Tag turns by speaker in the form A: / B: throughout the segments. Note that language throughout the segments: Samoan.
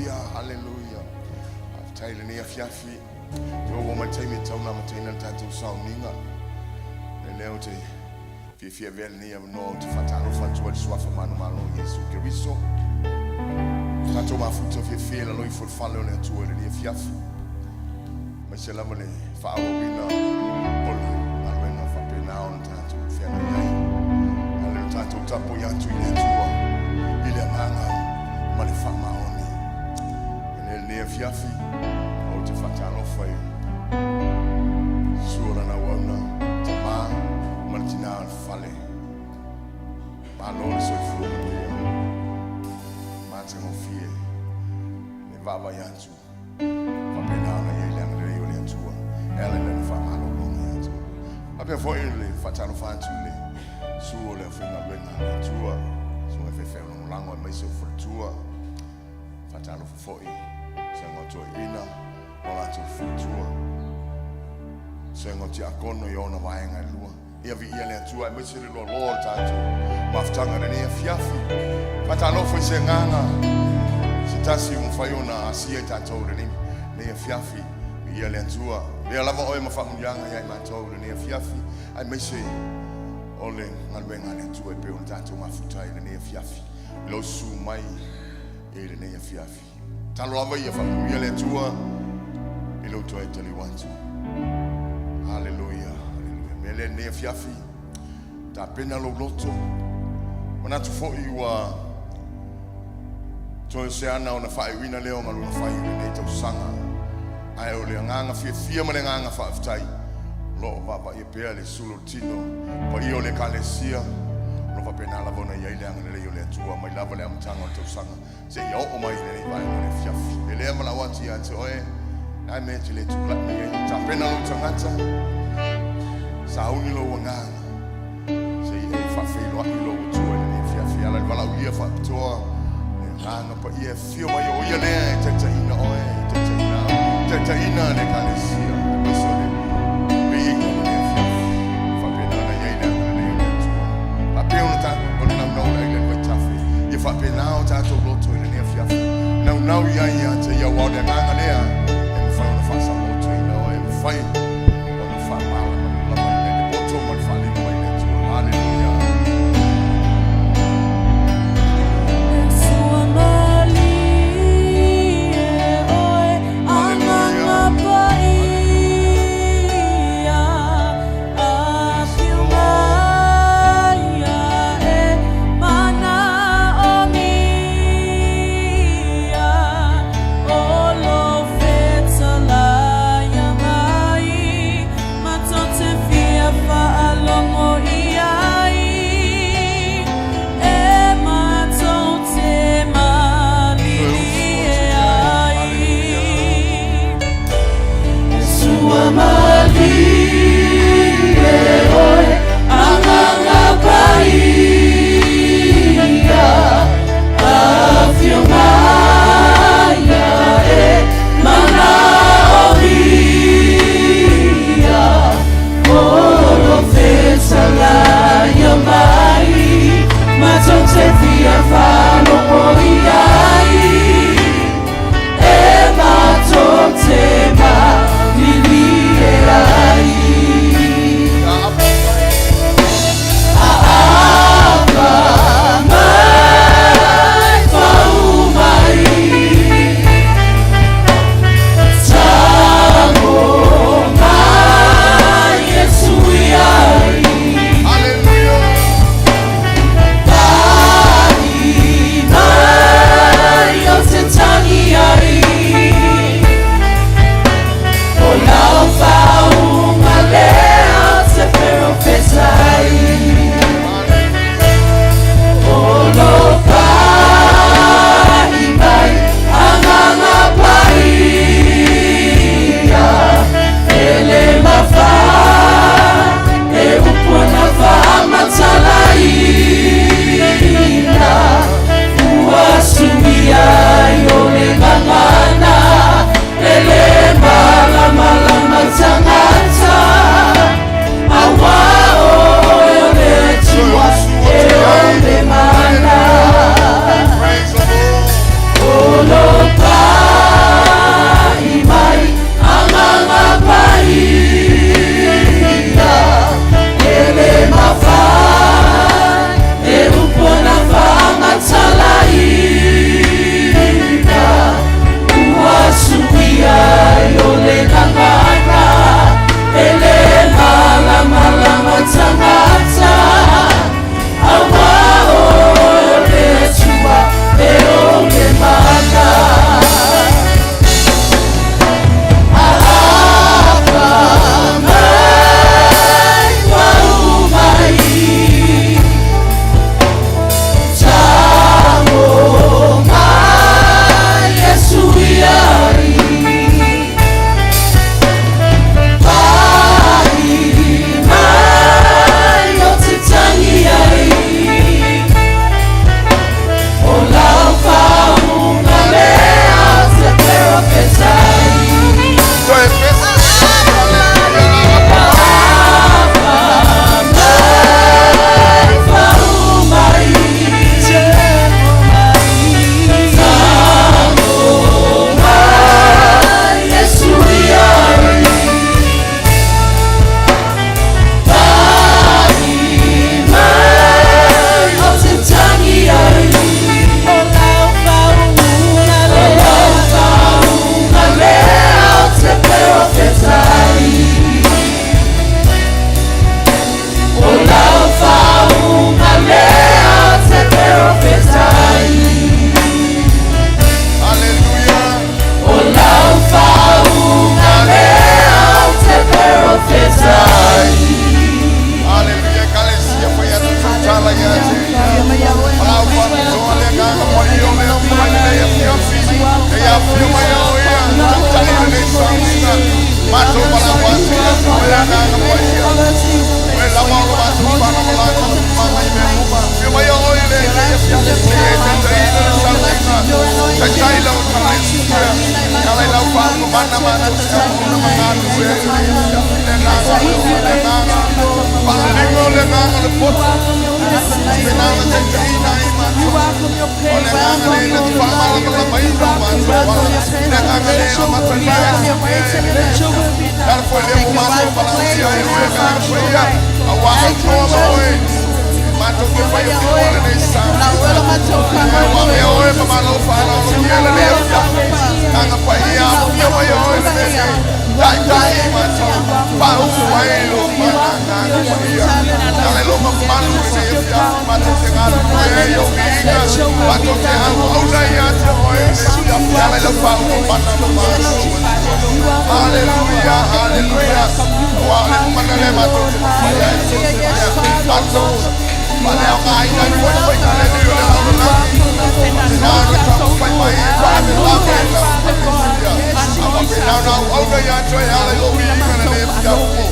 A: Haleluia, haleluia. Faafetai i lenei afiafi. Ua oo mai le taimi e tatau ona amataina le tatou sauniga. O lea ou te fiafia e avea lenei avanoa ou te faatalofa atu ai i le Suafa manumalo o Iesu Keriso. Tatou mafuta fiafia i lalo ifo i le fale o le Atua i lenei afiafi. Aemaise lava le faaauauina o le galuega faapena ona tatou feagai ai. A o le tatou tapuai atu i le Atua i le agaga ma le faamaoni. E le lenei afiafi, ou te faatalofa i Sua lana auauna, tama ma le tina o le fale. Malo le soifua manuia. Matagofie le vaavaai atu. Faapena ona i ai le agalelei o le Atua e ala i Lana faamalologa ia te outou. Faapea foi le faatalofa atu i le susu o le aufaigaluega a le Atua, susuga i faifeau lagolago aemaise o faletua. Faatalofa foi i susuga o toeaiina ma latou faletua, susuga o tiakono i ona vaega e lua. Ia viia le Atua aemaise le loaloa o le tatou mafutaga i lenei afiafi. Faatalofa i se agaga se tasi ua mafai ona asia i tatou i lenei afiafi. Viia le Atua. Avea lava oe ma faamanuiaga ia i matou i lenei afiafi aemaise o le galuega a le Atua e pei ona tatou mafuta ai i lenei afiafi. I lou susu mai i lenei afiafi. Tatalo lava ia faamanuia le Atua i lou toe taliu atu. Haleluia, haleluia. Mea lea lenei afiafi, tapena lou loto. Manatu foi ua toe se ana ona faaiuina lea o galuega fai i lenei tausaga. Ae o le agaga fiafia ma le agaga faafetai, o lo o vaavaaia pea le sulu o le tino paia o le Ekalesia. O lo o faapena lava ona i ai le agalelei o le Atua mai lava le amataga o le tausaga seia oo mai i lenei vaega o le afiafi. E lea valaau atu ia te oe, le a mea e te le tulai mai ai? Tapena lou tagata, sauni lou agaga, seia e faafeiloai lou Atua i lenei afiafi. E ala i le valaaulia faapitoa, le agaga paia e afio mai o ia lea e taitaiina oe, e taitaiina au, taitaiina le Ekalesia, aemaise o le viiga i lenei afiafi. E faapena ona i ai le agalelei o le Atua. Faapea ona tatou, o le naunau o le ai le vaitafe, ia faapena o tatou loto i lenei afiafi. Naunau i ai ia te ia, aua o le agaga lea e mafai ona faasaolotoina oe, e mafai ona faamalamalamaina i le poto ma le faalima mai le Atua. Haleluia. Afio mai oe ia, taitai lenei sauniga. Matou valaau atu ia te oe le Agaga Paia. O oe lava o lo matou faalagolago ma tumaga i mea uma. Afio mai oe i lenei afiafi e taitaiina le sauniga. Taitai lau Ekalesia. E ala i lau faauma matou te auauna ma galulue ai i lenei afiafi. Le agaga alofa, le agaga faalaliga, o le agaga o le poto. Faapena ona taitaiina ai matou. O le agaga lea na te faamalamalamaina o matou ala. Le agaga lea e amatalia ai se mea i lenei afiafi. E ala foi lea ua matou valaautia ai oe, Agaga Paia, aua autoa ma oe. Matou te faia fua lenei sauniga. Aua mea oe ma malo faaaloalogia lenei afiafi. Agaga Paia, afio mai oe le mea nei. Taitai i matou. Faauu ai lo mana Agaga Paia. Ala i lo mamalu lenei afiafi. Matou te galulue ai i ou viiga. Matou te auauna ia te oe lenei afiafi. Ala i lau faauma mana ma malo. Haleluia, haleluia. Ua o le mana le matou te mafai ai so se mea. Matou faaleaogaina ai foi faiga lelei o le lalolagi. Faapena ona taumafai mai e faalavelave i lau Ekalesia. A faapena ona auauna ia te oe e ala i lou viiga lenei afiafi.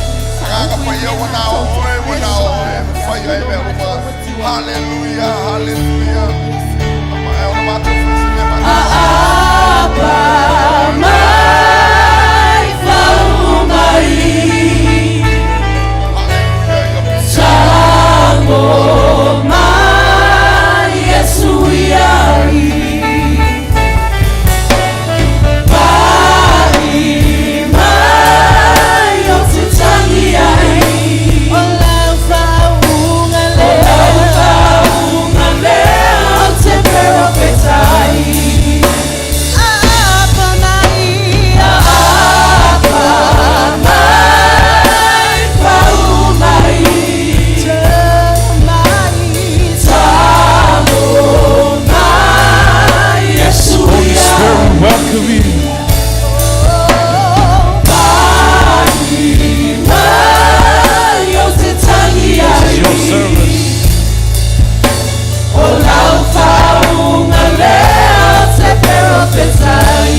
A: Agaga Paia, ua na o oe, ua na o oe e mafai ai mea uma. Haleluia, haleluia. Ama e ona matou fai se mea matou.
B: Apa mai faumai.
A: Haleluia.
B: Tango mai Yesu iai. Pai mai o te tangi ai.
C: O lau faauuga
B: O lau faauuga lea o te perofetai.
C: Apa mai.
B: Apa mai faumai.
C: Mai.
B: Tango mai Yesu
D: Holy
B: iai.
D: Spirit, we welcome you.
B: Pai mai o te tangi
D: This is
B: ai.
D: your service.
B: O lau faauuga lea o te perofetai.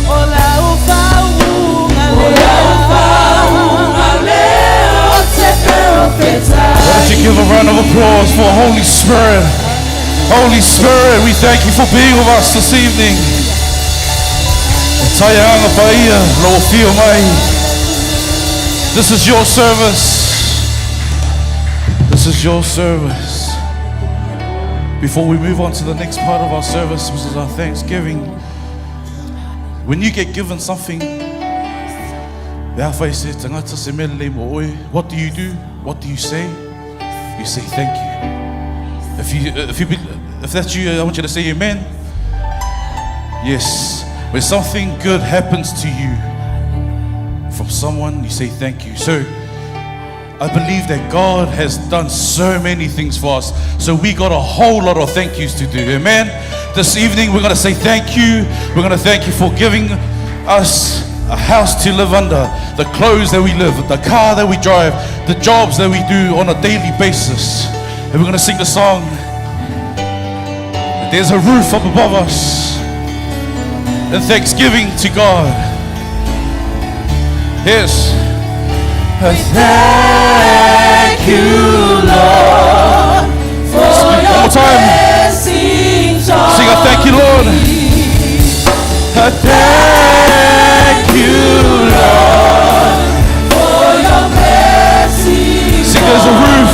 C: O lau faauuga
B: O lau faauuga lea o te perofetai.
D: Why don't you give a round of applause for Holy Spirit? Holy Spirit, we thank you for being with us this evening. Taianga paia, lo fio mai. This is your service. This is your service. Before we move on to the next part of our service, which is our Thanksgiving, when you get given something, pe afai se tangata se mea lelei mo oe, what do you do? What do you say? You say thank you. If that's you, I want you to say amen. Yes. When something good happens to you from someone, you say thank you. So I believe that God has done so many things for us. So we got a whole lot of thank yous to do. Amen. This evening we're going to say thank you. We're going to thank you for giving us a house to live under, the clothes that we live, the car that we drive, the jobs that we do on a daily basis. And we're going to sing the song. There's a roof up above us. In thanksgiving to God. Yes.
B: Thank you, Lord, for
D: One
B: your
D: more time.
B: blessings on
D: Sing a thank you, Lord.
B: me.
D: Thank you, Lord.
B: For your blessings
D: Sing, there's a roof.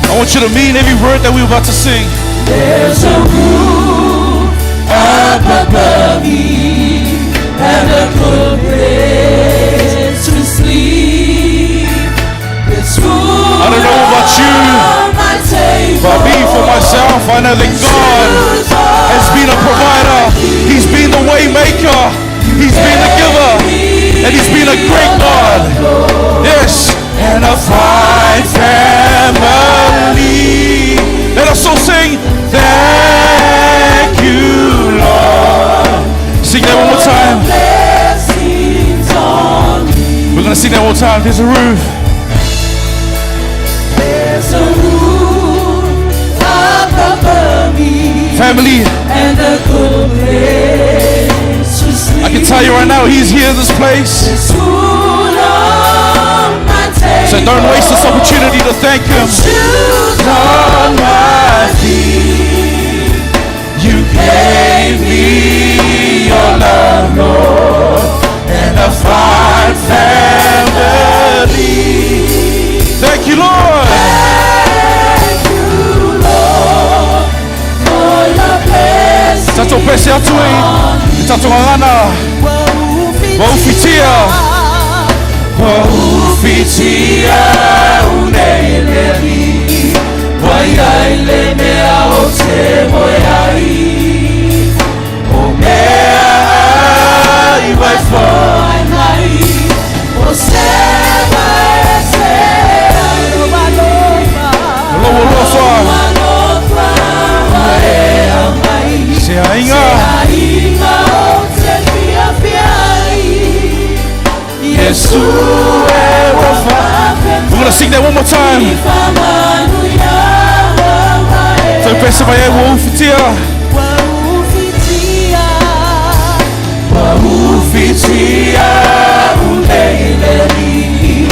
D: I want you to mean every word that we're about to sing.
B: There's a roof up above me and a good place to sleep. There's food
D: I don't know about you,
B: on my table.
D: but me, for myself, I know that God has been a provider. He's been the way maker. He's been the giver. And He's been a great God. Yes. And a fine family. Let us all sing. Thank you, Lord. Sing that one more time.
B: Blessings on me.
D: We're going to sing that one more time. There's a roof.
B: There's a roof up above me
D: Family.
B: and a good
D: right now. He's here in this place.
B: There's food on my table.
D: So don't waste this opportunity to thank Him.
B: Shoes on my feet. You gave me your love, Lord, and a fine family.
D: Thank you, Lord.
B: Thank you, Lord, for your blessings.
D: Tatou pese atu e. I tatou ngangana.
C: Ua
D: ufitia.
B: Ua ufitia unei le alii, ua iai le mea o te moe ai. O mea ai vai foi mai, o se vai se ai.
D: Lou alofa.
B: Alofa ua e aumai.
D: Se aiga.
B: Aiga o te fiafia ai. Iesu e ua
D: We're gonna sing that one more time. So pese mai e ua ufitia.
C: Ua ufitia.
B: Ua ufitia unei le alii,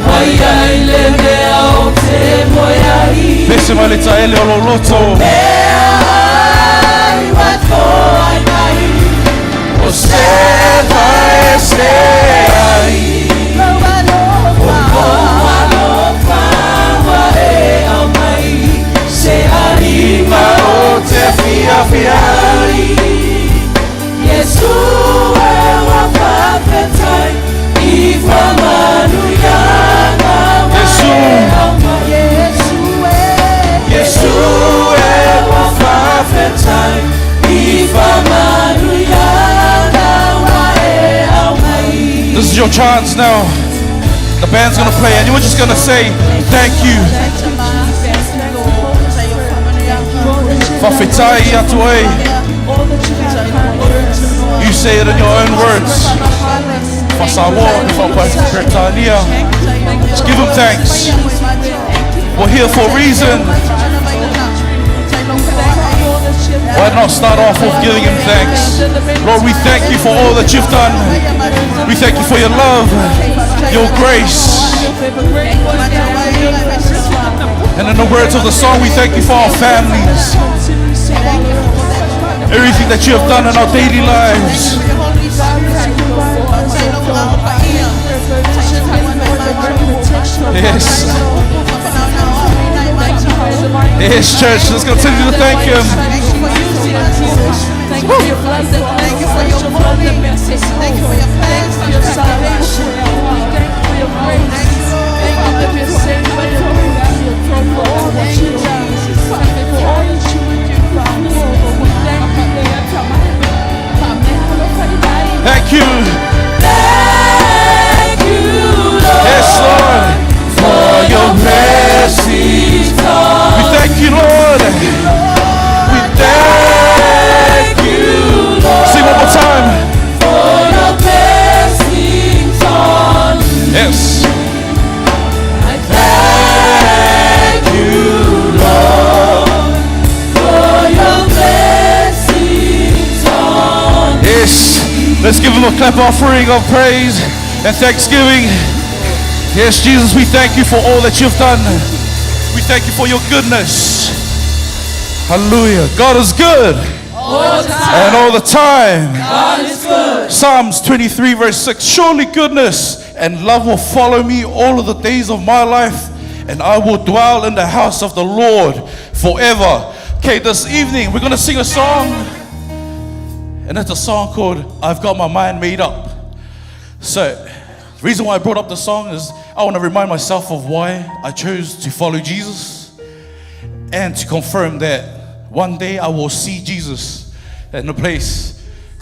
B: ua iai le mea o te moe ai.
D: Pese mai le taele o lou loto.
B: Mea ai vai foi mai, o se vai se ai.
C: Lou alofa.
B: Alofa ua e aumai, se aiga o te fiafia ai. Iesu e ua faafetai, i faamanuiaga ua
D: Iesu.
B: e aumai.
C: Iesu e.
B: Iesu e ua faafetai, i faamanuiaga ua e aumai.
D: This is your chance now. The band's gonna play and you're just gonna say thank you. Faafetai atu e. You say it in your own words. Faa-Samoa, Faa-Peretania. Just give him thanks. We're here for a reason. Why not start off with giving him thanks? Lord, we thank you for all that you've done. We thank you for your love, your grace. And in the words of the song, we thank you for our families. Everything that you have done in our daily lives. Yes. Yes, church, let's continue to thank him.
C: Thank you for your blood. Thank you for your holy. Thank you for your plans for your salvation. We thank you for your grace. Thank you that we're saved by your grace. For all that you do. For all that you would do, Father. We thank you.
D: Thank you.
B: Thank you, Lord,
D: Yes, Lord.
B: for your blessings.
D: We thank you, Lord. We thank
B: Thank you, Lord,
D: Sing one more time.
B: for your blessings on me.
D: Yes.
B: I thank you, Lord, for your blessings on me.
D: Yes. Let's give him a clap offering of praise and thanksgiving. Yes, Jesus, we thank you for all that you've done. We thank you for your goodness. Hallelujah. God is good.
B: All the time.
D: And all the time.
B: God is good.
D: Psalms 23, verse 6. Surely goodness and love will follow me all of the days of my life, and I will dwell in the house of the Lord forever. Okay, this evening we're going to sing a song, and it's a song called I've Got My Mind Made Up. So, the reason why I brought up the song is I want to remind myself of why I chose to follow Jesus and to confirm that one day I will see Jesus in the place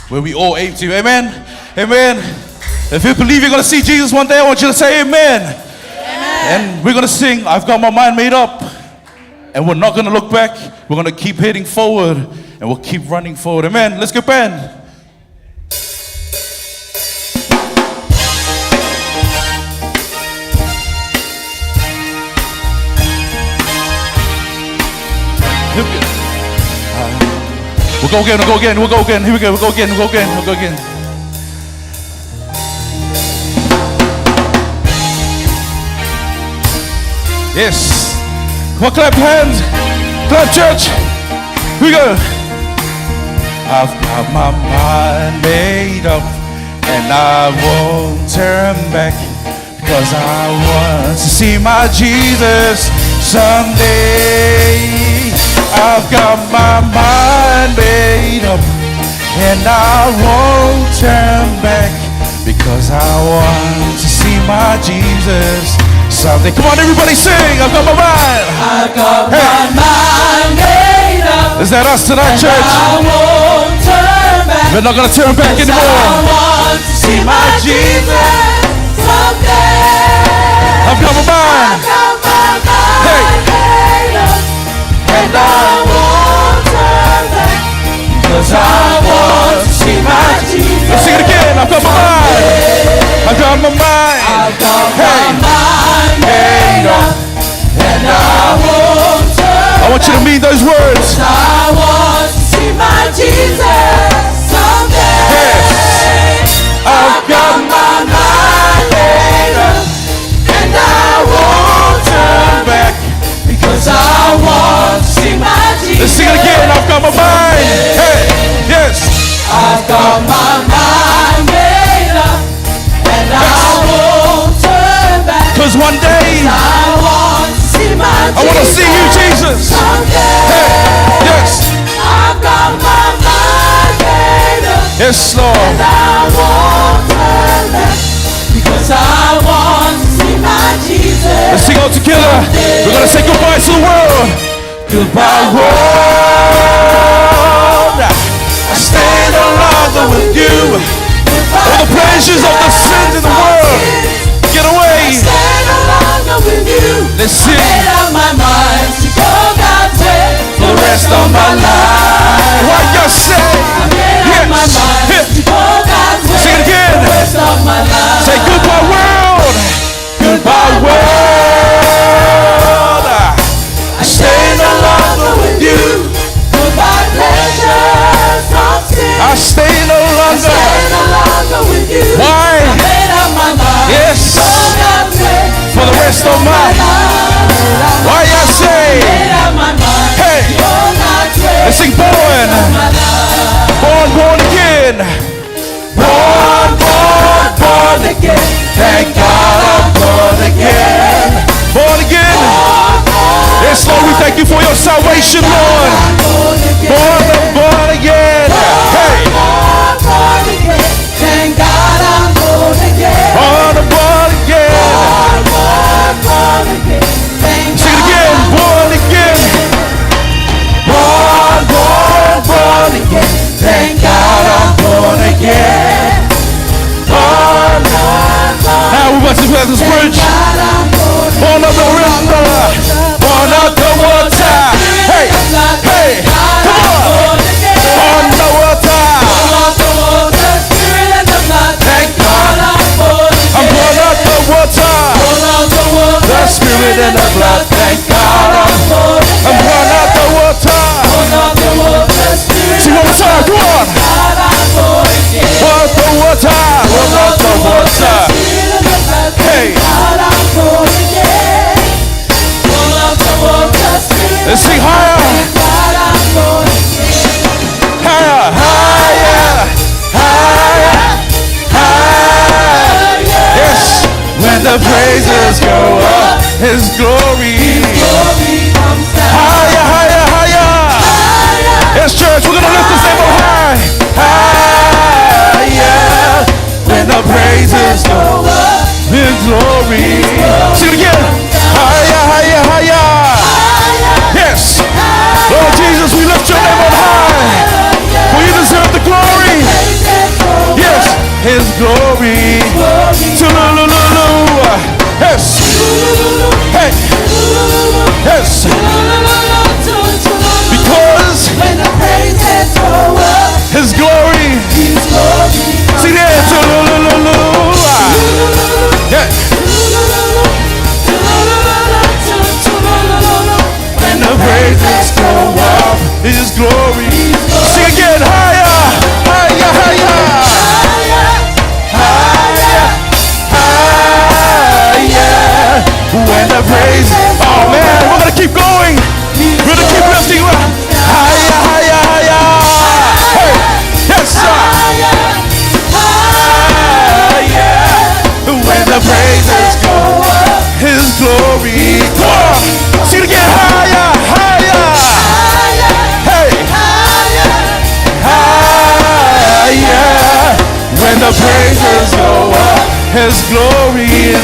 D: where we all aim to. Amen. Amen. If you believe you're going to see Jesus one day, I want you to say amen. Amen. And we're going to sing, I've got my mind made up. And we're not going to look back. We're going to keep heading forward and we'll keep running forward. Amen. Let's go, band. Here we go. We'll go again, we'll go again, we'll go again. Here we go, we'll go again, we'll go again, we'll go again. Yes. Come on, clap hands. Clap, church. Here we go. I've got my mind made up and I won't turn back because I want to see my Jesus someday. I've got my mind made up and I won't turn back because I want to see my Jesus someday. Come on, everybody sing. I've got my mind.
B: I've got
D: Hey.
B: my mind made up.
D: Is that us tonight,
B: And
D: church?
B: I won't turn back.
D: We're not going to turn back
B: 'Cause
D: anymore.
B: I want to see my Jesus someday.
D: I've got my mind.
B: I've got my mind
D: Hey.
B: made up. And I won't turn back. 'Cause I want to see my Jesus.
D: Let's sing it again. I've got my mind. I've got my mind.
B: I've got
D: Hey.
B: my mind made up. And I won't turn
D: I want you to mean those words.
B: I want to see my Jesus someday.
D: Yes.
B: I've got my mind made up, and I won't turn
D: Back.
B: because I want to see my Jesus.
D: Let's sing it again. I've got my mind. Hey. Yes.
B: I've got my mind made up, and I won't turn back.
D: Because one day
B: I want to see my
D: I want to see you, Jesus.
B: Someday.
D: Hey. Yes.
B: I've got my mind made up.
D: Yes, Lord.
B: And I won't turn back because I want to see my Jesus.
D: Let's sing all together. We're going to say goodbye to the world. Goodbye, world. I stay no longer with you. All the pleasures of the sins in the world. Get away.
B: Stay no longer with you.
D: Let's sing.
B: Made up my mind to go God's way
D: The rest of my life. What you say?
B: I made up my
D: Yes.
B: mind
D: Here.
B: to go God's way.
D: Sing it again.
B: The rest of my life.
D: Say goodbye, world. Goodbye, world. I stay no longer with you.
B: Goodbye pleasures of sin.
D: I stay no longer.
B: Stay no longer with you.
D: Why?
B: I made up my mind.
D: Yes.
B: To go God's way.
D: For the rest of my
B: life.
D: Why you say?
B: Made up my mind.
D: Hey.
B: Go God's way.
D: Let's sing born.
B: My life.
D: Born, born again. Born, born, born
B: Again.
D: Thank God I'm born again. Born again. Yes, Lord, we thank you for your salvation, Lord.
B: Born again.
D: Born, born again. Hey.
B: Born, born again. Thank God I'm born again.
D: Born, born again.
B: Born, born, born again. Thank
D: Sing it
B: God
D: again.
B: I'm
D: Born again. Born, born, born again.
B: Thank God I'm
D: Born again. Born. Now we're about to play this bridge.
B: God I'm born
D: Born of the river. Born of the water. Hey, hey, come on.
B: Born again.
D: Born the water.
B: Born of the water, spirit and the blood.
D: Thank God.
B: I'm born
D: I'm
B: again.
D: born of the water.
B: Born of the water,
D: The spirit and the blood. Thank God.
B: I'm born
D: I'm
B: again.
D: born of the water.
B: Born of the water, spirit
D: Sing one more time. Come on.
B: God, I'm born again.
D: Born of the water. Born of the water.
B: Spirit and the blood.
D: Hey.
B: God, I'm born again. Born of the water, spirit
D: Let's sing higher.
B: God, I'm born again.
D: Higher, higher, higher, higher. Yes, when the praises go up, His glory.
B: Glory comes down.
D: Higher, higher, higher. Yes, church, we're gonna lift this name up high. Higher. When the praises go
B: Go up.
D: His glory. Sing it again. Higher, higher, higher. Yes. Lord Jesus, we lift your name on high. For you deserve the glory.
B: Praises go up.
D: Yes, His glory.
B: Glory.
D: Tulululu. Yes. Hey. Yes. Because
B: When the praises go up,
D: His glory.
B: His glory comes
D: Sing it. Tulululu. Yeah.
B: When
D: The praises go up. His glory. Sing again. Higher. Higher. Higher. Higher. Higher. When the praise. His glory. Come on. Sing it again. Higher, higher. Hey. Higher. When the praises go up, His glory.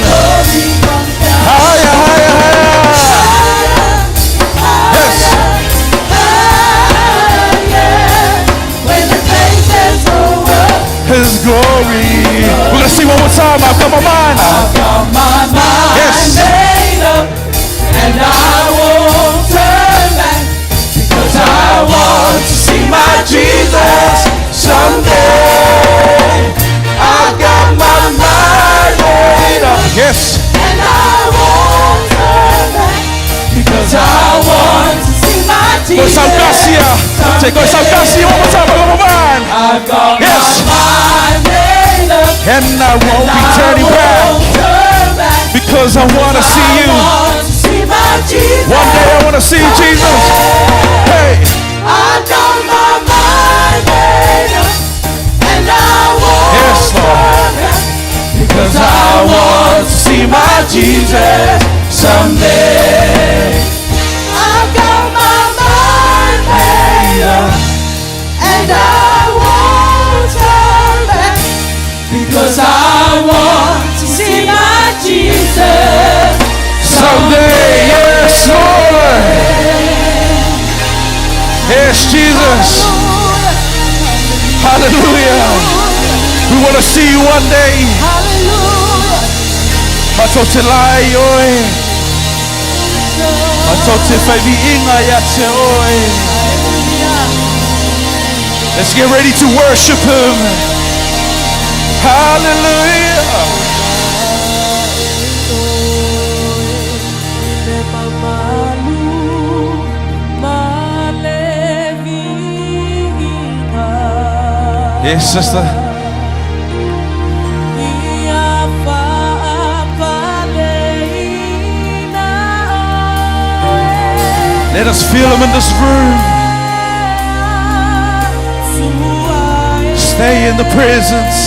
D: Higher, higher, higher. Yes.
C: When the praises go up,
D: His glory. We're gonna sing one more time. I've got my mind.
B: I've got my mind
D: Yes.
B: made up, and I won't turn back because I want to see my Jesus someday. I've got my mind made up,
D: Yes.
C: and I won't turn back
B: because I want to
C: see my
D: Go
C: Jesus.
D: Saukasia. Say go Saukasia one more time. I've got my mind.
B: I've got
D: Yes.
B: my mind made up,
D: And I won't be
B: I
D: turning back
B: won't turn back.
D: because I want to see you.
B: I want to
C: See my Jesus.
D: One day I want to see you, Jesus. Hey.
C: I've got my mind made up, and I won't
D: Yes, Lord.
C: turn back.
B: because I want to see my Jesus someday.
C: I've got my mind made up, and I won't turn back.
B: Because I want to see my Jesus
D: Someday, yes, Lord. Yes, Jesus. Hallelujah. We want to see you one day.
C: Hallelujah.
D: Matou te lai oe. Matou te whaiviinga ia te oe. Let's get ready to worship him. Hallelujah.
C: Le mamalu ma le viiga.
D: Yes, sister.
C: Ia faapaleina oe.
D: Let us feel him in this room. Stay in the presence.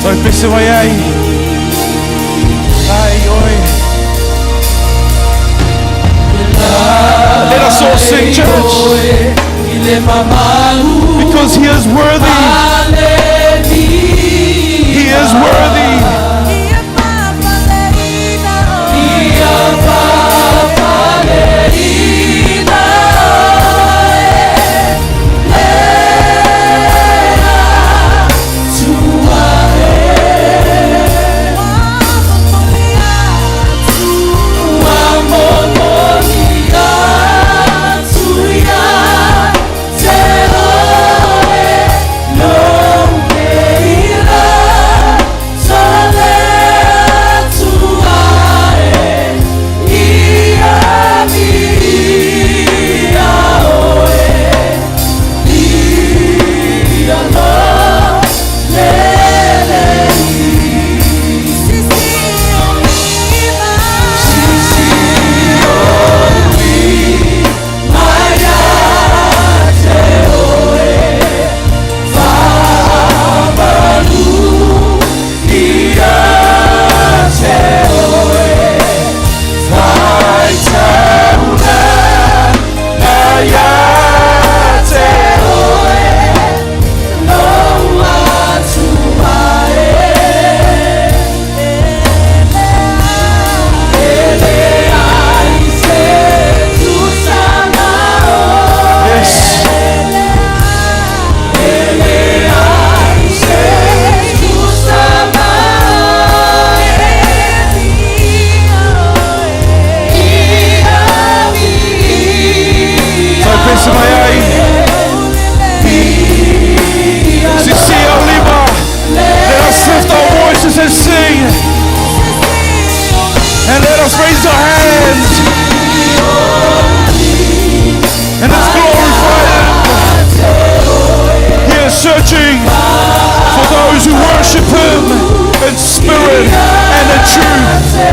D: Toi pese mai ai. Ai oi. Let us all sing, church, because he is worthy. He is worthy. Yes. Toi pese mai ai. Sisi o lima. Let us lift our voices and sing. And let us raise our hands. And let's glorify Him. He is searching for those who worship Him in spirit and in truth.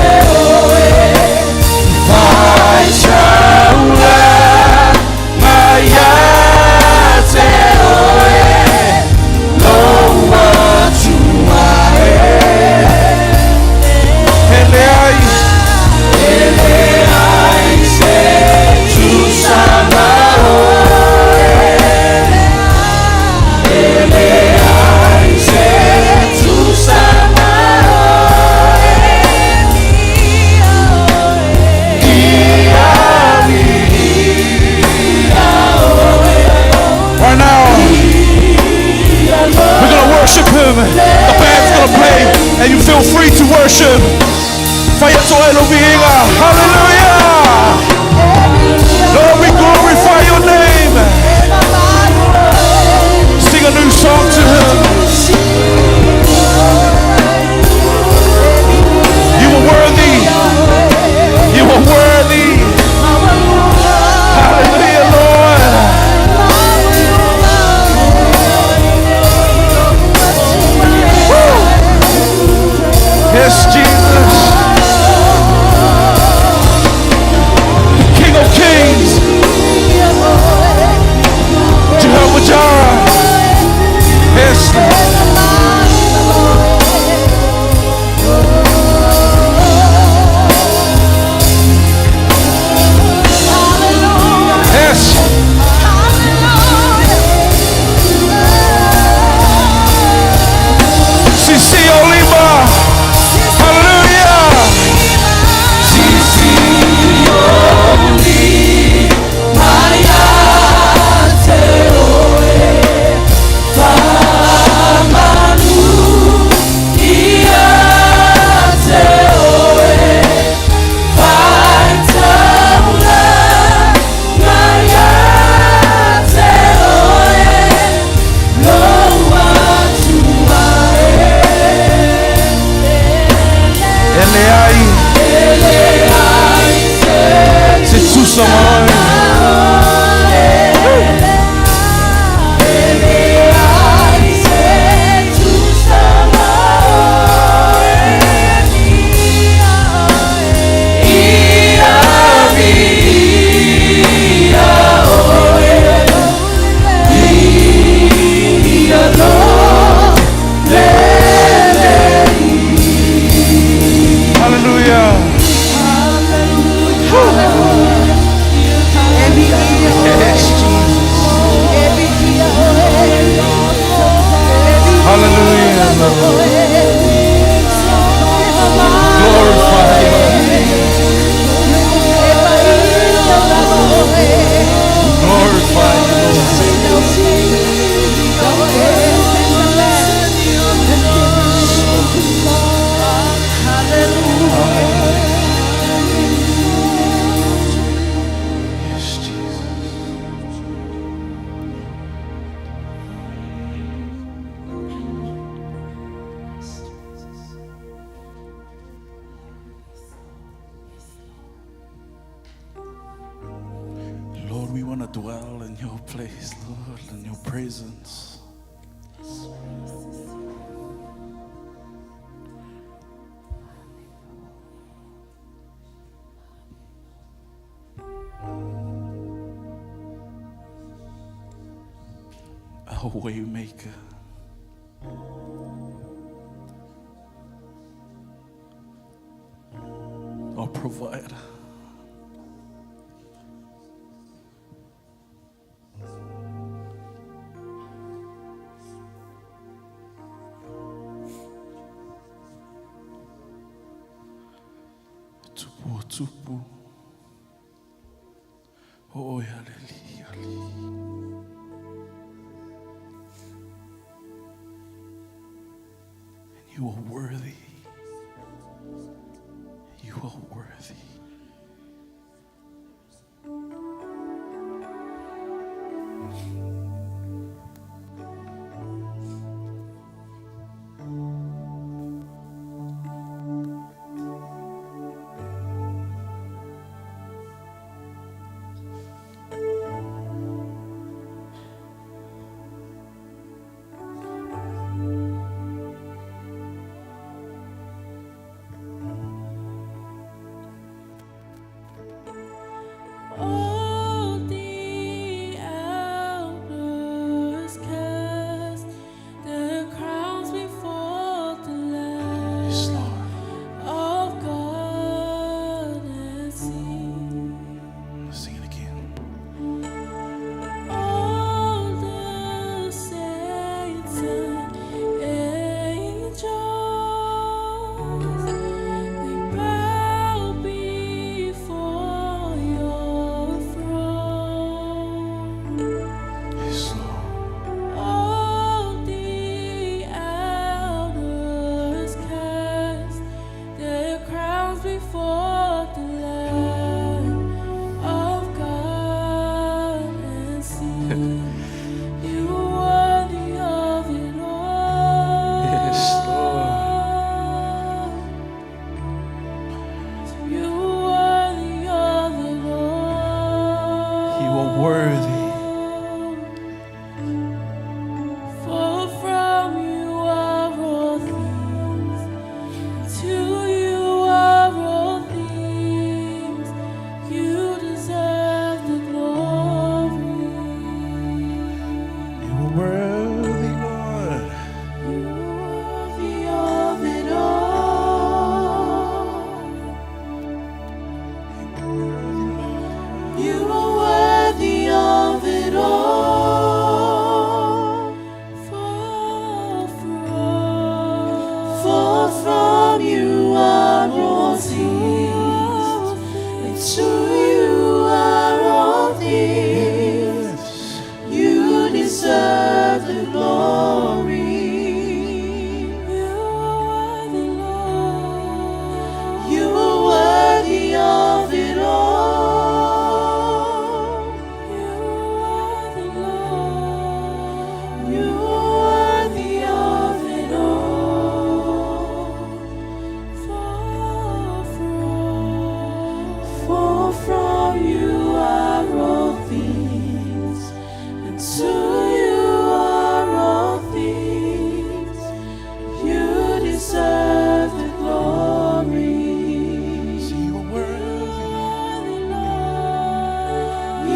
D: Right now, we're gonna worship Him. The band's gonna play, and you feel free to worship. Hallelujah! Lord, we glorify your name. Sing a new song to Him. You are worthy. You are worthy. Hallelujah, Lord. Yes, Jesus. King of Kings. Jehovah Jireh. Yes. Yes. Sisi Olima. Hallelujah. Eleai. Se tusa mai. Hallelujah. Yes, Jesus. Hallelujah. Glorify you. Glorify you, Lord. Yes, Jesus. Lord, we want to dwell in your place, Lord, in your presence. Our way maker. Our provider. Tupu, tupu. Oh, hallelujah. And you are worthy. You are worthy.
B: things, and to you are all things. You deserve the glory. You are worthy of it all. You are worthy of it all. For from you are all things, and to you are all things. You deserve the glory.
D: You are worthy.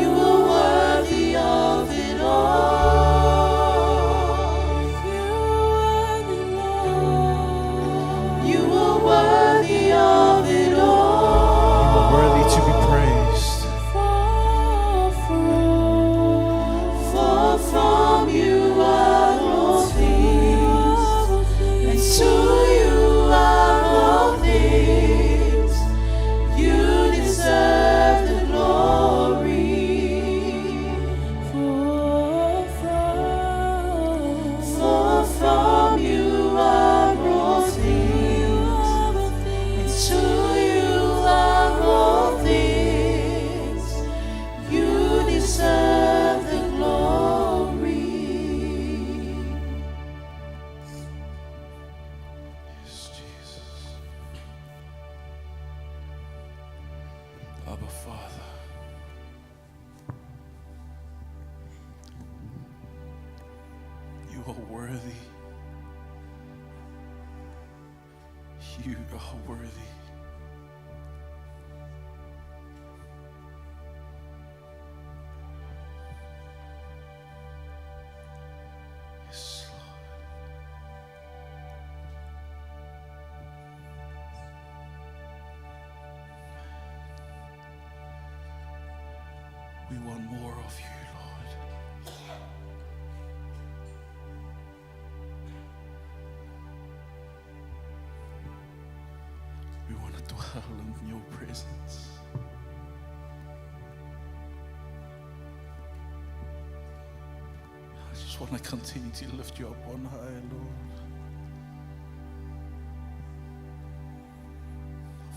B: You are worthy of it all. You are worthy of it
D: You
B: all.
D: are worthy to be praised.
B: For from you are all things, and to you are all things. You deserve the glory. For from you are all things, and to you are all things. You deserve the glory.
D: Yes, Jesus. Abba, Father. You are worthy. You are worthy. Yes, Lord. We want more of you, Lord. We want to dwell in your presence. I just want to continue to lift you up on high, Lord.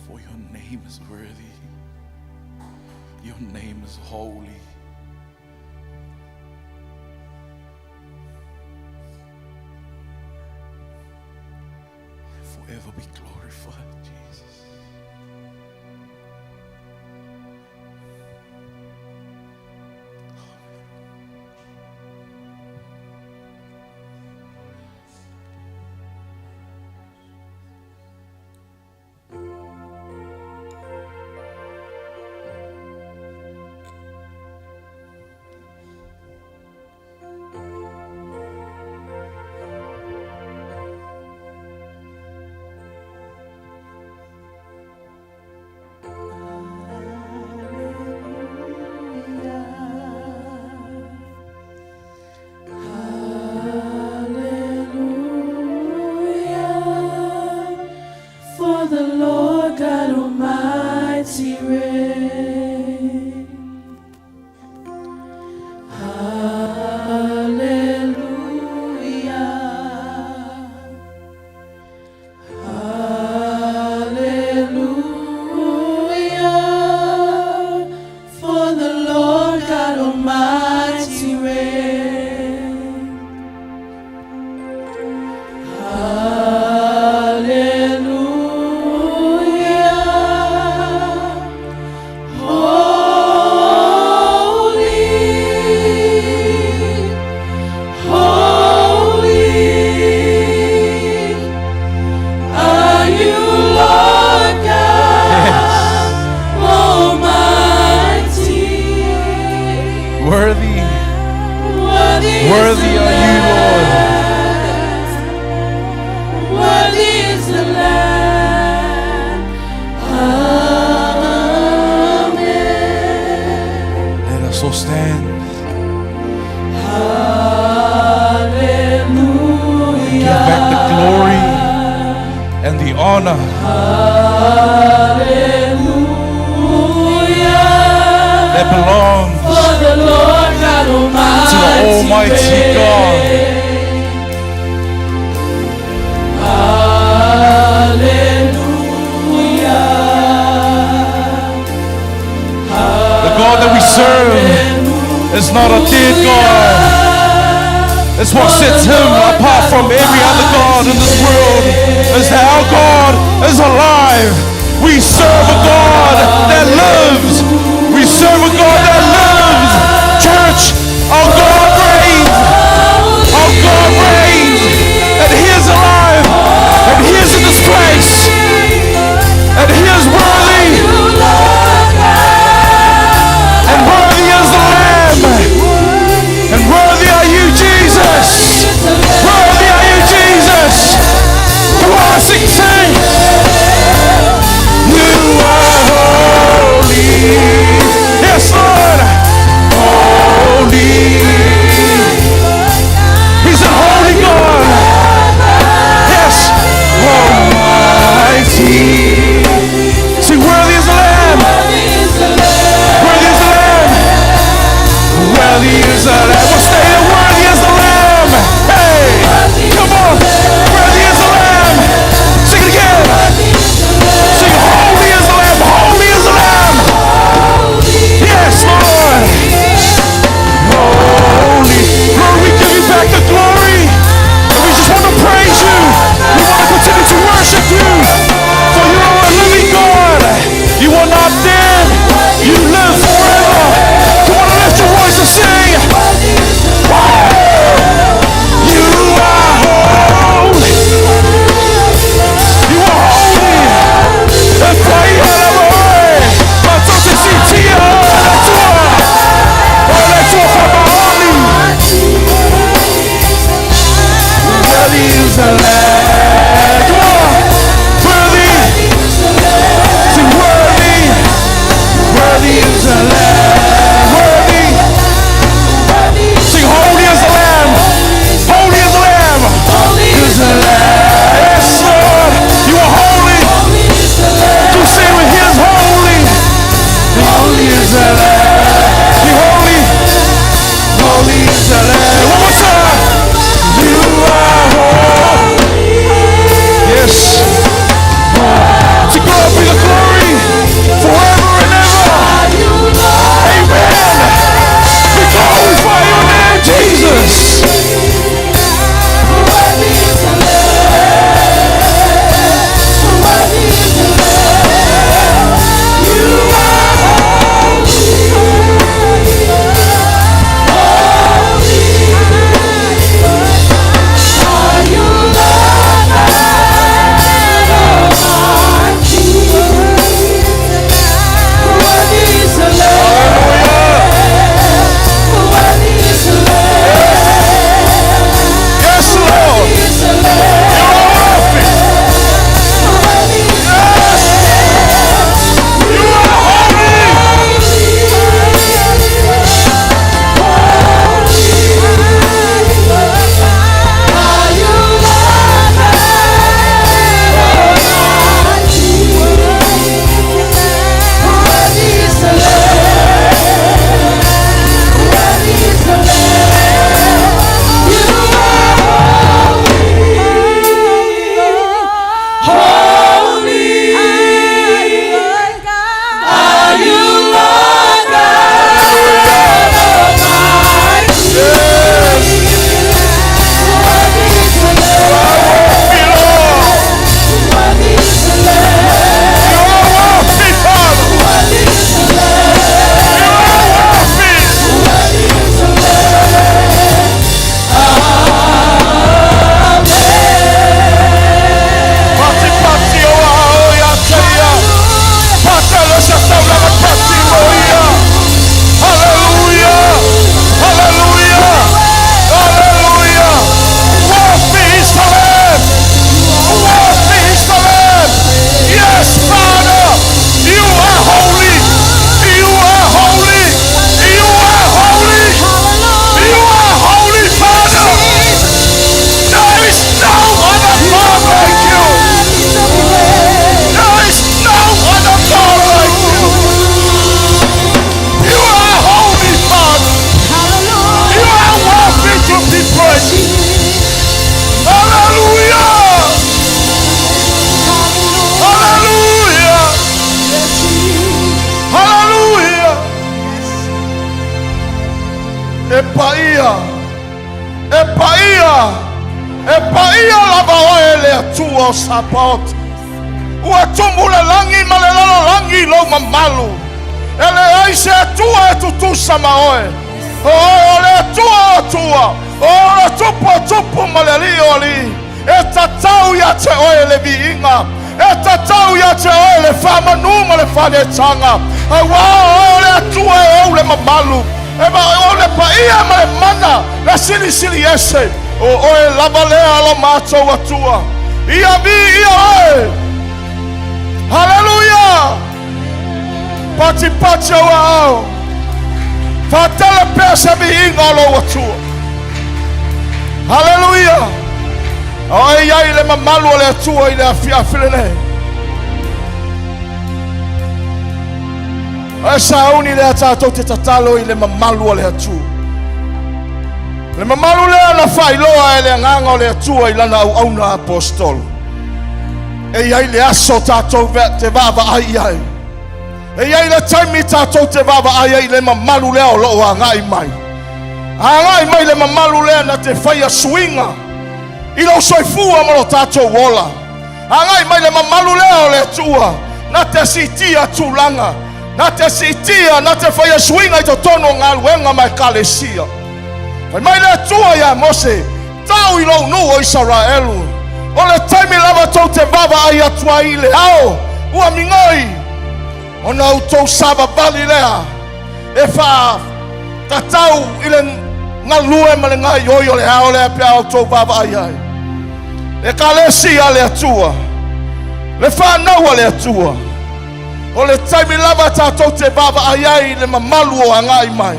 D: For your name is worthy. Your name is holy. Forever be glorified, Jesus.
B: Hallelujah. For the Lord God Almighty reigns. Hallelujah. Hallelujah. For the Lord God Almighty reigns. Hallelujah. Holy, holy are you, Lord God Almighty.
D: Worthy,
B: Worthy, is
D: worthy
B: the
D: are you, Lord.
B: Lamb. Worthy is the Lamb. Amen.
D: Let us all stand.
B: Hallelujah.
D: Give back the glory and the honor that belongs
B: For the Lord God Almighty
D: to the Almighty God.
B: Hallelujah.
D: The God that we serve is not a dead God. It's what sets him apart from every other God in this world. Is that our God is alive. We serve a God that lives. We serve a God that lives. Church, our God reigns. Our God reigns. And he is alive. And he is in this place. And he is worthy. And worthy is the Lamb. And worthy are you, Jesus. Worthy are you, Jesus.
A: Atua o Sapaot. Ua tumu le lagi ma le lalolagi i lou mamalu. E leai se Atua e tutusa ma oe. O oe o le Atua o Atua, o le Tupu o Tupu ma le Alii o Alii. E tatau ia te oe le viiga, e tatau ia te oe le faamanu ma le faaneetaga, auā o oe o le Atua e ou le mamalu, e ou le paia ma le mana, le silisili ese, o oe lava lea lo matou Atua. Ia viia oe! Haleluia! Patipati ou aao, faatele pea se viiga o lou Atua. Haleluia! O e i ai le mamalu o le Atua i le afiafi lenei. E sauni lea tatou te tatalo i le mamalu o le Atua. Le mamalu lea na faailoa e le agaga o le Atua i lana auauna apostolo. E i ai le aso tatou te vaavaai i ai. E i ai le taimi tatou te vaavaai ai i le mamalu lea o loo agai mai. Agai mai le mamalu lea na te faia suiga i lou soifua ma lo tatou ola. Agai mai le mamalu lea o le Atua na te siitia tulaga, na te siitia, na te faia suiga i totonu o galuega ma ekalesia. Fai mai le Atua iā Mose, Tau i lou nuu o Isaraelu, o le taimi lava tou te vaavaai atu ai i le ao ua migoi, ona outou savavali lea e faatatau i le galue ma le gaoioi o le ao lea pe a outou vaavaai ai. Ekalesia a le Atua, le fanau a le Atua, o le taimi lava tatou te vaavaai ai i le mamalu o agai mai.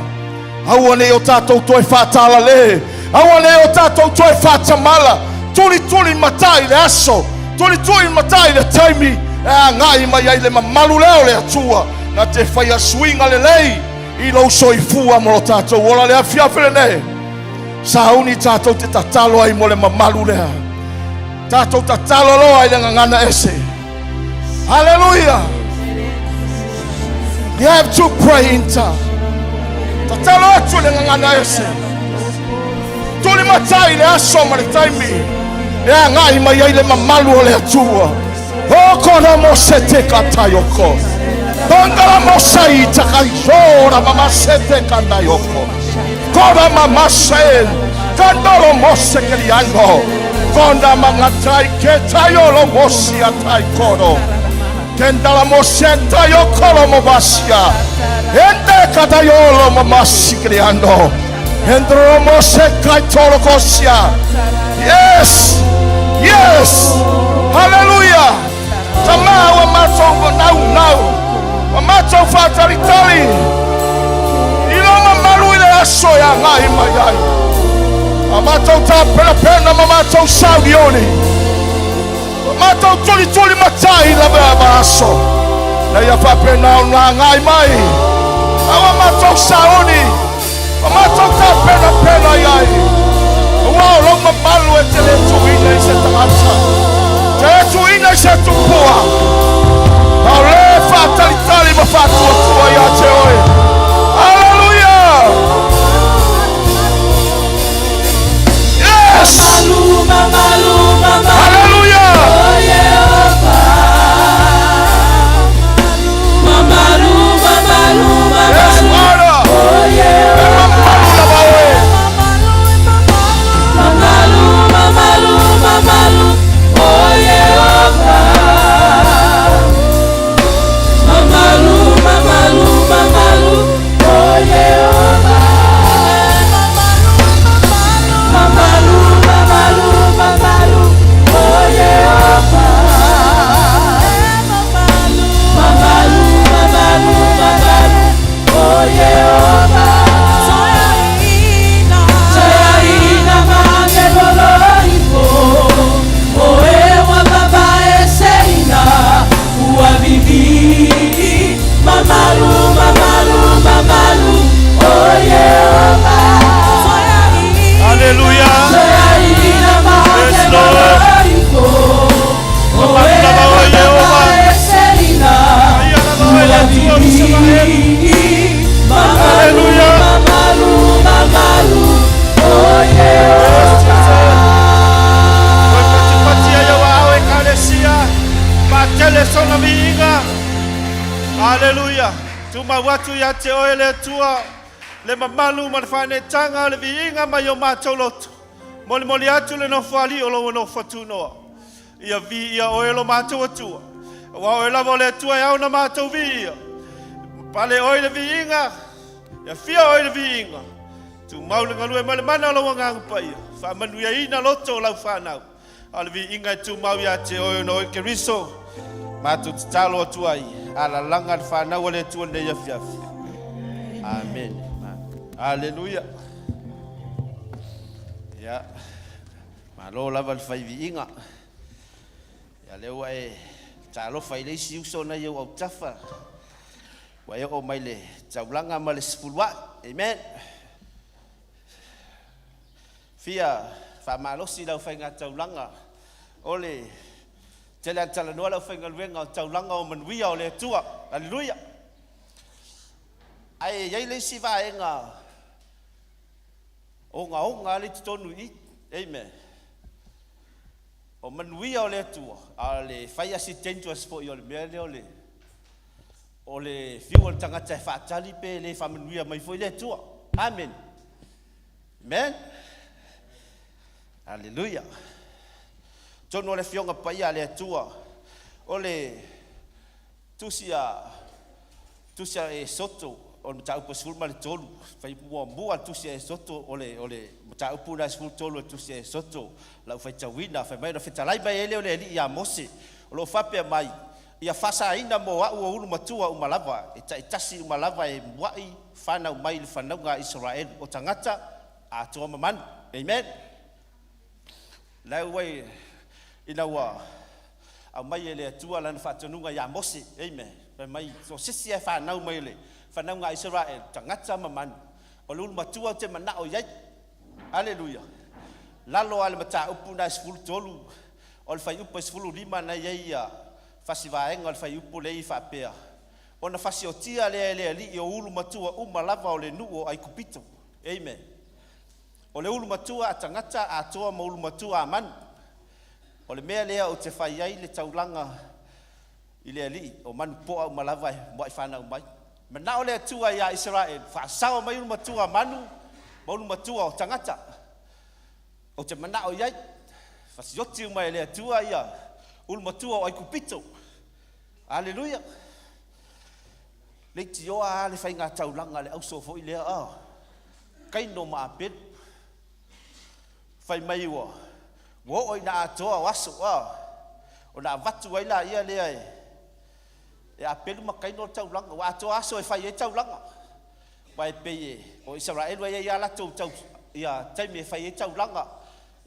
A: Aua ne i o tatou toe faatālalē, aua ne i o tatou toe faatamala, tulituli matai i le aso, tulituli matai i le taimi e agai mai ai le mamalu lea o le Atua, na te faia suiga lelei i lou soifua ma lo tatou ola. Le afiafi lenei, sauni tatou te tatalo ai mo le mamalu lea. Tatou tatalo loa i le gagana ese. Hallelujah. You have to pray in tongues. Tatalo atu le gagana ese. Tuli matai le aso ma le taimi e agai mai ai le mamalu o le Atua. O kona mo se te katayoko. Tongala mo sai takai sora mama se te kandayoko. Kora mama se kandolo mo se keliango. Konda mangatai ke tayolo mo sia tai koro. Kendala mo senta yo kolo mo basia. Ende katayolo mo masi keliando. Endro mo se kai tolo kosia. Yes! Yes! Hallelujah! Tama ua matou nau nau. Ua matou faatalitali. I lo mamalu i le aso e agai mai ai. A matou tapenapena ma matou sauniuni. Ua matou tulituli matai lava ma aso. Na ia faapena ona agai mai. A ua matou sauni. Ua matou tapenapena i ai. Aua o lou mamalu e te le tuuina i se tagata. Te le tuuina i se tupua. A o le faatalitali ma faatuatua ia te oe. Haleluia! Yes!
B: Mamalu, mamalu, mamalu.
A: Haleluia!
B: Oh, Yehova. Mamalu, mamalu,
A: Yes,
B: mamalu.
A: Father!
B: Oh,
A: E
B: Yehova.
A: mamalu lava oe.
B: Mamalu, mamalu, mamalu.
E: le sona viiga. Aleluia. Tumau atu ia te oe le Atua le mamalu ma le faaneetaga o le viiga mai o matou loto. Molimoli atu le nofoalii o lou nofo tunoa. Ia viia oe lo matou Atua. Aua oe lava o le Atua e ao ona matou viia. Pale oe i le viiga, ia fia oe i le viiga. Tumau le galue mai le mana o lou Agaga Paia. Faamanuiaina loto o lau fanau. A o le viiga e tumau ia te oe ona oe Keriso. Matou tatalo atu ai, alalaga le fanau a le Atua lenei afiafi. Amene. Aleluia. Ia, malo lava le fai viiga. Ia lea ua e talofa i le isi uso na i ou autafa. Ua e oo mai le taulaga ma le sefuluai. Amen. Fia faamalosi lau faiga taulaga o le tele a talanoa lau faigaluega o taulaga o manuia o le Atua. Aleluia. Ae i ai le isi vaega ogaoga le totonu i i. Amen. O manuia o le Atua, a o le fai a si dangerous foi o le mea lea o le o le fiu o le tagata e faatali pe le faamanuia mai foi le Atua. Amen. Amen. Aleluia. Tonu o le afioga paia a le Atua o le tusi a tusi a Esoto o le mataupu e 13, fai muamua le tusi a Esoto o le o le mataupu la 13 o le tusi a Esoto lau faitauina fai mai na fetalai mai ai lea o le Alii ia Mose o lo o faapea mai ia faasaina mo a'u o ulu matua uma lava e taitasi uma lava e mua'i fanau mai le fanauga a Isaraelu o tagata atoa ma manu. Amen. La ua ina ua aumai e le Atua lana faatonuga ia Mose. Amen. Fai mai so se isi e fanau mai le fanauga a Isaraelu tagata ma manu o le ulu matua o te manao i ai. Aleluia. Lalo a le mataupu na e 13 o le fuaiupu e 15 na i ai ia fasivaega o le fuaiupu lea i faapea ona fasiotia lea e le Alii o ulu matua uma lava o le nuu o Aikupito. Amen. O le ulu matua a tagata atoa ma ulu matua a manu. O le mea lea o te fai ai le taulaga i le Alii o manu poa uma lava e muai fanau mai. Manao le Atua ia Isaraelu, faasao mai ulu matua a manu ma ulu matua o tagata. O te manao i ai, fasioti uma e le Atua ia ulu matua o Aikupito. Aleluia. Leitioa a le faiga taulaga le auso foi lea a Kaino ma Apelu. Fai mai ua ua oo ina atoa o aso a ona avatu ai la ia lea e e Apelu ma Kaino le taulaga. Ua atoa aso e fai ai taulaga. Aua e pei e o Isaraelu e i ai lava latou tau ia taimi e fai ai taulaga,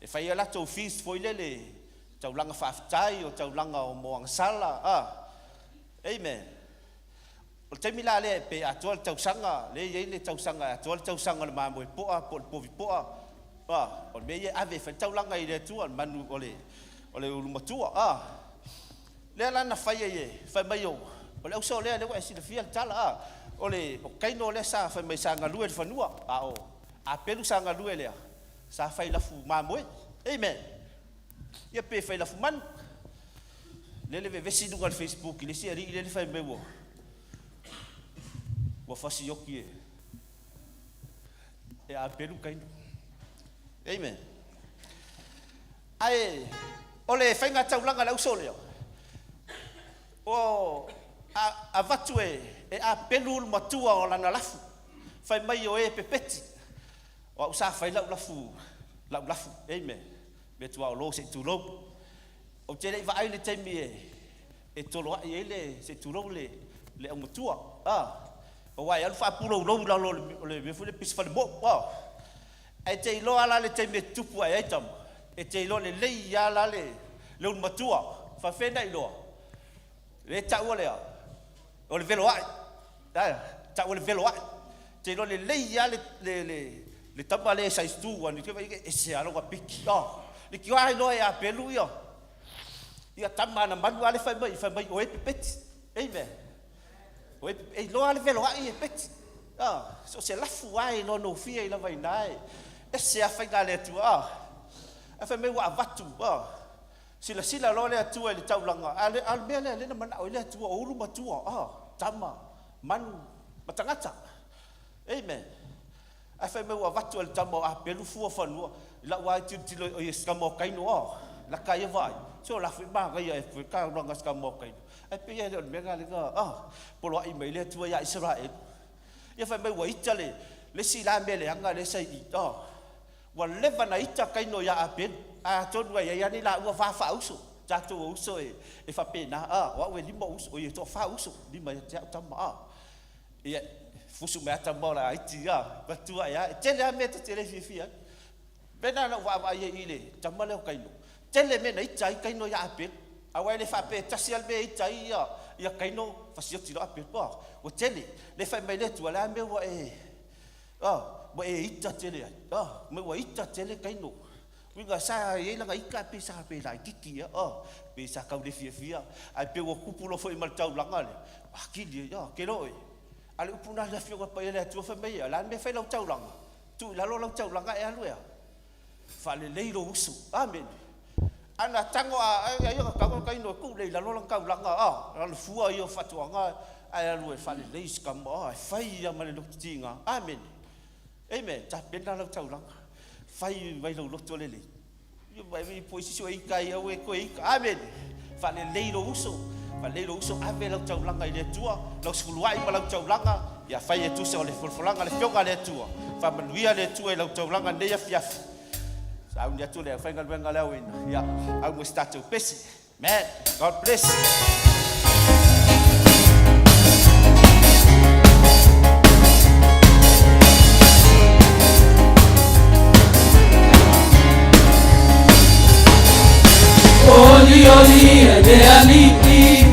E: e fai ai latou feast foi lele, taulaga faafetai, o taulaga o moagasala, a. Amen. O le taimi la lea e pei atoa le tausaga, lea e i ai le tausaga e atoa le tausaga o le mamoe poa po o le povi poa, a, o le mea ia e ave e fai le taulaga i le Atua, le manu o le o le ulu matua, a. Lea la na fai ai e fai mai o o le auso lea, lea ua e silafia le tala, a, o le o Kaino lea sa fai mai sa galue i le fanua, a o Apelu sa galue lea sa fai lafu mamoe. Amen. Ia pe fai lafu manu. Lele vevesi i luga o le Facebook i le isi alii lele fai mai ua ua fasioki e e Apelu Kaino. Amen. Ae o le faiga taulaga a le auso lea, o a avatu e e Apelu le matua o lana lafu, fai mai o e pepeti, o au sa fai lau lafu, lau lafu, amen, mea tuaolo se i tulou. Ou te le i vaai i le taimi e e toloai ai le, se i tulou le le aumatua, a, aua e alu faapuloulou i lalo o le mea foi lea pei se falemoo, a. Ae te iloa la le taimi e tupu ae ai tama, e te iloa lelei lava la le le ulu matua, faafefea na iloa? Le taua lea o le veloa'i, ae taua le veloa'i. E te iloa lelei lava le le le le tama lea e size 2 ane te vaai ese lava lona piki. Oh, leitioa lava iloa e Apelu ia ia tama ana manu a lea fai mai, fai mai o e pepeti. Amen. O e, e iloa le veloa'i e peti. Ah, so o se lafu lava e iloa gofie ai lava i ina e ese lava faiga a le Atua. Ah, ae fai mai ua avatu. Ah. Silasila loa le Atua i le taulaga, a o le mea lea lea na manao ai le Atua, o ulu matua, ah, tama, manu, ma tagata. Amen. Ae fai mai ua avatu e le tama o Apelu fua fanua, i lau lava tilotilo i o si tama o Kaino, ah, laka ia vaai, se o la foi manaia ea foi le taulaga a si tama o Kaino. Ae pei lava e le o le mea lena lea na, ah, poloai mai ai le Atua ia Isaraelu. Ia fai mai ua ita le, le isi la mea leaga lea sa i i, ah, Ua leva na ita Kaino ia Apelu, ae atonu e i ai lava ni laua va faauso, tatou o uso e faapena, a, o au e lima ou uso, oi e toafa ou uso, lima ia te au tama, a. Ia, fusu mai lava tama o laiti, a, matua ea, e tele lava mea ta te le fiafia ai. Mea lena na ou vaavaai ai i le tama lea o Kaino, tele mea na ita ai Kaino ia Apelu, aua e le faapea e tasi lava le mea e ita ai ia Kaino fasioti loa Apelu, a, ua tele. Lea fai mai le Atua, o le a le mea ua e Oh, ua e ita tele ai. Oh, me ua ita tele Kaino. Uiga sa i ai lana ita pe sa pe laititi ia. Oh, pe sa tau le fiafia. Ae pe ua tupu loa foi ma le taulaga lea. Atili ai, oh, ke loa oe. A le upu na le Afioga Paia le Atua fai mai ia, o le a le mea e fai lau taulaga? Tuu i lalo lau taulaga e alu e a? Faalelei lou uso. Amene. Ana tago a ai ana tago Kaino e tuu lea i lalo lana taulaga, ah, lana fua ia o faatoaga ae alu e faalelei si tama, ah, e fai ia ma le loto tiga. Amene. Amen. Tapena lau taulaga. Fai mai lou loto lelei. Ia mai mai po isi sui ita ia ue koe ita. Amene. Faalelei lou uso. Faalelei lou uso, ave lau taulaga i le Atua, lau sefuluai ma lau taulaga, ia fai e tusa o le folafolaga a le Afioga a le Atua. Faamanuia le Atua i lau taulaga nei afiafi. Sauni atu le aufaigaluega le aoina. Ia, au mo se tatou pesi. Man, God bless.
B: Oli oli e le ali'i,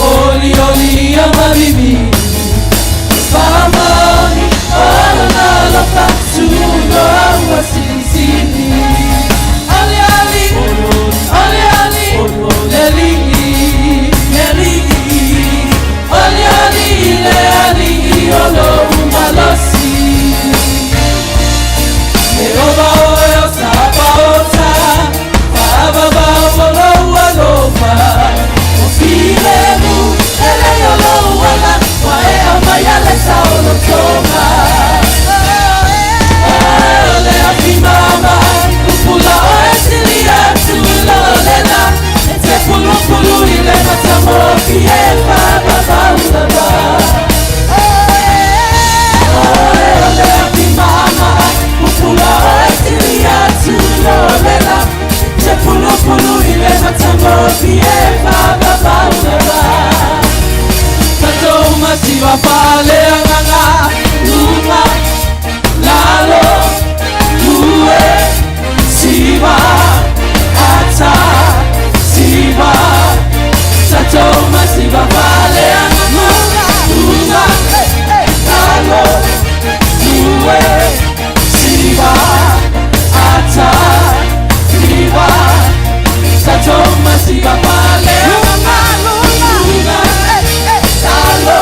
B: oli oli ia malimi. Faamaoni o lona alofa, tunoa ua silisili. Oli oli, oli oli, le ali'i, le ali'i. Oli oli le ali'i o lou malosi. Jehovah oe o Sapaota, faavavao mo lou alofa. O filemu, lelei o lou ala, ua e aumaia le saolotoga. Oe o le afi mama, pupula oe sili atu i lo lela, e te pulupulu i le matagofie faavavau lava. Oe o le afi mama, pupula oe sili atu i lo lela, te pulupulu i le matagofie faavavau lava. Tatou masiva faaleagaga, luga, lalo, ue, siva, ata, siva. Tatou masiva faaleagaga, luga, lalo, ue, siva, ata, siva. Tatou masiva faaleagaga, luga, lalo,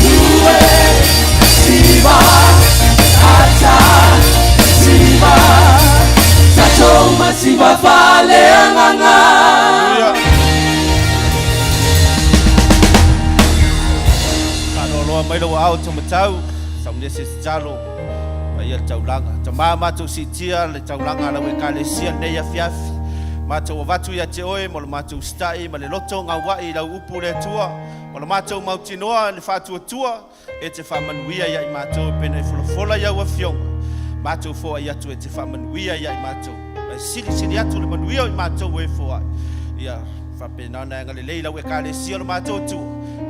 B: ue, siva, ata, siva. Tatou masiva faaleagaga.
E: Faanoanoa mai lou aao taumatau, saunia se tatalo, paia le taulaga. Tama matou siitia le taulaga a lau Ekalesia lenei afiafi. Matou avatu ia te oe mo le matou usitai ma le loto gauai i lau upu le Atua, ma le matou mautinoa i le faatuatua e te faamanuia ia i matou e pei ona e folafola i au afioga. Matou foai atu e te faamanuia ia i matou. Ma e silisili atu le manuia o i matou ua e foai. Ia faapena ona e agalelei lau Ekalesia o le matou Atua,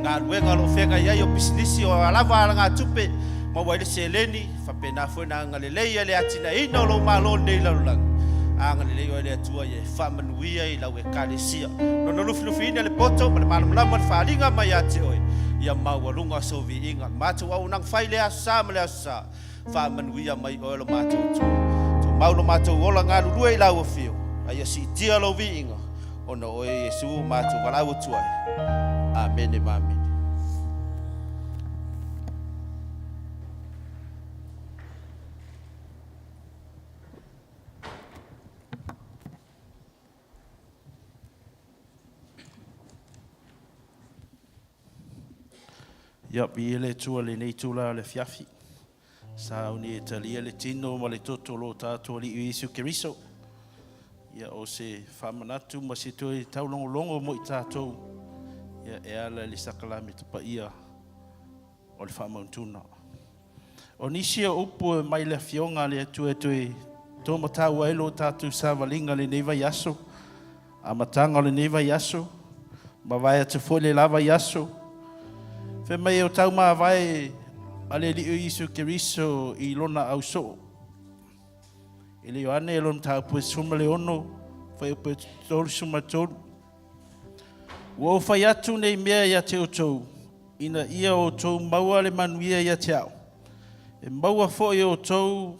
E: galuega o lo o feagai ai o pisinisi o a lava alagatupe, maua ai le seleni, faapena foi ona agalelei ai le atinaeina o lou Malo i lenei lalolagi. Agalelei oe le Atua ia e faamanuia i lau Ekalesia. Lona lufilufiina le poto ma le malamalama o le faaaliga mai ia te oe, ia maualuga sou viiga. Le matou auaunaga fai i lea Aso Sa ma le Aso Sa, faamanuia mai oe lo matou Atua. Tumau lo matou ola galulue i lau afio, a ia siitia lou viiga, ona o oe Iesu ua matou valaau atu ai. Amene ma amene. Ia, viia le Atua i lenei itula o le afiafi. Sauni e talia le tino ma le toto o lo tatou Alii o Iesu Keriso. Ia, o se faamanatu ma se toe taulogologo mo i tatou, ia, e ala i le sakalameta paia o le faamautuga. O nisi o upu e mai le Afioga a le Atua e toe tōmatau ai lo tatou savaliga i lenei vaiaso, amataga o lenei vaiaso, mavae atu foi le la vaiaso. Fai mai o tau mavae a le Alii o Iesu Keriso i lona ausoo. I le Ioane lona mataupu e 16, fuaiupu e 33. Ua ou fai atu nei mea ia te outou, ina ia outou maua le manuia ia te a'u, e maua foi e outou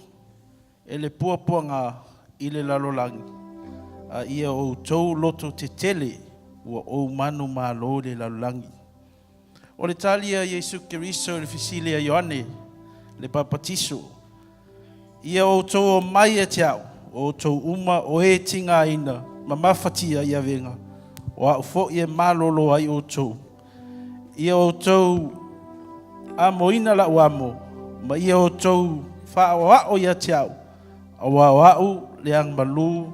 E: e le puapuaga i le lalolagi, a ia outou loto tetele ua ou manumalo i le lalolagi. O le tali a Iesu Keriso i le fesili a Ioane le Papatiso, Ia outou omai ia te a'u, o outou uma o e tigaina ma mafatia i avega, o a'u foi e malolo ai outou. Ia outou amoina la'u amo, ma ia outou faaoao ia te a'u, auā o a'u le agamalu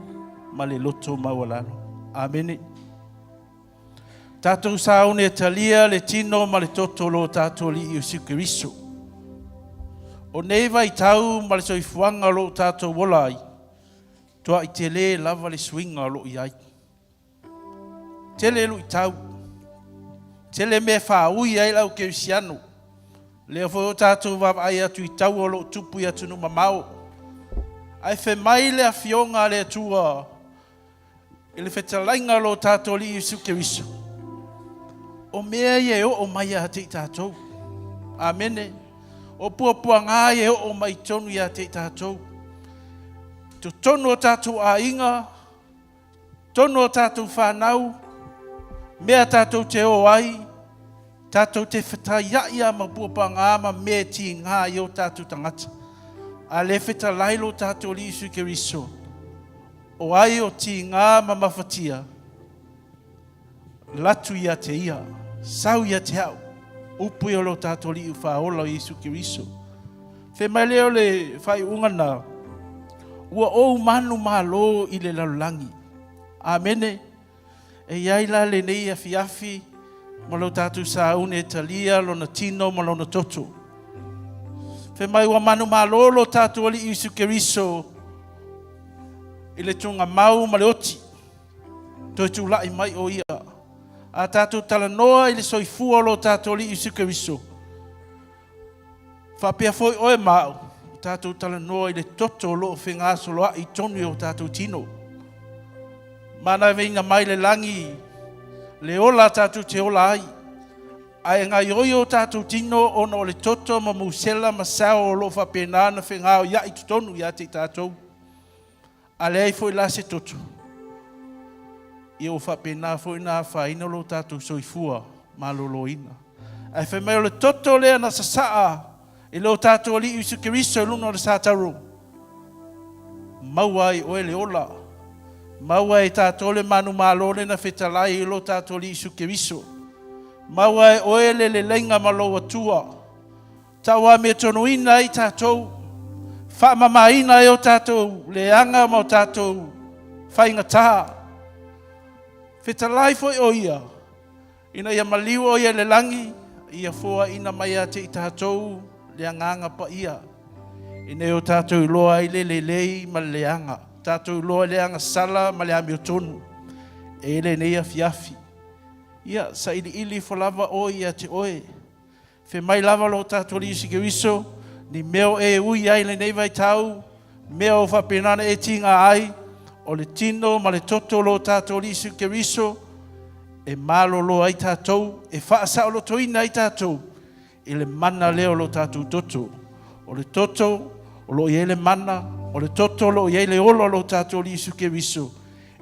E: ma le loto maualalo. Amene. Tatou sauni e talia le tino ma le toto o lo tatou Alii Iesu Keriso. O nei vaitau ma le soifuaga o lo o tatou ola ai, tua'i tele lava le suiga o lo o i ai. Tele luitau, tele mea e faaui ai le au kerisiano. Lea foi o tatou vaavaai atu i taua o lo o tupu i atunuu mamao. Ae fai mai le Afioga a le Atua i le fetalaiga o lo tatou Alii Iesu Keriso, o mea ia e oo mai ia te i tatou. Amene. O puapuaga ia e oo mai tonu ia te i tatou. Totonu o tatou aiga, totonu o tatou fanau, mea tatou te o ai, tatou te fetaiai lava ma puapuaga ma mea e tiga ai o tatou tagata. A le fetalai lo tatou Alii Iesu Keriso, o ai o tiga ma mafatia, latu ia te ia, sau ia te a'u, upu ia o lo tatou Alii Faaola o Iesu Keriso. Fai mai lea o le faaiuga na, ua ou manumalo i le lalolagi. Amene. E i ai la lenei afiafi ma lo tatou sauni e talia lona tino ma lona toto. Fai mai ua manumalo lo tatou Alii Iesu Keriso i le tugamau ma le oti. Toe tulai mai o ia. A tatou talanoa i le soifua o lo tatou Alii Iesu Keriso, faapea foi oe ma a'u, ua tatou talanoa i le toto o lo o fegasoloa'i i tonu i o tatou tino. Manaveina mai le lagi le ola tatou te ola ai, ae gaioi o tatou tino ona o le toto ma musela ma sao o lo o faapena ona fegaoia'i totonu ia te i tatou. A leai foi la se toto, ia ua faapena foi ona afaina lo tatou soifua maloloina. Ae fai mai o le toto lea na sasaa i lo tatou Alii Iesu Keriso i luga o le satauro, maua ai oe le ola, maua e tatou le manumalo lea na fetalai i lo tatou Alii Iesu Keriso, maua e oe le leleiga ma lou Atua, Tauamiatonuina ai tatou, faamamaina ai o tatou leaga ma o tatou faigata. Fetalai foi o Ia, ina ia maliu o Ia i le lagi, ia foaina mai ia te i tatou le Agaga Paia, ina ia o tatou iloa ai le lelei ma le leaga, tatou iloa le agasala ma le amiotonu. E i lenei afiafi, ia sailiili ifo lava oe ia te oe, Fai mai lava lo tatou Alii Iesu Keriso, ni mea o e ui ai i lenei vaitau, mea o faapena ona e tiga ai, o le tino ma le toto o lo tatou Alii Iesu Keriso, e malolo ai tatou, e faasaolotoina ai tatou i le mana lea o lo tatou toto. O le toto o lo o i ai le mana, o le toto o lo o i ai le ola o lo tatou Alii Iesu Keriso,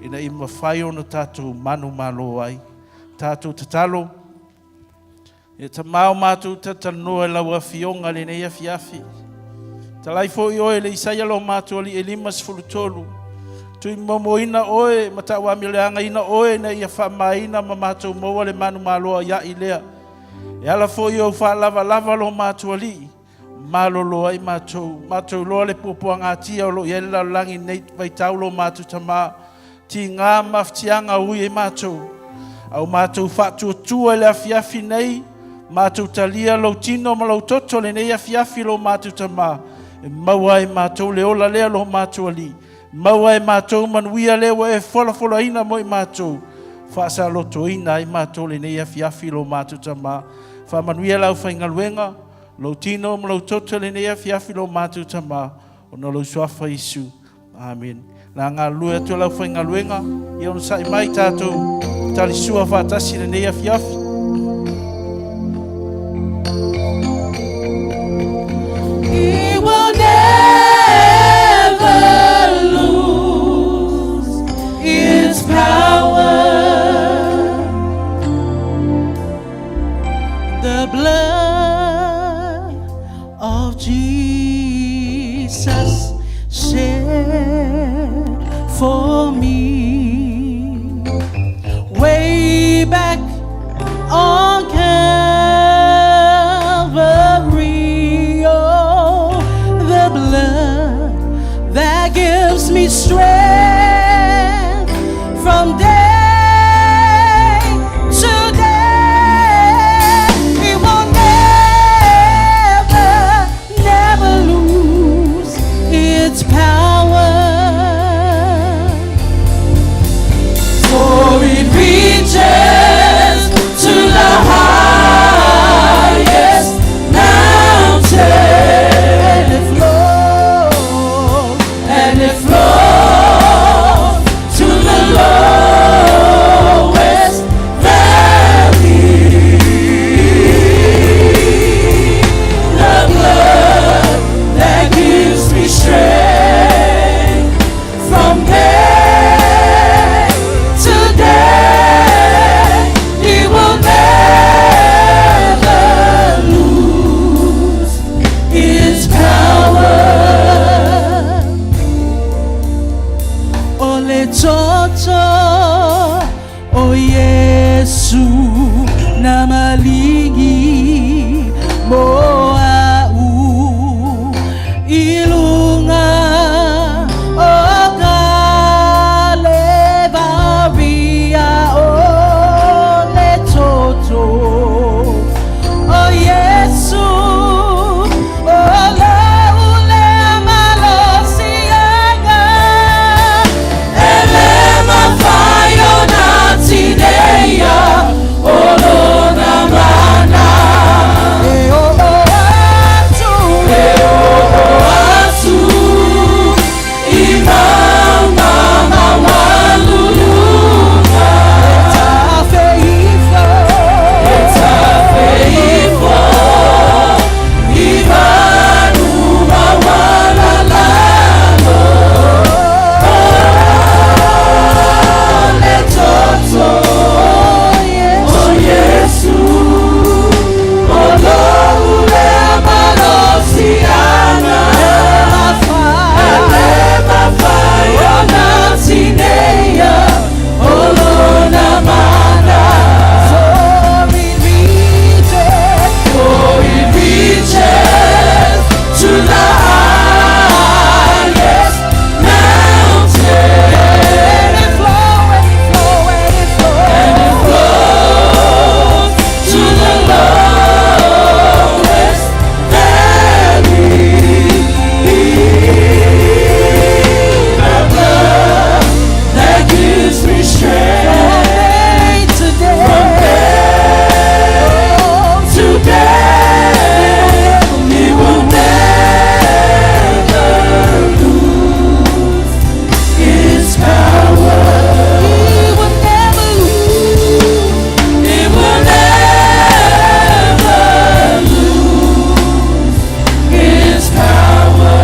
E: ina ia mafai ona tatou manumalo ai. Tatou tatalo. E Tama o matou talatalanoa i lau Afioga i lenei afiafi. Talai foi oe i le Isaia lo matou alii e 53. Tuimomoina oe ma tauamioleagaina oe ina ia faamaina ma matou maua le manumaloa ia'i lea.
F: E ala foi i ou faalavalava lo matou Alii, malolo ai matou, matou iloa le puapuagatia o lo o i ai le lalolagi i lenei vaitau lo matou Tama, tiga ma mafatiaga ui ai matou. A ua matou faatuatua i le afiafi nei, matou talia lou tino ma lou toto lenei afiafi lo matou Tama, e maua ai matou le ola lea lo matou Alii, maua ai matou manuia lea ua e folafolaina mo i matou, faasalotoina ai matou lenei afiafi lo matou Tama. Faamanuia le aufaigaluega, lou tino ma lou toto lenei afiafi lo matou Tama, ona o lou suafa Iesu. Amen. La galulue atu le aufaigaluega, ia onosai mai tatou talisua faatasi lenei afiafi.
B: He will never lose its power. The blood of Jesus shed for me way back on Calvary. Oh, the blood that gives me strength from day to day. It will never, never lose its power. For it reaches to the highest mountain, and it flows, and it flows to the lowest valley. The blood that gives me strength from day to day, it will never lose its power. O le toto o Iesu na maligi mo a'u i luga o Kalevaria o le toto o Iesu o lou lea malosiaga e le mafai ona tineia o lona mana e oo atu e oo atu i mauga maualuluga e tafe ifo e tafe ifo i manu maualalalo o le toto o Iesu o lou lea malosiaga e le mafai ona tineia o lona mana. For it reaches to the highest mountain, and it flows, and it flows, and it flows, and it flows to the lowest valley. The blood that gives me strength from day to day, it will never lose its power. It will never lose. It will never lose its power.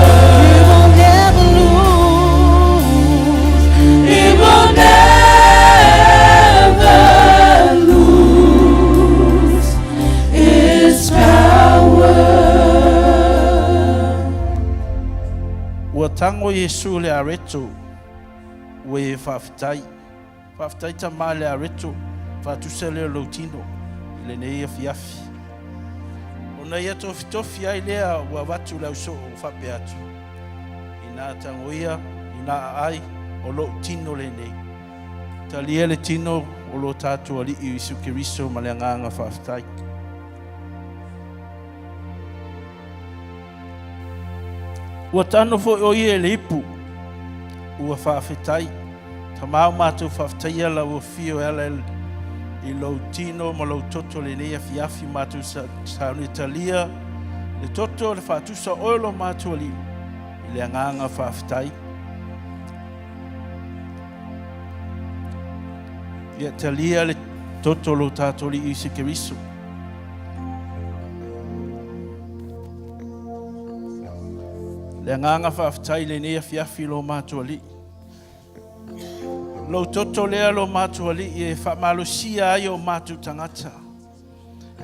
B: It will never lose. It will never lose its power.
F: Ua tago Iesu le areto, ua e faafetai. Faafetai Tama i le areto, faatusa lea o lou tino i lenei afiafi. Ona ia tofitofi ai lea ua avatu le ausoo ua faapea atu, Inā tagoia, inā aai, o lou tino lenei. Talia le tino o lo tatou Alii Iesu Keriso ma le agaga faafetai. Ua tano foi o ia i le ipu, ua faafetai. Tama o matou faafetaia lau afio e ala i lou tino ma lou toto lenei afiafi matou sauni talia le toto le faatusa oe lo matou alii i le agaga faafetai. Ia talia le toto lo tatou alii Iesu Keriso. Le agaga faafetai lenei afiafi lo matou alii. Lou toto lea lo matou alii e faamalosia ai o matou tagata.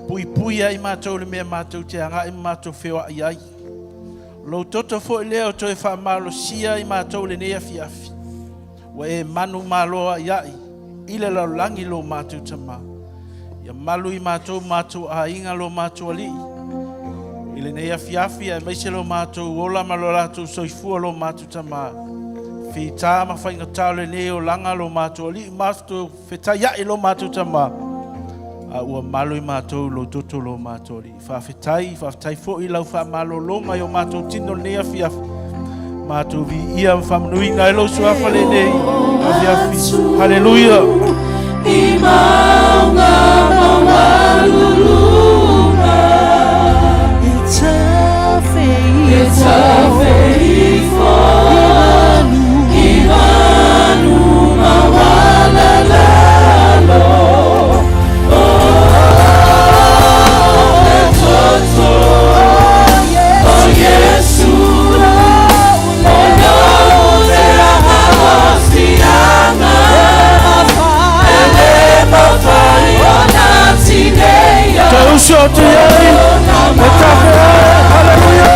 F: Puipui ai matou le mea matou te agai ma matou feoai ai. Lou toto foi lea o toe faamalosia ai matou lenei afiafi. Ua e manu malo ai ai i le lalolagi lo matou tama. Ia malu i matou matou aiga lo matou alii. I lenei afiafi aemaise lo matou ola ma lo latou soifua lo matou tama. Fita ma faigata o lenei olaga lo matou alii matou fetaiai lo matou tama. A ua malu i matou lo toto lo matou alii. Faafetai, faafetai foi lau faamalologa i o matou tino lenei afiafi. Matou viia ma faamanuina ai lou suafa lenei afiafi. Haleluia!
B: I maunga maualuluga E tafe ifo I vanu maualalalo
F: To'uso atu i ai, e tafe ai, haleluia!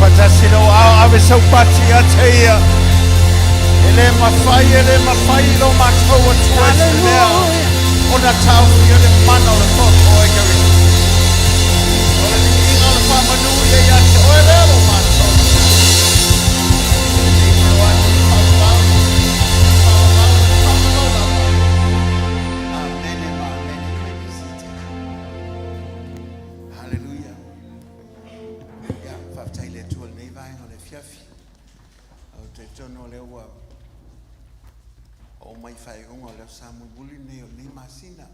G: Faatasi lou ao ave sau pati ia te ia. E le mafai, e le mafai i lo matou Atua i se mea ona taofia le mana o le toto e Keriso. O le viiga o le faamanu ia ia te oe lea lo matou. E le o atu le faavavau, le faavavau ma le faavavau lava. Amene ma amene. You may be seated. Hallelujah. Ia, faafetai i le Atua i lenei vaega o le afiafi. Ou te talitonu o lea ua oo mai faaiuga o le aso mulimuli lenei o lenei masina.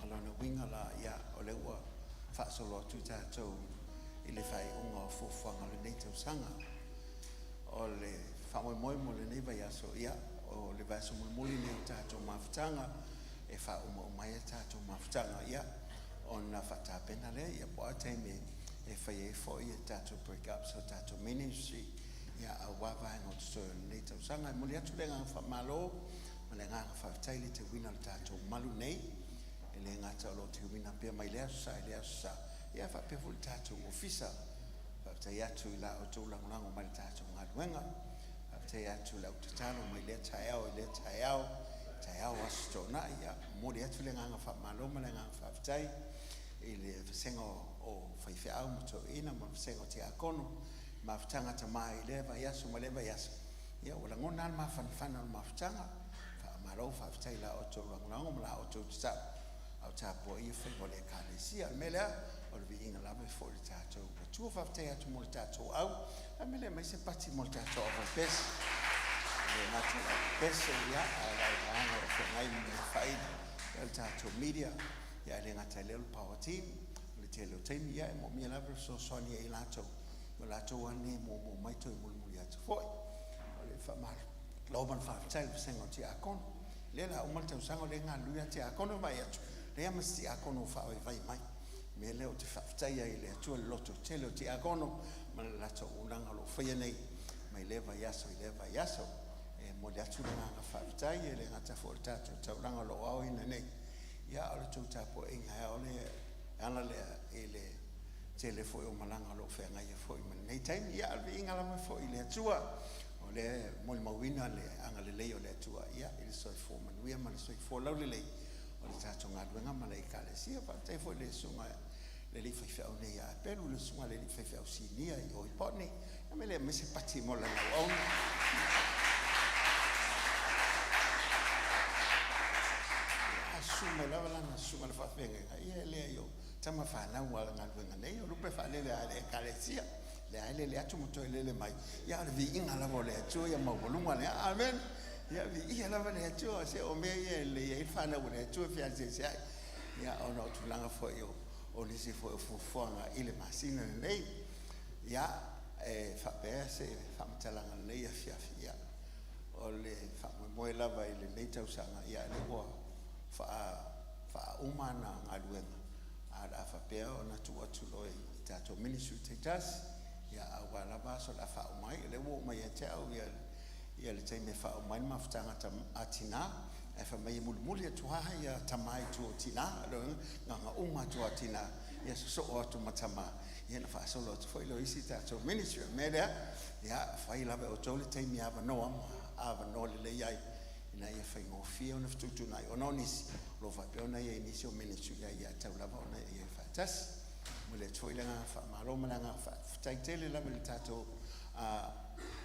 G: O lona uiga la, ia, o lea ua faasolo atu tatou i le faaiuga o fuafuaga o lenei tausaga. O le faamoemoe mo lenei vaiaso, ia, o le vaiaso mulimuli lenei o tatou mafutaga, e faaumauma ai a tatou mafutaga, ia, ona faatapena lea, ia, po o a taimi e fai ai foi ia tatou break ups o tatou ministry, ia, aua vaega o totoe o lenei tausaga. E momoli atu le agaga faamalo ma le agaga faafetai i le teuina o le tatou malu nei, e le gata o lo o teuina pea mai lea aso sa i lea aso sa, ia faapea foi le tatou ofisa. Faafetai atu i la outou lagolago mai le tatou galuega. Faafetai atu i lau tatalo mai lea taeao i lea taeao, taeao aso toonai. Ia, momoli atu le agaga faamalo ma le agaga faafetai i le vasega o faifeau ma toeaiina ma le vasega o tiakono, mafutaga tama i lea vaiaso ma lea vaiaso. Ia, ua lagona lava le mafanafana o le mafutaga. Faamalo, faafetai i la outou lagolago ma la outou tatalo. A o tapuaia faiva o le Ekalesia. O le mea lea, o le viiga lava e foi i le tatou Atua. Faafetai atu mo le tatou au. A mea lea, aumai se pati mo le tatou au faipese. E le gata i le au faipese, ia, a o le auvaega o lo o feagai ma mea faili, ia, o le tatou media, ia, e le gata i lea o le power team. O le tele o taimi, ia, e moomia lava le fesoasoani ia i latou, o latou lava nei e muamua mai toe mulimuli atu foi. O le faamalo ma le faafetai i le vasega o tiakono. O lea o le a uma le tausaga o lea e galulue lava tiakono, e vaai atu, leai lava ma se tiakono o faavaivai mai. O le mea lea ou te faafetai ai i le Atua i le lototele o tiakono ma le latou auaunaga o lo o faia nei mai lea vaiaso i lea vaiaso. E momoli atu le agaga faafetai, e le gata foi o le tatou taulaga o lo o aoina nei, ia a o le tou tapuaiga e ao le ala lea i le tele foi o malaga o lo o feagai ai foi ma lenei taimi. Ia, a o le viiga lava foi i le Atua, o lea e molimauina le agalelei o le Atua ia i le soifua manuia ma le soifua laulelei o le tatou galuega ma le Ekalesia. Faafetai foi i le susuga i le alii faifeau nei ia Apelu, le susuga i le alii faifeau sinia i o i Botany. Ia me le aumai se pati mo lana auauna. A susu mai lava lana susuga i le faafeagaiga, ia e leai o tama fanau a le galuega nei, o lupe faalele a le Ekalesia. Lea e lele atu ma toe lele mai, ia o le viiga lava o le Atua ia maualuga lea. Amen. Ia viia lava le Atua, se o mea ia e lelei ai le fanau a le Atua e feaseaseai. Ia ona o tulaga foi o o nisi foi o fuafuaga i le masina lenei. Ia, e faapea se faamatalaga lenei afiafi, ia, o le faamoemoe lava i lenei tausaga, ia, lea ua faa, faauma ana galuega, a o le a faapea ona tuu atu loa i tatou ministry taitasi, ia, aua lava aso o le a faauma ai. O lea ua oo mai ia te au ia, ia le taimi e faauma ai le mafutaga a tinā, ae fai mai e mulimuli atu lava ia tama i tua o tinā, o lona uiga, na ona uma atu lava o tinā, ia sosoo atu ma tama, ia ona faasolo atu foi lea o isi tatou ministry. O le mea lea, ia, fai lava e outou le taimi avanoa ma avanoa lelei ai, ina ia faigofie ona fetuutuunai, ona o nisi o lo o faapea ona i ai i nisi o ministry, ia tatau lava ona i ai faatasi. E momoli atu foi le agaga faamalo ma le agaga faafetai tele lava i le tatou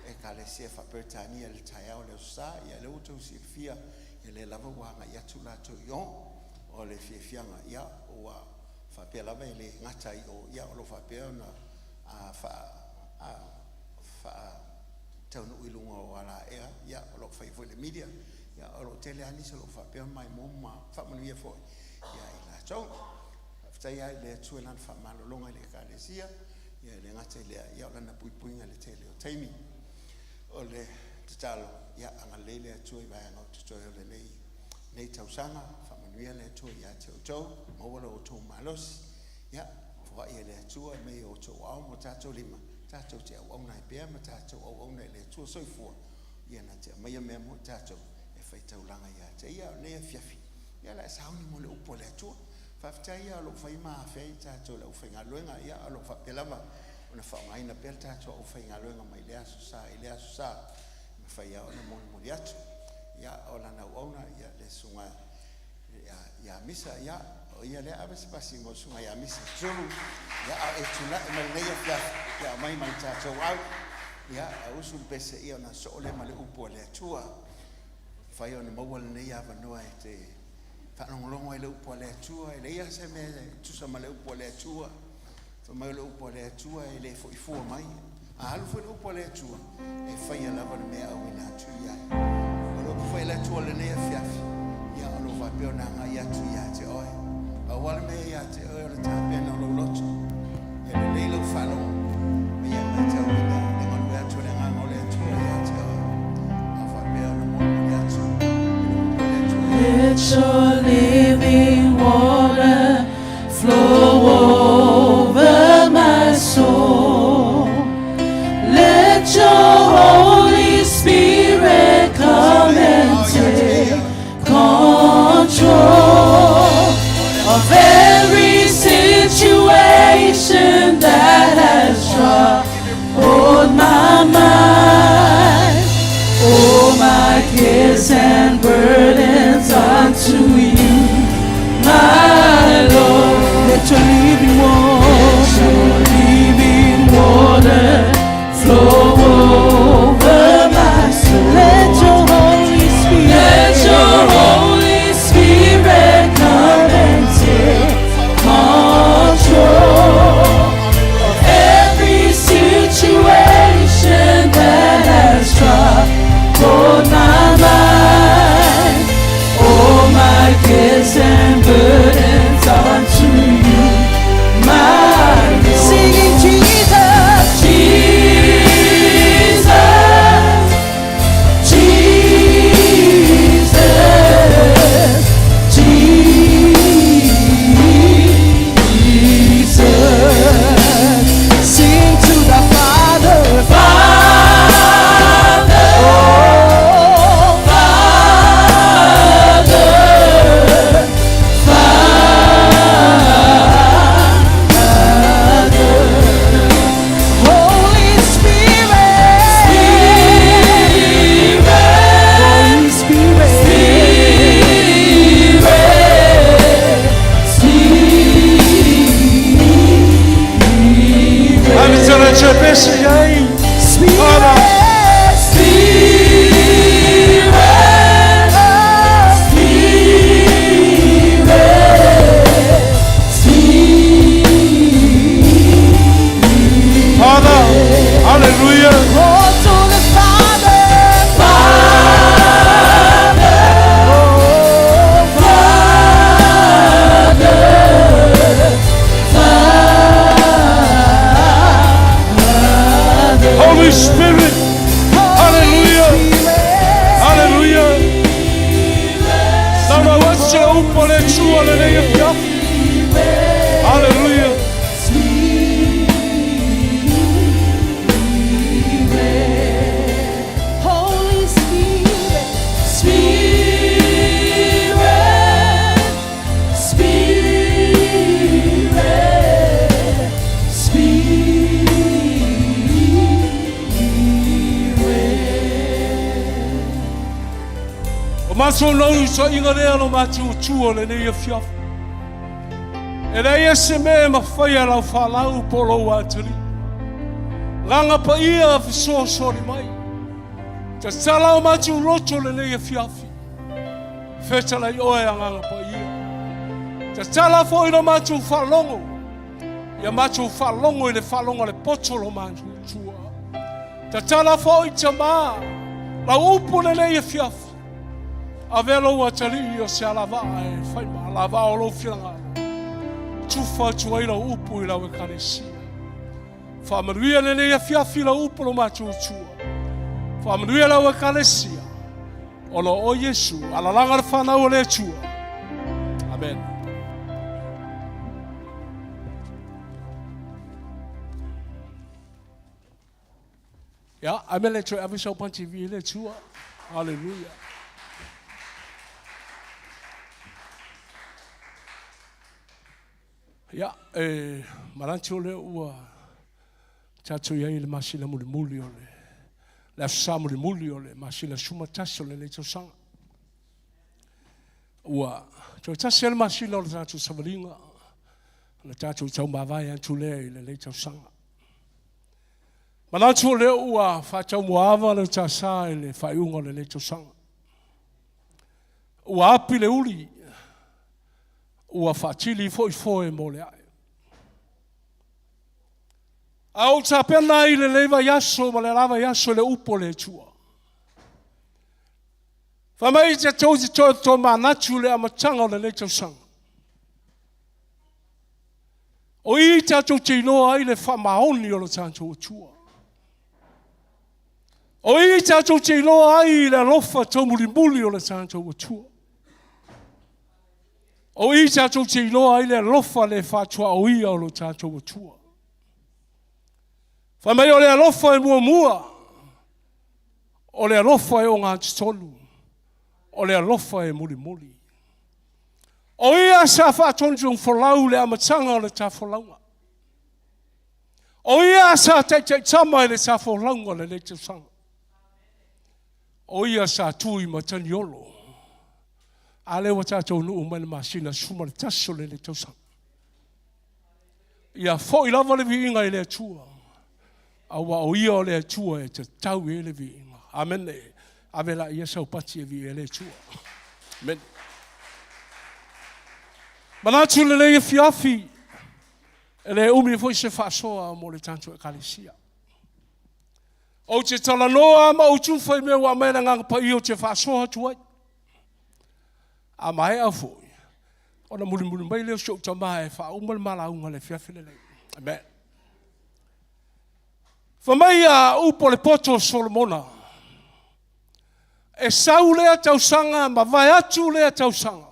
G: Ekalesia Faa-Peretania i le taeao o le Aso Sa. Ia lea ua outou silafia, ia lea lava ua agai atu latou i o. O le fiafiaga, ia ua faapea lava e le gata ai i o, ia o lo o faapea ona faa faataunuu i luga o alaea, ia o lo o faia foi le media, ia o lo o tele lava nisi o lo o faapea ona maimoa ma faamanuia foi ia i latou. Faafetai lava i le Atua i Lana faamalologa i le Ekalesia, ia e le gata i lea, ia o Lana puipuiga i le tele o taimi. O le tatalo, ia agalelei le Atua i vaega o totoe o lenei nei tausaga, faamanuia le Atua ia te outou, maua lo outou malosi, ia foai e le Atua mea i outou ao ma o tatou lima, tatou te auauna ai pea ma tatou auauna i le Atua soifua, ia na te aumaia mea mo tatou e faitaulaga ia te ia. O lenei afiafi, ia o le a sauni mo le upu a le Atua. Faafetai ia o lo o fai ma afea i tatou le aufaigaluega, ia o lo o faapea lava ona faaaogaina pea le tatou aufaigaluega mai lea Aso Sa i lea Aso Sa, e mafai lava ona molimoli atu. Ia o lana auauna, ia le susuga ia Misa, ia o ia lea, ave se pasi mo le susuga ia Misa Zulu, ia a o e tulai mai lenei afiafi, ia aumai ma le tatou au, ia a usu le pese, ia ona soo lea ma le upu a le Atua. Mafai ona maua lenei avanoa e te faalogologo ai le upu a le Atua, e leai lava se mea e tusa ma le upu a le Atua. Fai mai o le upu a le Atua e le foi fua mai. A alu foi le upu a le Atua, e faia lava le mea e auina atu i ai. O le upu foi a le Atua i lenei afiafi, ia o lo o faapea ona agai atu ia te oe. Pau lava le mea ia te oe o le tapena o lou loto. Ia lelei lau faalogo, ma ia matauina le galue atu o le agaga o le Atua ia te oe. A o faapea ona molimoli atu i le upu a le Atua ia
B: Let your living water flow over my soul. Let your Holy Spirit come and take control of every situation that has troubled my mind. All my cares and burdens unto you.
H: malosi le upu a le Atua lenei afiafi. Haleluia.
B: Holy Spirit, Spirit, Spirit, Spirit.
H: O matou nausaʻiga lea lo matou Atua lenei afiafi. E leai e se mea e mafai e lau falau po o lou atalii. Agaga paia fesoasoani mai. Tatala o matou loto lenei afiafi. Fetalai oe Agaga Paia. Tatala foi lo matou faalogo. Ia matou faalogo i le faalogo a le poto o lo matou Atua. Tatala foi Tamā lau upu lenei afiafi. Avea lou atalii o se alavaa e fai ma alavaa o lou finagalo. Tufa atu ai lau upu i lau Ekalesia. Faamanuia lenei afiafi lau upu lo matou Atua. Faamanuia lau Ekalesia. O lo o Iesu, alalaga le fanau o le Atua. Amen. Ia, ae le toe ave sau panti vi le Atua. Haleluia. Ia, e manatu o lea ua tatou i ai i le masina mulimuli o le le aso sa mulimuli o le masina 11 o lenei tausaga. Ua toe tasi le masina o le tatou savaliga na tatou taumavae atu lea i lenei tausaga. Manatu o lea ua faataumuaava le tasa i le faaiuga o lenei tausaga. Ua api le uli, ua faatili foi foe mo le ae. A ou tapena ai i lenei vaiaso ma le la vaiaso i le upu o le Atua. Fai mai te tou te toe tomanatu i le amataga o lenei tausaga. O i tatou te iloa ai le faamaoni o lo tatou Atua. O i tatou te iloa ai le alofa taumulimuli o le tatou Atua. O i tatou te iloa ai le alofa le faatuaoia o lo tatou Atua. Fai mai o le alofa e muamua, o le alofa e ogatotonu, o le alofa e mulimuli. O ia sa faatonutonufolau le amataga o le tafolauga. O ia sa taitaitama i le tafolauga o lenei tausaga. O ia sa tu i Mataniolo. A lea ua tatou nuu mai le masina 11 o lenei tausaga. Ia foi lava le viiga i le Atua, aua o ia o le Atua e tatau i ai le viiga. Amene. Ave la ia sau pati e viia le Atua. Amene. Manatu lenei afiafi, e le umi foi se faasoa mo le tatou Ekalesia. Ou te talanoa ma ou tufa i mea ua aumai le Agaga Paia ou te faasoa atu ai. A maea foi, ona mulimuli mai lea o si ou tama e faauma le malauga le afiafi lenei. Amen. Fai mai a upu o le poto o Solomona, e sau lea tausaga ma vae atu lea tausaga.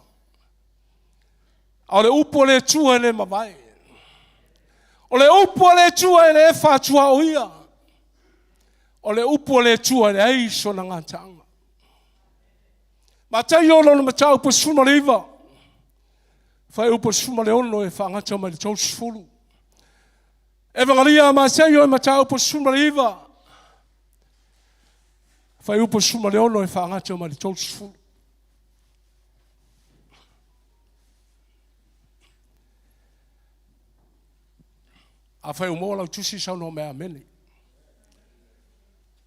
H: A o le upu a le Atua e le mavae. O le upu a le Atua e le faatuaoia. O le upu a le Atua e leai sona gataaga. Mataio lona mataupu 19, fuaiupu 16 e faagata mai le 30. Evagalia a Mataio e mataupu 19, fuaiupu 16 e faagata mai le 30. Afai ua maua lau tusi, saunoa mai amene.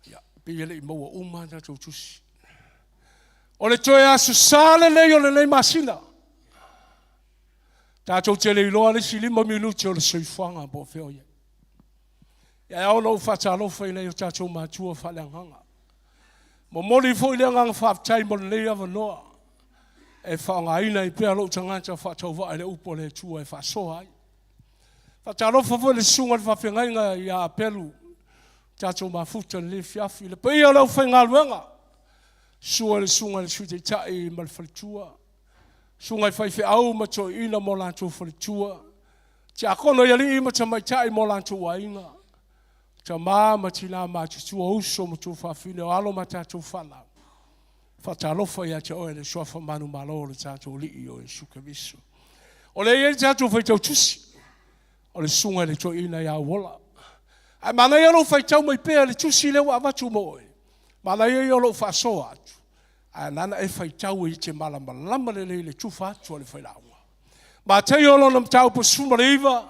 H: Ia, pei e le i maua uma tatou tusi. O le toe aso sa lenei o lenei masina. Tatou te le iloa le isi 5 minute o le soifuaga po o fea o i ai. Ia, e ao ona ou faatalofa i nai o tatou matua faaleagaga. Momoli foi le agaga faafetai mo lenei avanoa e faaaogaina ai pea lou tagata faatauvaa i le upu a le Atua e faasoa ai. Faatalofa foi i le susuga i le faafeagaiga ia Apelu, tatou mafuta i lenei afiafi. Le paia o le aufaigaluega, sua i le susuga i le Sui Taitai ma le faletua. Susuga i faifeau ma toeaiina ma o latou faletua, tiakono i alii ma tamaitai ma o latou aiga, tama ma tina matutua, uso ma tuafafine, o alo ma tatou fanau. Faatalofa ia te oe i le suafa manumalo o le tatou Alii o Iesu Keriso. O lea e i ai le tatou faitau tusi, o le susuga i le toeaina ia Uola. Ae manaia lou faitau mai pea le tusi lea ua avatu mo oe. Manaia ia o lou faasoa atu, ae nana e faitau e te malamalama lelei i le tufa atu a le failauga. Mataio lona mataupu 19,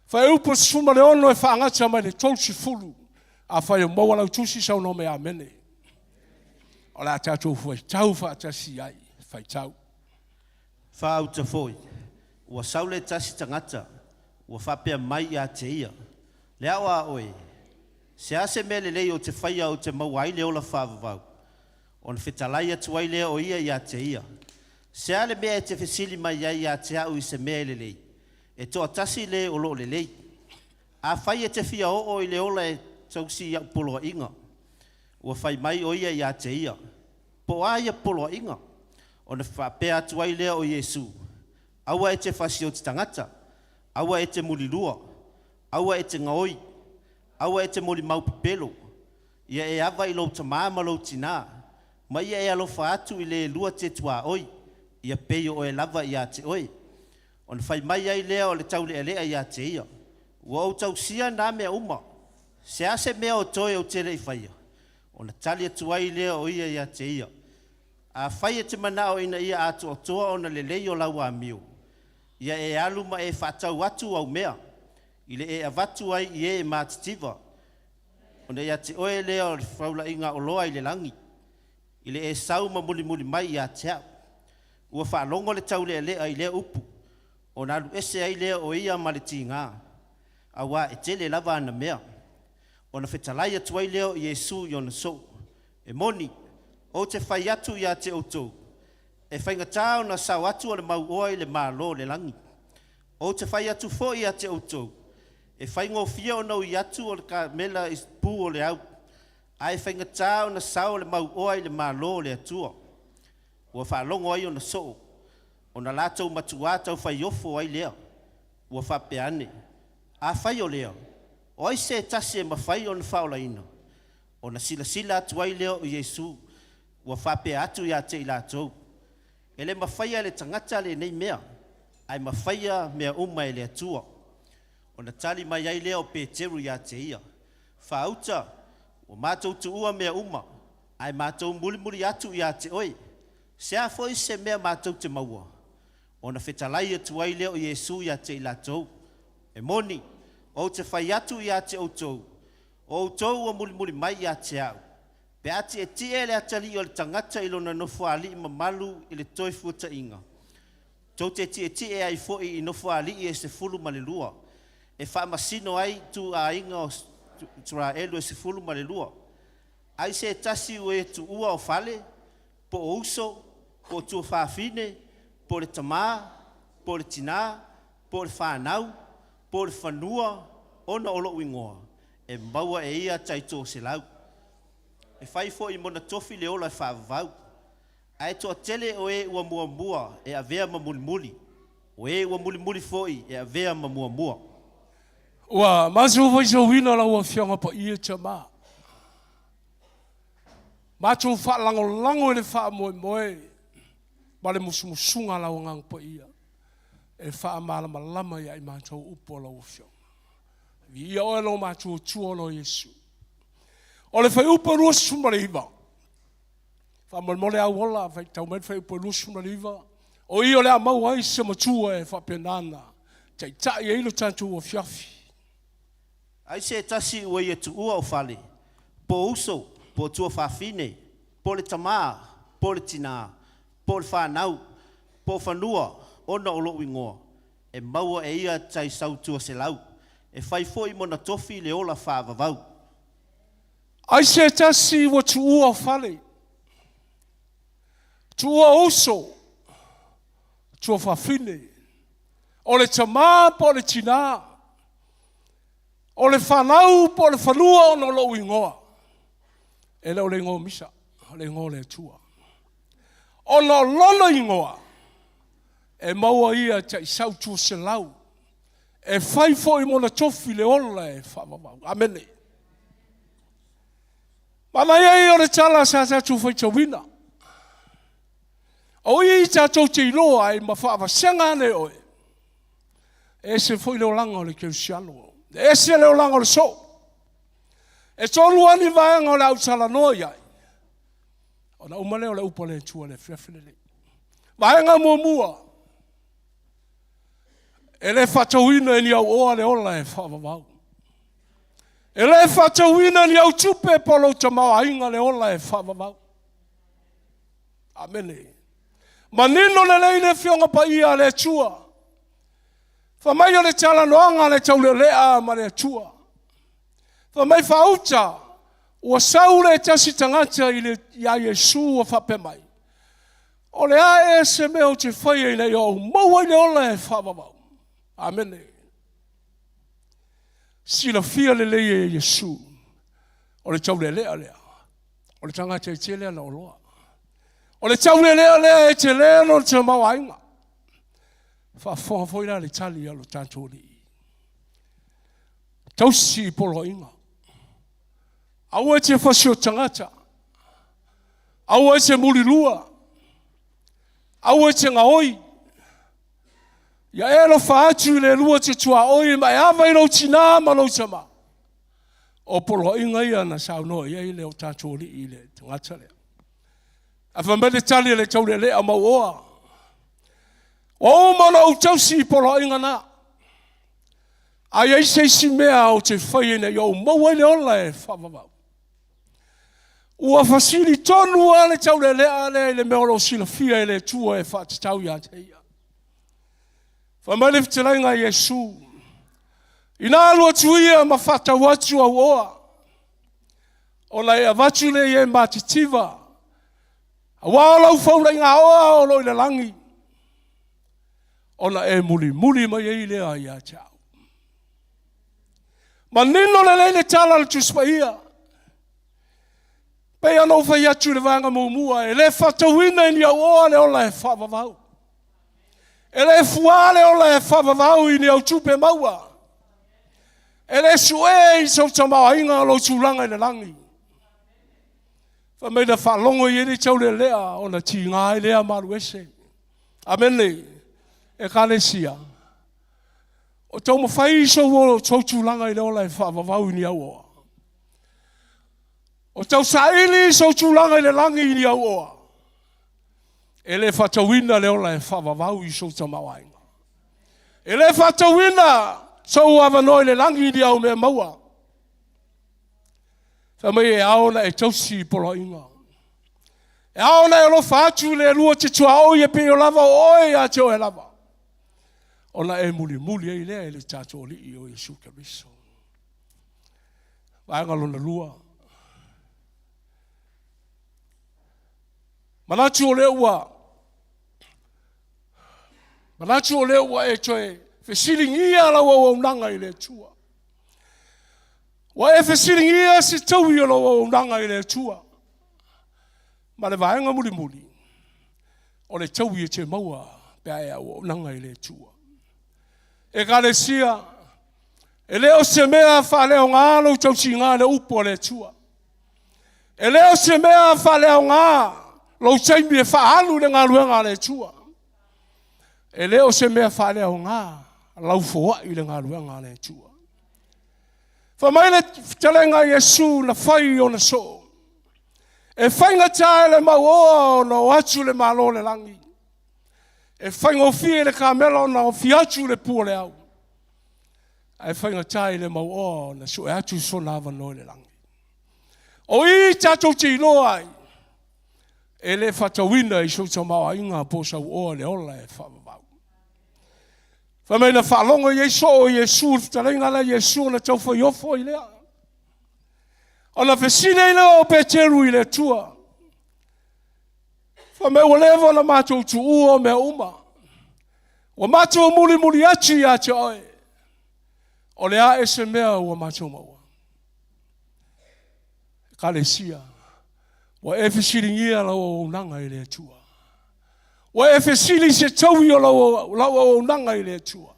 H: fuaiupu 16 e faagata mai le 30. Afai o maua lau tusi, saunoa mai amene. O le a tatou faitau faatasi ai. Faitau.
E: Faauta foi, ua sau le tasi tagata, ua faapea mai ia te ia, Le ao a oe, se a se mea lelei ou te faia ou te maua ai le ola faavavau? Ona fetalai atu ai lea o ia ia te ia, Se a le mea e te fesili mai ai ia te a'u i se mea e lelei? E toatasi le o lo o lelei. Afai e te fia oo i le ola e tausi i a'u poloaiga. Ua fai mai o ia ia te ia, Po o a ia poloaiga? Ona faapea atu ai lea o Iesu, Aua e te fasioti tagata, aua e te mulilua, aua e te gaoi, aua e te molimau pepelo, ia e ava i lou tamā ma lou tinā, ma ia e alofa atu i le lua te tuaoi, ia pei o oe lava ia te oe. Ona fai mai ai lea o le taulealea ia te ia, Ua ou tausia nā mea uma, se a se mea o toe ou te le i faia? Ona tali atu ai lea o ia ia te ia, Afai e te manao ina ia atoatoa ona lelei o lau amio, ia e alu ma e faatau atu au mea, i le e avatu ai i e matitiva, ona ia te oe lea o le faulaiga oloa i le lagi, i le e sau ma mulimuli mai ia te a'u. Ua faalogo le taulealea i lea upu, ona alu ese ai lea o ia ma le tiga, auā e tele lava ana mea. Ona fetalai atu ai lea o Iesu i ona soo, E moni, ou te fai atu ia te outou, e faigata ona sao atu o le mauoa i le Malo o le lagi. Ou te fai atu foi ia te outou, e faigofie ona ui atu o le kamela i pu o le au, ae faigata ona sao o le mauoa i le Malo o le Atua. Ua faalogo ai ona soo, ona latou matuā taufaiofo ai lea. Ua faapea ane, Afai o lea, o ai se tasi e mafai ona faaolaina? Ona silasila atu ai lea o Iesu, ua faapea atu ia te i latou, E le mafaia e le tagata lenei mea, ae mafaia mea uma e le Atua. Ona tali mai ai lea o Peteru ia te ia, Faauta, ua matou tuua mea uma, ae matou mulimuli atu ia te oe. Se a foi se mea matou te maua? Ona fetalai atu ai lea o Iesu ia te i latou, E moni, ou te fai atu ia te outou, o outou ua mulimuli mai ia te a'u, pe a tietie le atalii o le tagata i lona nofoalii mamalu i le toe fuataʻiga, tou te tietie ai foi i nofoalii e 12, e faamasino ai ituaiga o Isaraelu e 12. Ai se tasi ua e tuua o fale, po o uso, po o tuafafine, po o le tamā, po o le tinā, po o le fanau, po o le fanua, ona o loʻu igoa, e maua e ia taitoaselau. E fai foi i mona tofi le ola e faavavau. Ae toatele o e ua muamua e avea ma mulimuli, o e ua mulimuli foi e avea ma muamua.
H: Ua matou faitauina lau Afioga Paia Tama. Matou faalagolago i le faamoemoe ma le musumusuga a lau Agaga Paia e faamalamalama ia i matou upu a lau Afioga. Viia oe lo matou Atua o lo Iesu. O le fuaiupu 29, faamolemole au ola, faitau mai le fuaiupu 29, o i o le a maua ai se matua e faapena ona taitai ai lo tatou afiafi.
E: Ai se tasi ua ia tuua o fale, po o uso, po o tuafafine, po o le tamā, po o le tinā, po o le fanau, po o fanua, ona o loʻu igoa, e maua e ia tai 100, e fai foi mona tofi le ola faavavau.
H: Ai se tasi ua tuua fale, tuua uso, tuafafine, o le tamā po o le tinā, o le fanau po o le fanua ona o lou igoa. E le o le igoa o Misa, o le igoa o le Atua. Ona o lona igoa, E maua ia taisau 200. E fai foi mo na tofi le ola e faavavau. Amene. Manaia ia o le tala sa tatou faitauina. O i tatou te iloa ai ma faavasega ane oe. E ese foi le olaga o le kerisiano. E ese le olaga o le soo. E tolu lava ni vaega o le a ou talanoa i ai. Ona uma lea o le upu a le Atua i le afiafi lenei. Vaega muamua, e le faatauina e ni auoa le ola e faavavau. E le faatauina e ni au tupe po o lou tamaoaiga le ola e faavavau. Amene. Manino lelei le Afioga Paia a le Atua. Fai mai o le talanoaga a le taulealea ma le Atua. Fai mai faauta, ua sau le tasi tagata i le, ia Iesu ua faapea mai, O le a ea se mea ou te faia ina ia ou maua ai le ola e faavavau? Amene. Silafia lelei e Iesu, o le taulealea lea, o le tagata e tele ana oloa. O le taulealea lea e tele lona tamaoaiga. Faafofoga foi la le tali a lo tatou Alii. Tausi i poloaiga. Aua e te fasi o tagata. Aua e te mulilua. Aua e te gaoi. Ia e alofa atu i le lua te tuaoi ma e ava i lou tinā ma lou tamā. O poloaiga ia na saunoa i ai le o tatou alii i le tagata lea. Ae fai mai le tali a le taulealea mauoa, Ua uma ona ou tausi i poloaiga na. A i ai se isi mea ou te faia ina ia ou maua ai le ola e faavavau. Ua fasili tonu lava le taulealea lea i le mea o lo o silafia e le Atua e faatatau ia te ia. Fai mai le fetalaiga a Iesu, Ina alu atu ia ma faatau atu au oa, ona e avatu lea i e matitiva, aua o lau faulaiga oa o lo o i le lagi, ona e mulimuli mai ai lea ia te au. Manino lelei le tala a le Tusi Paia. Pei ona ou fai atu i le vaega muamua, e le faatauina i ni auoa le ola e faavavau. E le fuā le ola e faavavau i ni au tupe maua. E le suʻe i sou tamaoaiga lou tulaga i le lagi. Fai mai na faalogo i ai le taulealea ona tiga ai lea ma alu ese. Amene. Ekalesia, o taumafai sou, sou tulaga i le ola e faavavau i ni auoa. O tausaili sou tulaga i le lagi i ni auoa. E le faatauina le ola e faavavau i sou tamaoaiga. E le faatauina sou avanoa i le lagi i ni au mea maua. Fai mai e ao ona e tausi i poloaiga. E ao ona e alofa atu i le lua te tuaoi e pei o lava o oe ia te oe lava. Ona e mulimuli ai lea i le tatou Alii o Iesu Keriso. Vaega lona lua. Manatu o lea ua manatu o lea ua e toe fesiligia lau auaunaga i le Atua. Ua e fesiligia se taui o lou auaunaga i le Atua. Ma le vaega mulimuli, o le taui e te maua pe a e auaunaga i le Atua. Ekalesia, e le o se mea faaleaoga lou tausiga i le upu a le Atua. E le o se mea faaleaoga lou taimi e faaalu i le galuega a le Atua. E le o se mea faaleaoga lau foai i le galuega a le Atua. Fai mai le fetalaiga a Iesu na fai i ona soo, e faigata e le mauoa ona o atu le Malo o le lagi. E faigofie i le kamela ona ofi atu le pu o le au, ae faigata i le mauoa ona sue atu sona avanoa i le lagi. O i tatou te iloa ai, e le faatauina i sou tamaoaiga po o sau oa le ola e faavavau. Fai mai na faalogo i ai soo o Iesu i le fetalaiga lea Iesu ona tau fai ofo ai lea. Ona fesili ai lea o Peteru i le Atua. Fai mai ua leva ona matou tuua o mea uma. Ua matou mulimuli atu ia te oe. O le a ea se mea ua matou maua? Ekalesia, ua e fesiligia lau auaunaga i le Atua. Ua e fesili i se taui o lau, lau auaunaga i le Atua.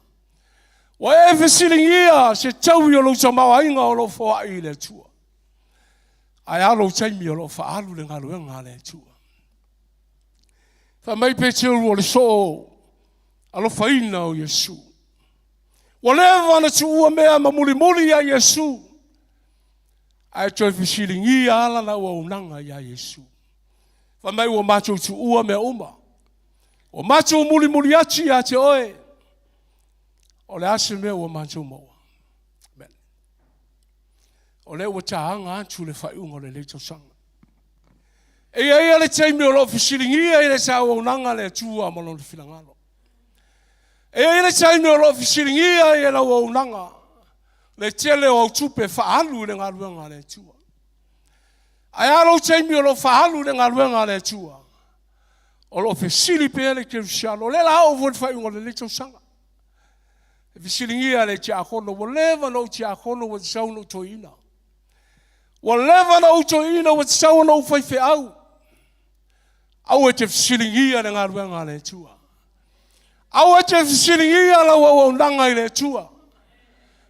H: Ua e fesiligia se taui o lou tamaoaiga o lo o foai i le Atua. Ae a lou taimi o lo o faaalu le galuega a le Atua. Fai mai Peteru o le soo alofaina o Iesu. Ua leva ona tuua mea ma mulimuli ia Iesu, ae toe fesiligia lava lana auaunaga ia Iesu. Fai mai ua matou tuua mea uma, ua matou mulimuli atu ia te oe, o le a se mea ua matou maua? Amen. O lea ua taaga atu le faaiuga o lenei tausaga. E i ai le taimi o lo o fesiligia i le sa auaunaga le Atua ma lona finagalo. E i ai le taimi o lo o fesiligia i lau auaunaga le tele o au tupe faaalu i le galuega a le Atua. Ae a lou taimi o lo o faaalu i le galuega a le Atua? O lo o fesili pea le kerisiano. O lea la oo foi le faaiuga o lenei tausaga. E fesiligia le tiakono, ua leva ona ou tiakono ua tatau ona ou toeaina. Ua leva ona ou toeaina ua tatau ona ou faifeau. Aua e te fesiligia le galuega a le Atua. Aua e te fesiligia lau auaunaga i le Atua.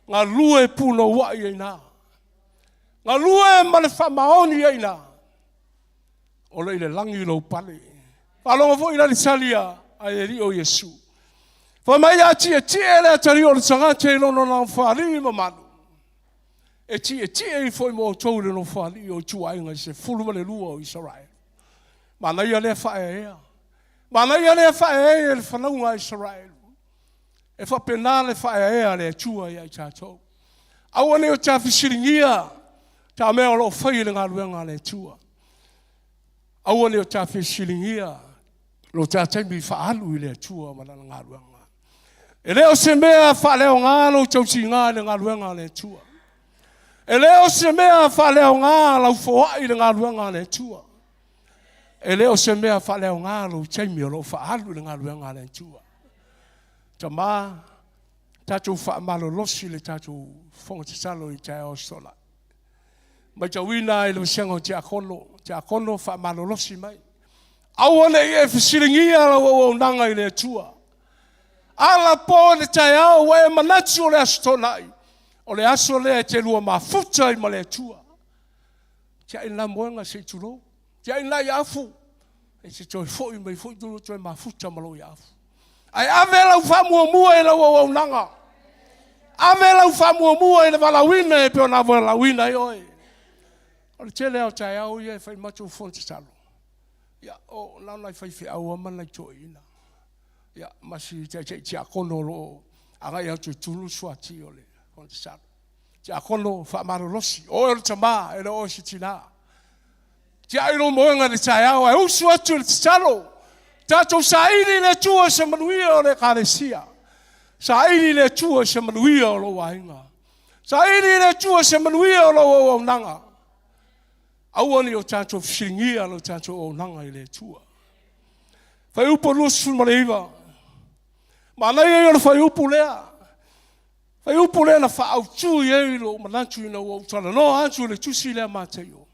H: Galue punouai ai ina. Galue ma le faamaoni ai ina. O lo i le lagi lou pale. Faalogo foi la le tali a le Alii o Iesu. Fai mai a tietie le atalii o le tagata i lona nofoalii mamalu, e tietie ifo i ma outou i le nofoalii o ituaiga e 12 o Isaraelu. Manaia lea faaeaea. Manaia lea faaeaea e le fanauga a Isaraelu. E faapena le faaeaea a le Atua ia i tatou. Aua ne i o ta fesiligia ta mea o lo o fai i le galuega a le Atua. Aua ne i o ta fesiligia lo ta taimi faaalu i le Atua ma lana galuega. E le o se mea faaleaoga lou tautiga i le galuega a le Atua. E le o se mea faaleaoga lau foai i le galuega a le Atua. E le o se mea faaleaoga lou taimi o lo o faaalu i le galuega a le Atua. Tama, tatou faamalolosi le tatou fofoga tatalo i taeao aso Toonai. Matauina i le vasega o tiakono, tiakono faamalolosi mai. Aua ne i e fesiligia lau auaunaga i le Atua. Ala po i le taeao ua e manatu o le Aso Toonai, o le aso lea e te lua mafuta ai ma le Atua. Tiai lena moega se i tulou. Tiai lena iaafu. E te toe foi mai foi tulou toe mafuta ma lou iaafu. Ae ave lau faamuamua i lau auaunaga. Ave lau faamuamua i le valaauina e pei ona valaauina ai oe. O le tele lava o taeao ia e fai matou fono tatalo. Ia, o na o nai faifeau lava ma nai toeaiina. Ia, ma si taitai tiakono o lo o agai atu e tulu le suati o le fono tatalo. Tiakono faamalolosi, o oe o le tama, e le o oe se tina. Tiai lou moega i le taeao ae usu atu i le tatalo. Tatou saili i le Atua se manuia o le Ekalesia. Saili i le Atua se manuia o lou aiga. Saili i le Atua se manuia o lou auaunaga. Aua ne i o tatou fesiligia lo tatou auaunaga i le Atua. Fuaiupu 29. Manaia ia o le fuaiupu lea. Fuaiupu lea na faaautu i ai lou manatu ina ua ou talanoa atu i le tusi lea Mataio.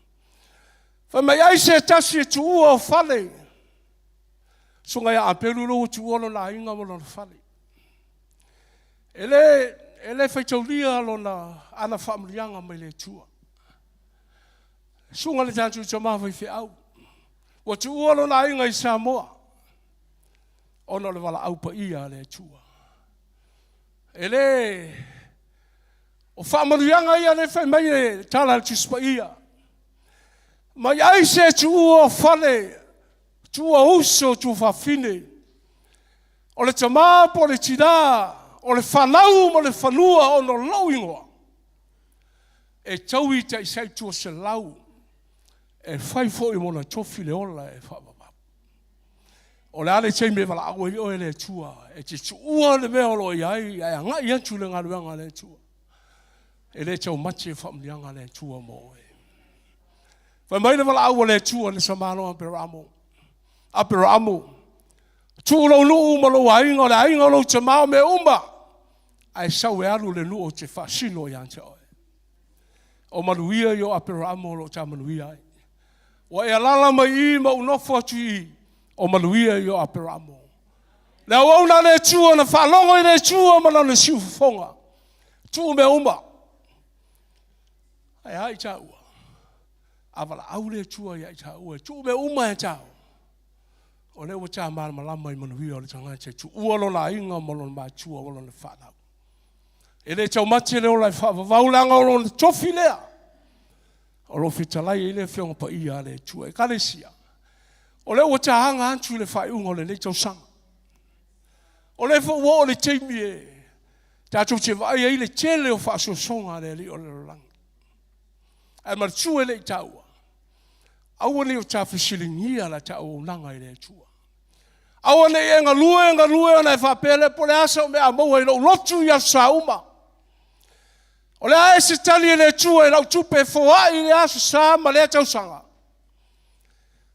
H: Fai mai ai se tasi e tuua o fale. Susuga ia Apelu lea ua tuua lona aiga ma lona fale. E le, e le faitaulia lona ana faamanuiaga mai le Atua. Susuga le tatou tama faifeau. Ua tuua lona aiga i Samoa ona o le valaau paia a le Atua. E le o faamanuiaga ia lea fai mai e tala a le Tusi Paia. Mai ai se tuua o fale, tuua uso, tuua fafine. O le tama po o le tina, o le fanau ma le fanua ona o lou igoa. E taui taisai 200 e fai foi mona tofi le ola e faavavau. O le a le taimi e valaau ai oe e le Atua e te tuua le mea o lo o i ai ae agai atu i le galuega a le Atua. E le taumate faamanuiaga a le Atua mo oe. Fai mai le valaau a le Atua i le tamaloa Aperamo. Aperamo, tuu lou nuu ma lou aiga, o le aiga o lou tama o mea uma, ae sau e alu le nuu ou te faasino ia te oe. O manuia ia o Aperamo o lo o ta manuia ai. Ua e alaala mai i i ma ou nofo atu i i. O manuia ia o Aperamo. Le auauna a le Atua na faalogo i le Atua ma lana siufofoga. Tuu mea uma. Ae a i taua? A valaau le Atua ia i taua e tuu mea uma e tau. O lea ua ta malamalama i manuia o le tagata e tuua lona aiga ma lona matua ma lona fanau. E le taumate le ola e faavavau leaga o lona tofi lea. O lo o fetalai ai le Afioga Paia a le Atua. Ekalesia, o lea ua taga atu i le faaiuga o lenei tausaga. O lea foi ua oo le taimi e tatou te vaai ai le tele o faasoasoga a le Alii o le lalolagi. Ae manatua e le i taua, aua ne i o ta fesiligia la ta auaunaga i le Atua. Aua ne i e galue, galue ona e faapea lea po o le a sau mea a maua i lou lotu i aso sa uma. O le a e se tali e le Atua i lau tupe e foai i le aso sa ma lea tausaga?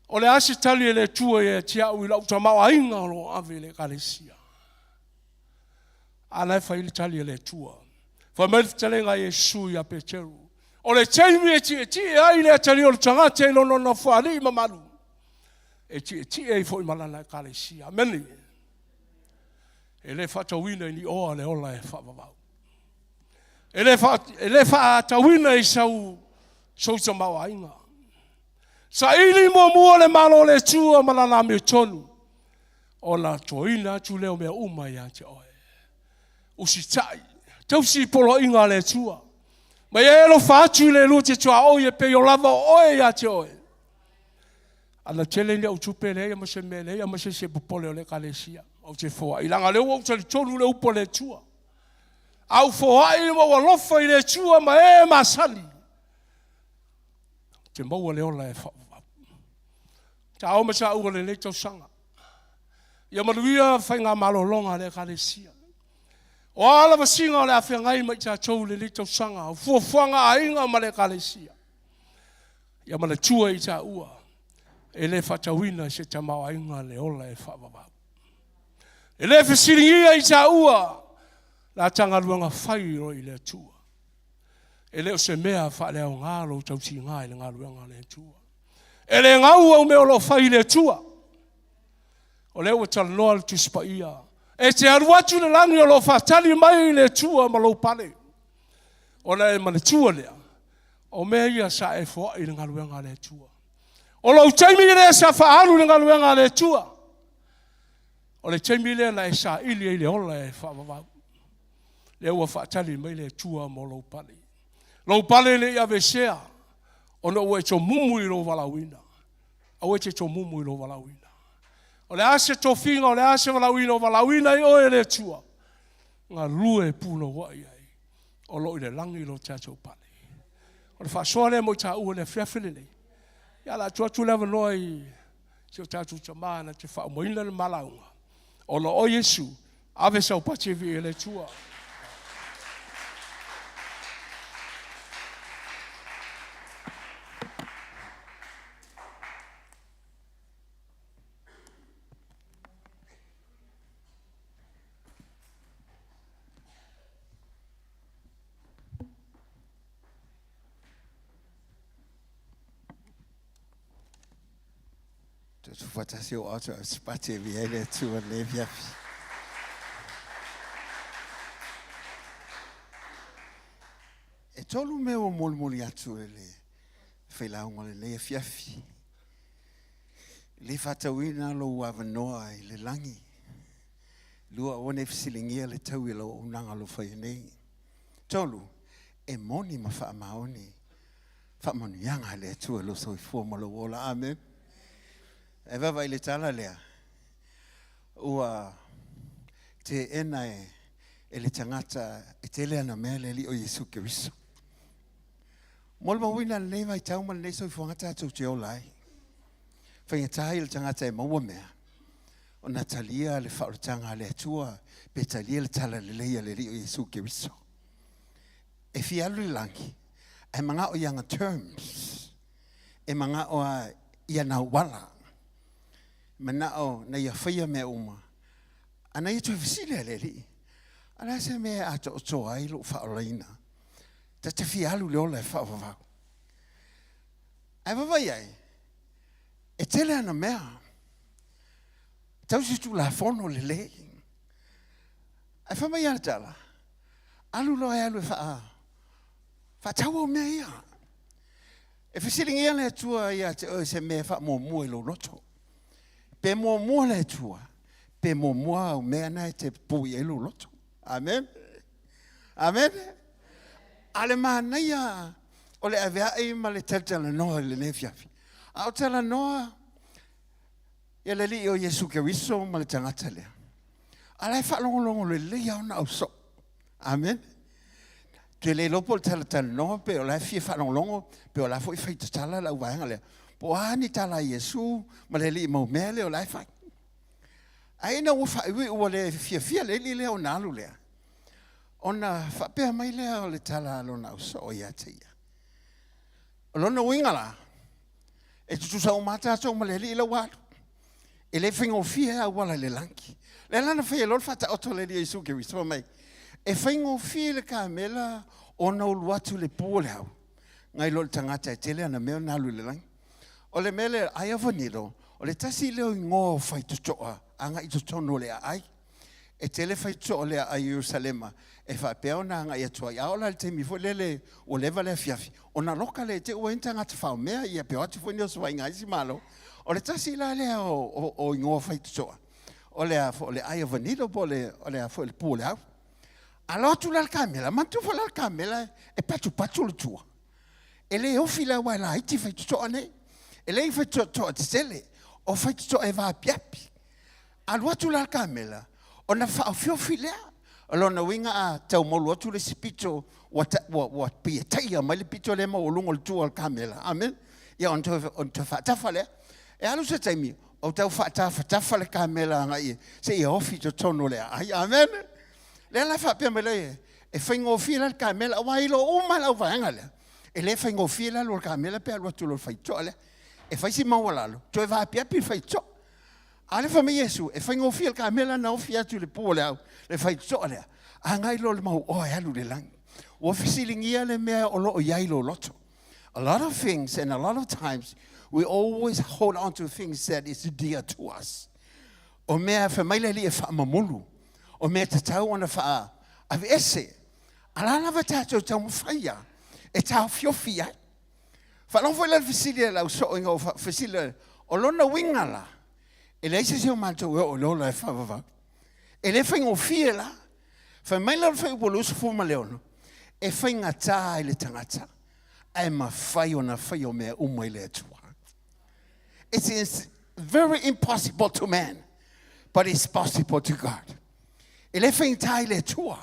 H: O le a se tali e le Atua ia te au i lau tamaoaiga o lo o ave i le Ekalesia? A la e fai le tali a le Atua. Fai mai le fetalaiga a Iesu ia Peteru, o le taimi e tietie ai le atalii o le tagata i lona nofoalii mamalu, e tietie ai foi ma lana Ekalesia. Amene. E le faatauina i ni oa le ola e faavavau. E le, fa, e le faatauina i sau sou tamaoaiga. Saili muamua le Malo o le Atua ma lana amiotonu, ona toina atu lea o mea uma ia te oe. Usitai, tausi i poloaiga a le Atua. Ma ia e alofa atu i le lua te tuaoi e pei o lava o oe ia te oe. Ana tele ni au tupe leai ma se mea leai ma se isi e popole o le Ekalesia. Ou te foai, leaga lea ua ou talitonu le upu a le Atua. A ou foai ma ou alofa i le Atua ma e masani, ou te maua le ola e faavavau. Taao ma saua lenei tausaga. Ia manuia faiga malologa a le Ekalesia. O a lavasiga o le a feagai ma i tatou i lenei tausaga, o fuafuaga a aiga ma le Ekalesia. Ia manatua i taua, e le faatauina i se tamaoaiga le ola e faavavau. E le fesiligia i taua la ta galuega fai o i le Atua. E le o se mea faaleaoga lou tautiga i le galuega a le Atua. E le gau au mea o lo o fai i le Atua. O lea ua talanoa le Tusi Paia. E te alu atu i le lagi o lo o faatali mai le Atua ma lou pale. Ona e manatua lea, o mea ia sa e foai i le galuega a le Atua. O lou taimi lea sa faaalu i le galuega a le Atua. O le taimi lea na e saili ai le ola e faavavau. Lea ua faatali mai le Atua mo lou pale. Lou pale le i aveesea, ona ua e tomumu i lou valaauina. Aua e te tomumu i lou valaauina. O le a se tofiga, o le a se valaauina o valaauina ai oe e le Atua, galue punouai ai, o lo o i le lagi lo tatou pale. O le faasoa lea mo i taua i le afiafi lenei. Ia, o le a tuu atu le avanoa i si o tatou tama na te faaumaina le malauga. Ona o Iesu, ave sau pati e viia i le Atua.
G: Tuufaatasi o atu a sipati e via le Atua le afiafi. E tolu mea ua molimoli atu e le failauga o lenei afiafi. Le faatauina lou avanoa i le lagi. Lua, aua ne i fesiligia le taui o lau auaunaga o lo o faia nei. Tolu, e moni ma faamaoni faamanuiaga a le Atua i lou soifua ma lou ola. Amen. E vaavaai i le tala lea, ua teena e, e le tagata e tele ana mea le Alii o Iesu Keriso. Molimauina lenei vaitau ma lenei soifuaga tatou te ola ai. Faigata ia le tagata e maua mea, ona talia le faaolataga a le Atua pe talia le tala lelei a le Alii o Iesu Keriso. E fia alu i le lagi, ae manao i ana terms, e manao a i ana auala, manao na ia faia mea uma, a na ia toe fesili a le Alii, a le a se mea e atoatoa ai lou faaolaina, ta te fia alu i le ola e faavavau. Ae vaavaai ai, e tele ana mea. tausi tulafono lelei. Ae fai mai ia le tala, alu loa e alu e faa, faatau au mea ia. E fesiligia le Atua ia te oe se mea e faamuamua i lou loto. Pe muamua le Atua, pe muamua au mea na e te pupuu i ai lou loto. Amen. Amen. A le manaia o le aveai ma le talatalanoa i lenei afiafi. A o talanoa ia le Alii o Iesu Keriso ma le tagata lea. A la e faalogologo lelei lava ona ausoo. Amen. Te le iloa po o le talatalanoa pe o la e fia faalogologo pe o la foi fai tatala le auvaega lea. Po o a ni tala a Iesu ma le Alii mau mea lea o la e fai. Ae ina ua faaiuiu ua le fiafia le alii lea ona alu lea, ona faapea mai lea o le tala a lona ausoo ia te ia. O lona uiga la, e tutusa uma lava tatou ma le alii la ua alu. E le faigofie auala i le lagi. Lea la na fai ai loa le faataoto a le Alii o Iesu Keriso, fai mai, e faigofie le kamela ona ulu atu i le pu o le au, nai lo le tagata e tele ana mea ona alu i le lagi. O le mea lea, eye of a needle, o le tasi lea o igoa o faitotoa agai i totonu o le aai. E tele faitotoa o le aai i Ierusalema e faapea ona agai atu ai. A oo la i le taimi foi lele ua leva le afiafi, ona loka lea i te i ua i ai ni tagata faomea, ia pe o atu foi ni osofaiga a isi malo. O le tasi la lea o igoa faitotoa, o le a foi, o le eye of a needle po o le a foi, le pu o le au. Alo atu la le kamela, manatua foi la le kamela e patupatu le tua. E le ofi la aua e laiti faitotoa nei. E leai ni faitotoa tetele, o faitotoa e vaapiapi. Alu atu la le kamela, ona faaofiofi lea. O lona uiga a tau maulu atu le isi pito, ua, ta, ua, ua pei e taia mai le pito lea maualuga o le tua o le kamela. Amen. Ia ona toe, ona toe faatafa lea. E alu se taimi, o tau faatafatafa le kamela agai seia ofi i totonu o le aai. Amen. Lea la faapea mai lea, e faigofie la le kamela, aua i lo uma le auvaega lea, e le faigofie le alu o le kamela pe alu atu loa i le faitotoa lea. E fai si maualalo, toe vaapiapi le faitotoa. A lea fai mai Iesu, e faigofie le kamela na ofi atu i le pu o le au, le faitotoa lea, agai loa le mauoa e alu i le lagi. Ua fesiligia le mea o lo o i ai lou loto. A lot of things and a lot of times we always hold on to things that is dear to us. O mea fai mai le Alii e faamamulu, o mea tatau ona faaveese. A la lava tatou taumafai a e taofiofi ai. Faalogo foi la i le fesili a le ausoo ina ua fesili la, o lona uiga la, e leai se isi o matou e oo i le ola e faavavau. E le faigofie la. Fai mai la o le fuaiupu 26, e faigata i le tagata, ae mafai ona faia o mea uma i le Atua. It is very impossible to man, but it's possible to God. E le faigata i le Atua.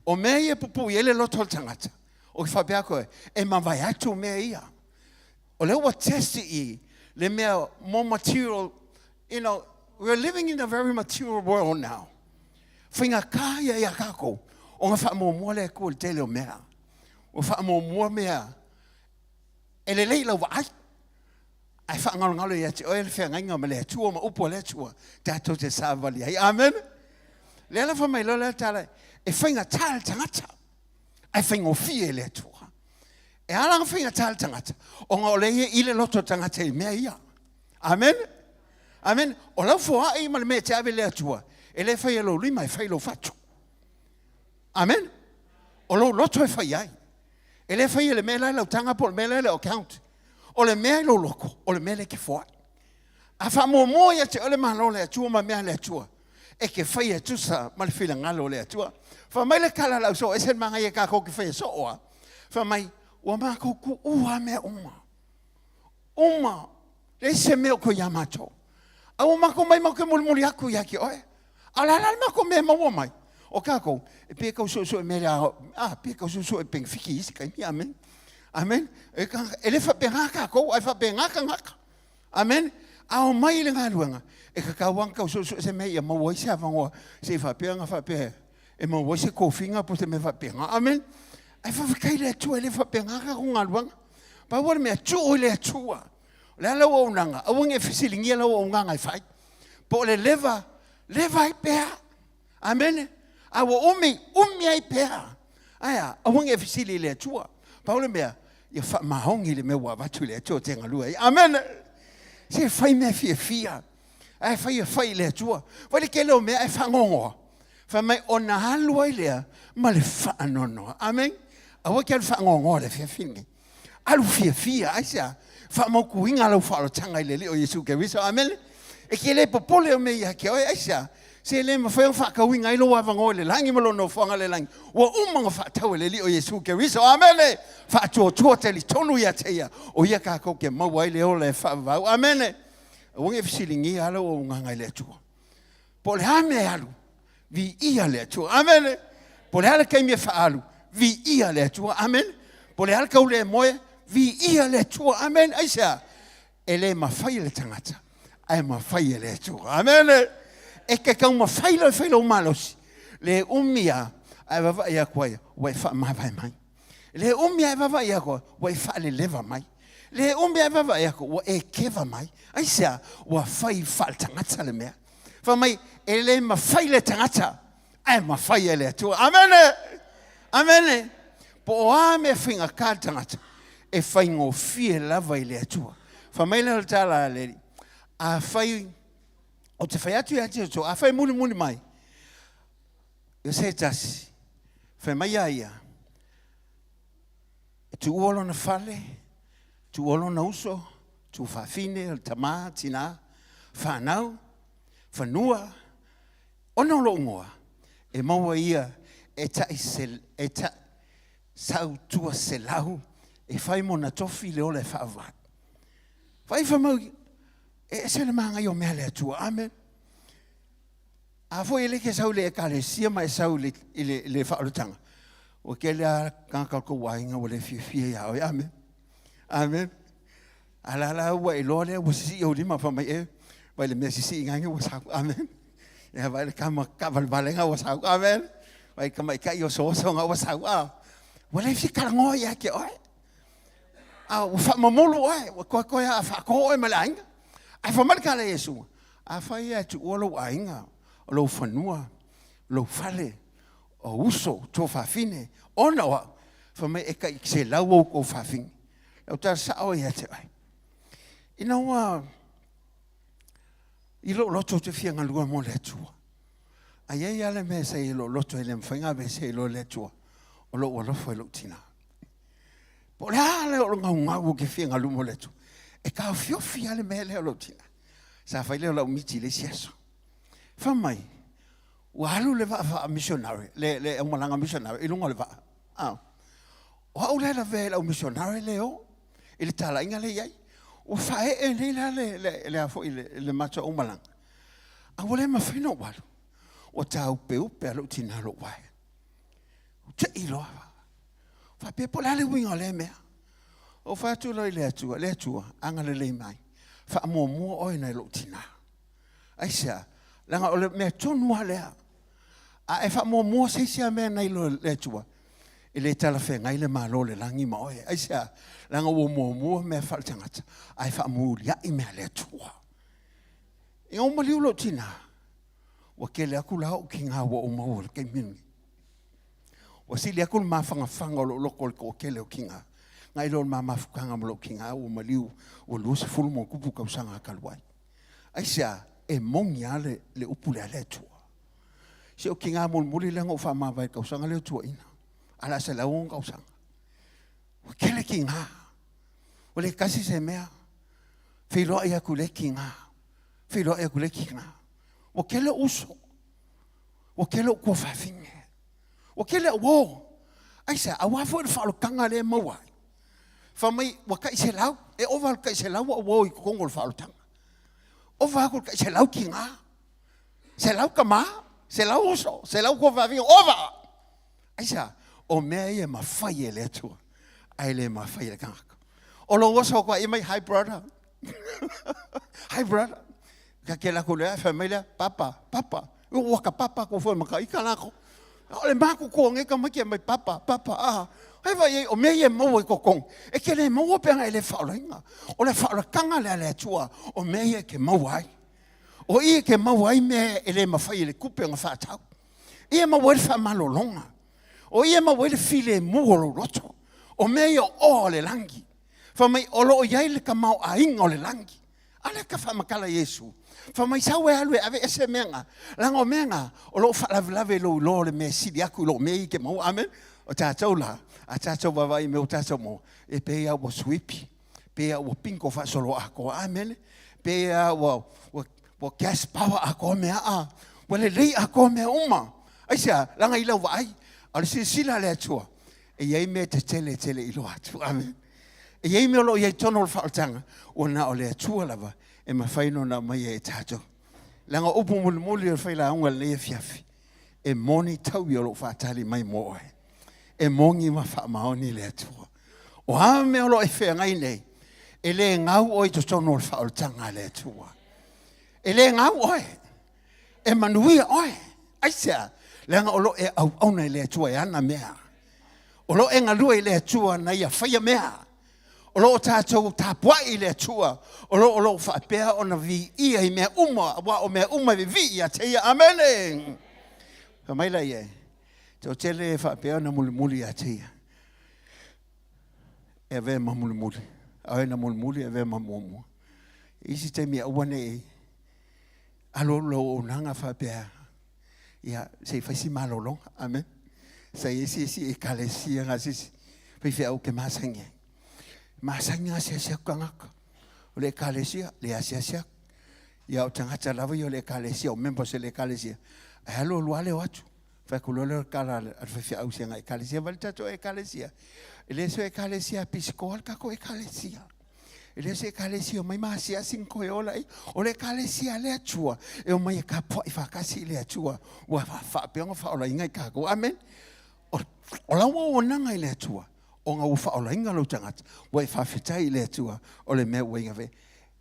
G: O mea ia e pupuu i ai le loto o le tagata, o ke faapea atu e, e mavae atu mea ia. O lea ua test i le mea more material, you know, we're living in a very material world now. Faigata ia ia kākou, ona faamuamua le Atua i le tele o mea. Ua faamuamua mea e lelei i lau vaai, ae faagalogalo ia te oe le feagaiga ma le Atua ma upu a le Atua tatou te savali ai. Amen. Lea la fai mai loa lea tala, e faigata le tagata, ae faigofie i le Atua. E ala ona faigata le tagata, ona o lea e i le loto o le tagata i mea ia. Amen. Amen. O lau foai ma le mea e te ave i le Atua, e le fai e lou lima, e fai i lou fatu. Amen. O lou loto e fai ai. E le fai e le mea la i lau taga po o le mea la i lau account. O le mea i lou loto, o le mea lea e te foai. A faamuamua ia te oe le Malo o le Atua ma mea a le Atua, e te faia e tusa ma le finagalo o le Atua. Fai mai le tala a le ausoo, ese le manaia tatou te faia soo a. Fai mai, ua matou tuua mea uma. Uma, leai se mea o toe ia matou. A ua matou mai matou te mulimuli atu ia te oe. A o le a la le matou mea e maua mai? O tatou, e pei e tau suesue mea lea, a, pei e tau suesue penefiti i isi taimi, amen. Amen. E, e le faapena tatou, ae faapena tagata. Amen. A omai i le galuega, e tatau lava ona tau suesue se mea ia maua ai se avanoa, se i faapea ona faapea e maua ai se tofiga po o se mea faapena. Amen. Ae faafetai i le Atua, e le faapena tatou galuega. Pau o le mea, tuu i le Atua. O le a lau auaunaga? Aua ne i fesiligia lau auaunaga e fai. Po o le leva, leva ai pea. Amene. A ua umi, umi ai pea. Ae a, aua ne i fesili i le Atua. Pau le mea, ia faamaoni le mea ua avatu i le Atua e te galue ai. Amene. Se fai mea fiafia. Ae fai e fai i le Atua. Fai le tele o mea ae fagogoa. Fai mai ona alu ai lea ma le faanoanoa. Amen. Aua ke alu fagogoa le afiafi lenei. Alu fiafia, aisea? Faamautuina lau faaolotaga i le Alii o Iesu Keriso. Amene. E te le popole o mea ia te oe, aisea? Se le mafai ona faatauina ai lou avanoa i le lagi ma lou nofoaga i le lagi. Ua uma ona faatau e le Alii o Iesu Keriso. Amene. Faatuatua talitonu ia te ia, o ia tatou te maua ai le ola e faavavau. Amene. Aua ne i fesiligia lava lau auaunaga i le Atua. Po o le a mea e alu, viia le Atua. Amene. Po o le a le taimi e faaalu, viia le Atua. Amene. Po o le a le taulemoe, viia le Atua. Amene. Aisea? E le mafai e le tagata, ae mafai e le Atua. Amene. E te taumafai loa e fai lou malosi, le umi lava ae vaavaai atu ai, ua e faamavae mai. Le umi ae vaavaai atu, ua e faaleleva mai. Le umi ae vaavaai atu, ua e keva mai. Aisea? Ua fai faaletagata le mea. Fai mai, e le mafai le tagata, ae mafai e le Atua. Amene! Amene! Po o a mea faigata le tagata, e faigofie lava i le Atua. Fai mai lea o le tala a le Alii, afai, ou te fai atu ia te outou, afai e mulimuli mai, i se tasi, fai mai ia ia, e tuua lona fale, tuua lona uso, tuafafine, o le tamā, tinā, whanau, fanua, ona o lou igoa, e maua ia e taʻi se, e taʻi sautua selau e fai mona tofi le ola e faavae. Fai fai mau, e ese le māngai o mea le Atua. Amen. A foi e le ke sau i le ekalesia ma e sau i le, i le, i le faaolataga, ua tele lava tagata o le tou aiga ua le fiafia iā oe. Amen. Amen. A la la ua e iloa lea ua sisii ou lima fai mai e, vai le mea sisii ina ua sau. Amen. Ia vai le kama kavalevale ua sau. Amen. Vai tamaitai osooso ua sau. A, ua le fia talanoa ia te oe. A ua faamomolu oe, ua toe toe a faatō oe ma le aiga. Ae fai mai le tala a Iesu, afai e tuua lou aiga, o lou fanua, lou fale, o uso, tuafafine, ona o au, fai mai e tai selau ou tuafafine. Lau tala sao ia te oe. Ina ua i lou loto ou te fia galue mo le Atua. A i ai lava le mea sa i lou loto e le mafai ona aveesea i lo le Atua, o lou alofa i lou tinā. Po o le a le o le gaugau ou te fia galu mo le Atua. E taofiofi lava le mea lea o lou tinā. Sa fai lea o lau miti i le isi aso. Fai mai, ua alu le vaa faa-missionary, le, le aumalaga missionary i luga o le vaa. Ah. O au lea e lavea i lau missionary lea o, i le talaiga lea i ai. Ua faaee nei la le, le, le, a foi, le, le matou aumalaga. A ua le mafai ona ou alu. Ua taupeupe a lou tinā lou wae. Ua tei loa. Faapea po o le a le uiga o lea mea. Ou fai atu loa i le Atua, le Atua, agalelei mai, faamuamua oe nai lou tinā. Aisea? Leaga o le mea tonu lava lea. A e faamuamua se isi lava mea nai lo le Atua, e le talafeagai le Malo o le lagi ma oe. Aisea? Leaga ua muamua mea faaletagata, ae faamuliai mea a le Atua. Ina ua maliu lou tinā, ua tele atu la ou kīgā ua ou maua i le taimi lenei. Ua sili atu le mafanafana o lou loto i le toatele o kīgā, nai lo le ma mafutaga ma lou kīgā ua maliu ua 20 ma ona tupu tausaga talu ai. Aisea? E moni lava le, le upu lea a le Atua. Si ou kīgā mulimuli lea na ou faamavae i le tausaga lea ua tuuaina, a o le a 106 tausaga. Ua tele kīgā. Ua le tasi se mea. Feiloai atu i le kīgā. Feiloai atu i le kīgā. Ua tele uso. Ua tele ou tuafafine. Ua tele au uō. Aisea? Aua foi le faaolataga lea e maua ai. Fai mai, ua tai selau, e ova le tai selau au uō i totonu o le faaolataga. Ova atu le tai selau tiga, selau tamā, selau uso, selau tuafafine, ova! Aisea? O mea ia e mafai e le Atua, ae le mafai e le tagata. O lou oso atu ai mai, hi brother. Hi brother. Ka ke lako lea, fai mai lea, papa, papa. Ua ka papa ko foi maka ika lako. O le maku ko nge ka mai mai papa, papa, ah. Hai vai ei, o mea ia e maua i kokong. E ke le maua peanga e le whaolainga. O le whaolakanga le a le Atua, o mea ia e ke maua ai. O ia ke maua ai mea e le mawhai e le kupe o ngā whaatau. Ia maua ai le whaamalolonga. O ia maua ai le filemu o lou loto. O mea ia o oa o le langi. Fai mai, o lo o i ai le tamaoaiga o le lagi. A lea ka faamatala Iesu. Fai mai sau e alu e aveese mea na, leaga o mea na, o lo o faalavelave i lou iloa o le mea e sili atu i lou mea ia e te maua. Amene? O tatou la, a tatou vaavaai i mea ua tatou maua, e pei lava ua suipi, pei lava ua bingo faasoloatoa. Amene? Pei lava ua, ua, ua gas power atoa mea, a, ua lelei atoa mea uma. Aisea? Leaga i lau vaai, a o le silasila a le Atua, e i ai mea tetele tele i iloa atu. Amene. E i ai mea o lo o i ai i totonu o le faaolataga, ua na o le Atua lava e mafai ona aumaia e tatou. Leaga o upu mulimuli o le failauga i lenei afiafi, e moni taui o lo o faatali mai mo oe. E moni ma faamaoni le Atua. O a mea o lo o e feagai nei, e le gau oe i totonu o le faaolataga a le Atua. E le gau oe. E manuia oe. Aisea? Leaga o lo o e auauna i le Atua e ana mea. O lo o e galue i le Atua na ia faia mea. O lo o tatou tapuai i le Atua, o lo o lo o faapea ona viia i mea uma, aua o mea uma e vivii ia te Ia. Amene! Fai mai laia, toatele e faapea ona mulimuli ia te Ia. E avea ma mulimuli. A o ai na mulimuli e avea ma muamua. Isi taimi aua ne i alualu lau auaunaga faapea, ia, se i fai si malologa. Amen. Sa i ai se isi ekalesia na se isi faifeau ou te masani ai. Masani ona asiasi atu tagata. O le ekalesia, le asiasi atu. Ia o tagata lava ia o le ekalesia, o members o le ekalesia. Ae alu alu lava le o atu. Fai atu loa lea o le tala a le faifeau i si ana ekalesia, vaai le tatou ekalesia. E le so ekalesia pisikoa le tatou ekalesia. E le o se Ekalesia e omai ma asiasi ma toe ola ai. O le Ekalesia a le Atua e omai e tapuai faatasi i le Atua ua faapea ona faaolaina i tatou. Amene. O, o lau auaunaga i le Atua, ona ua faaolaina lou tagata, ua e faafetai i le Atua o le mea ua ia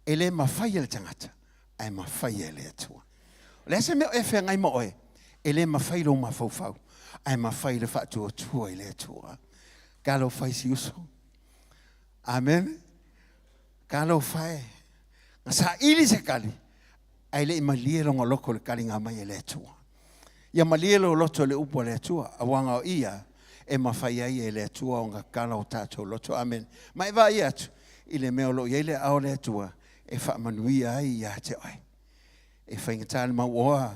G: E le mafai e le tagata, ae mafai e le Atua. O le a se mea o e feagai ma oe, e le mafai lou mafaufau, ae mafai le faatuatua i le Atua. Talofa i si uso. Amene. Talofa e. Na saili se tali, ae le i malie lona loto i le taliga mai e le Atua. Ia malie lou loto i le upu a le Atua, auaga o ia e mafai ai e le Atua ona tatala o tatou loto. Amene. Ma e vaai atu i le mea o lo o i ai le aao o le Atua e faamanuia ai ia te oe. E faigata le mauoa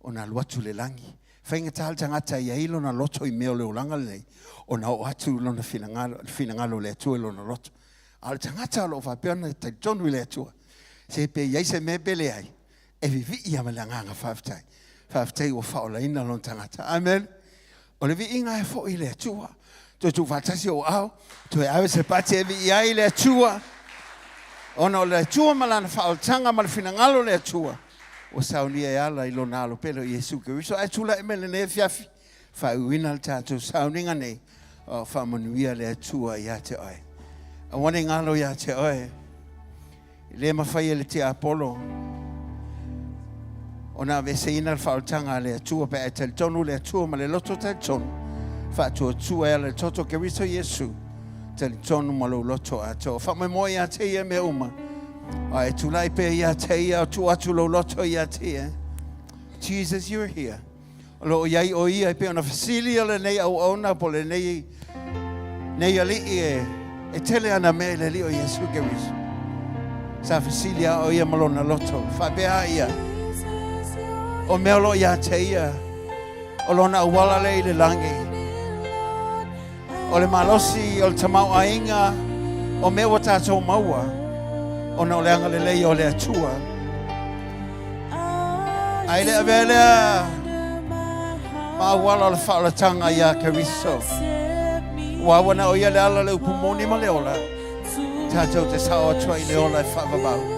G: ona alu atu i le lagi. Faigata le tagata e i ai lona loto i mea o le olaga lenei, ona oo atu lona finagalo, le finagalo o le Atua i lona loto. A o le tagata o lo o faapea ona talitonu i le Atua, se pe i ai se mea pe leai, e vivii lava ma le agaga faafetai. Faafetai ua faaolaina lona tagata. Amen. O le viiga e foi i le Atua. Toe tuufaatasi ou aao, toe ave se pati e viia ai le Atua. Ona o le Atua ma lana faaolataga ma le finagalo o le Atua, ua saunia e ala i lona alo pele o Iesu Keriso. Ae tulai mai lenei afiafi, faaiuina le tatou sauniga nei, o faamanuia le Atua ia te oe. Aua ne i galo ia te oe, E le mafai e le tiapolo ona aveeseina le faaolataga a le Atua pe a e talitonu le Atua ma le loto talitonu, faatuatua e ala i le toto o Keriso Iesu, talitonu ma lou loto atoa. Faamoemoe ia te Ia mea uma, a e tulai pea ia te Ia, o tuu atu lou loto ia te Ia. Jesus, you're here. O lo o i ai ʻo ia e pei ona fesili o lenei auauna po o lenei nei aliʻi e, e tele ana mea i le Alii o Iesu Keriso. Sa fesili a ʻo ia ma lona loto, faapea a ia, o mea o lo o iā te ia, o lona auala lea i le lagi, o le malosi o le tamaoaiga o mea ua tatou maua ona o le agalelei o le Atua. Ae le avea lea ma auala o le faaolataga iā Keriso. Ua aua na o ia le ala le upu moni ma le ola, tatou te sao atu ai i le ola e faavavau.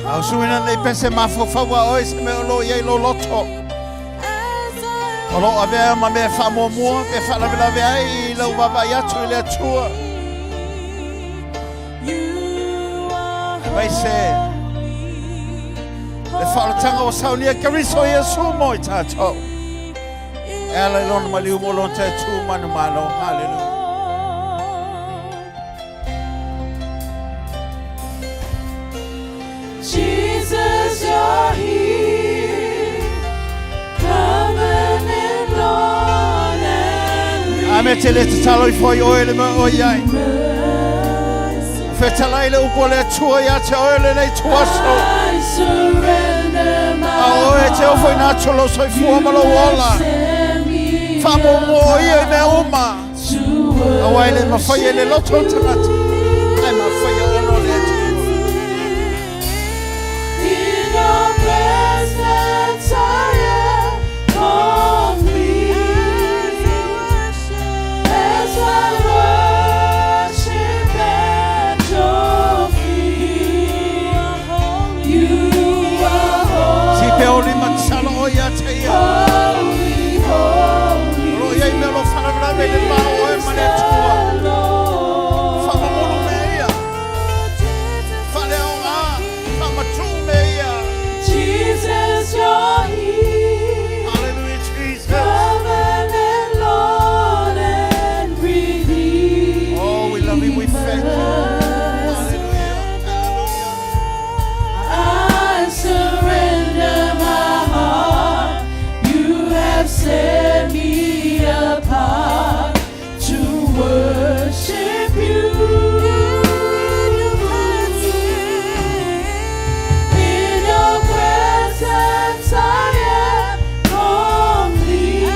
G: A o suina nei pese mafaufau a oe se mea o lo o i ai lou loto. O lo o avea ma mea faamuamua pe faalavelave ai i lau vaavaai atu i le Atua. Aemaise le faaolataga ua saunia Keriso Iesu mo i tatou. E ala i lona maliu mo lona taitū manumalo. Hallelujah.
B: Jesus, you're here, covenant Lord.
G: mea te le tatalo ifo ai oe le mea o i ai. Fetalai le upu a le Atua ia te oe lenei tuaso.
B: I surrender my
G: A oe e te ofo ina atu lou soifua ma lou ola.
B: Set me
G: Faamuamua o ia i mea uma.
B: to
G: Aua e le mafai e le loto o le tagata. Ae mafai e ona o le Atua.
B: In your presence I am complete. As I worship at your feet, you are
G: Si pe o lima tatalo o ia te ia.
B: holy, holy,
G: O lo ia i mea o lo whalavelave i le mao oe ma le Atua.
B: Lord.
G: Whakamamulu mea ia. Whaleaoga. Whamatu mea ia.
B: Jesus, you're here.
G: Hallelujah, Jesus.
B: Covenant Lord and Redeemer.
G: Oh, we love you. We thank you. Hallelujah. Hallelujah.
B: I surrender my heart. You have set me apart to worship you. In your presence I am complete.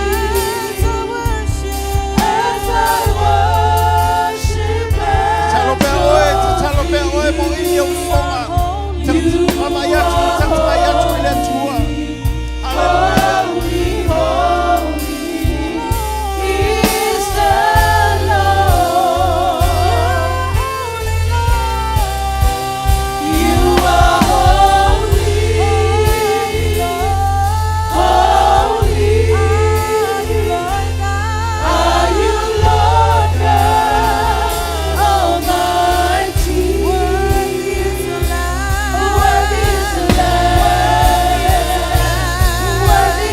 B: As I worship
G: Tatalo
B: at
G: pea oe, tatalo pea oe mo i au fonga. Mamai atu, tatamai atu i le Atua. Hallelujah.
B: Holy, holy is the Lord. You are holy, holy. Are you Lord God Almighty? Worthy is the Lamb. Worthy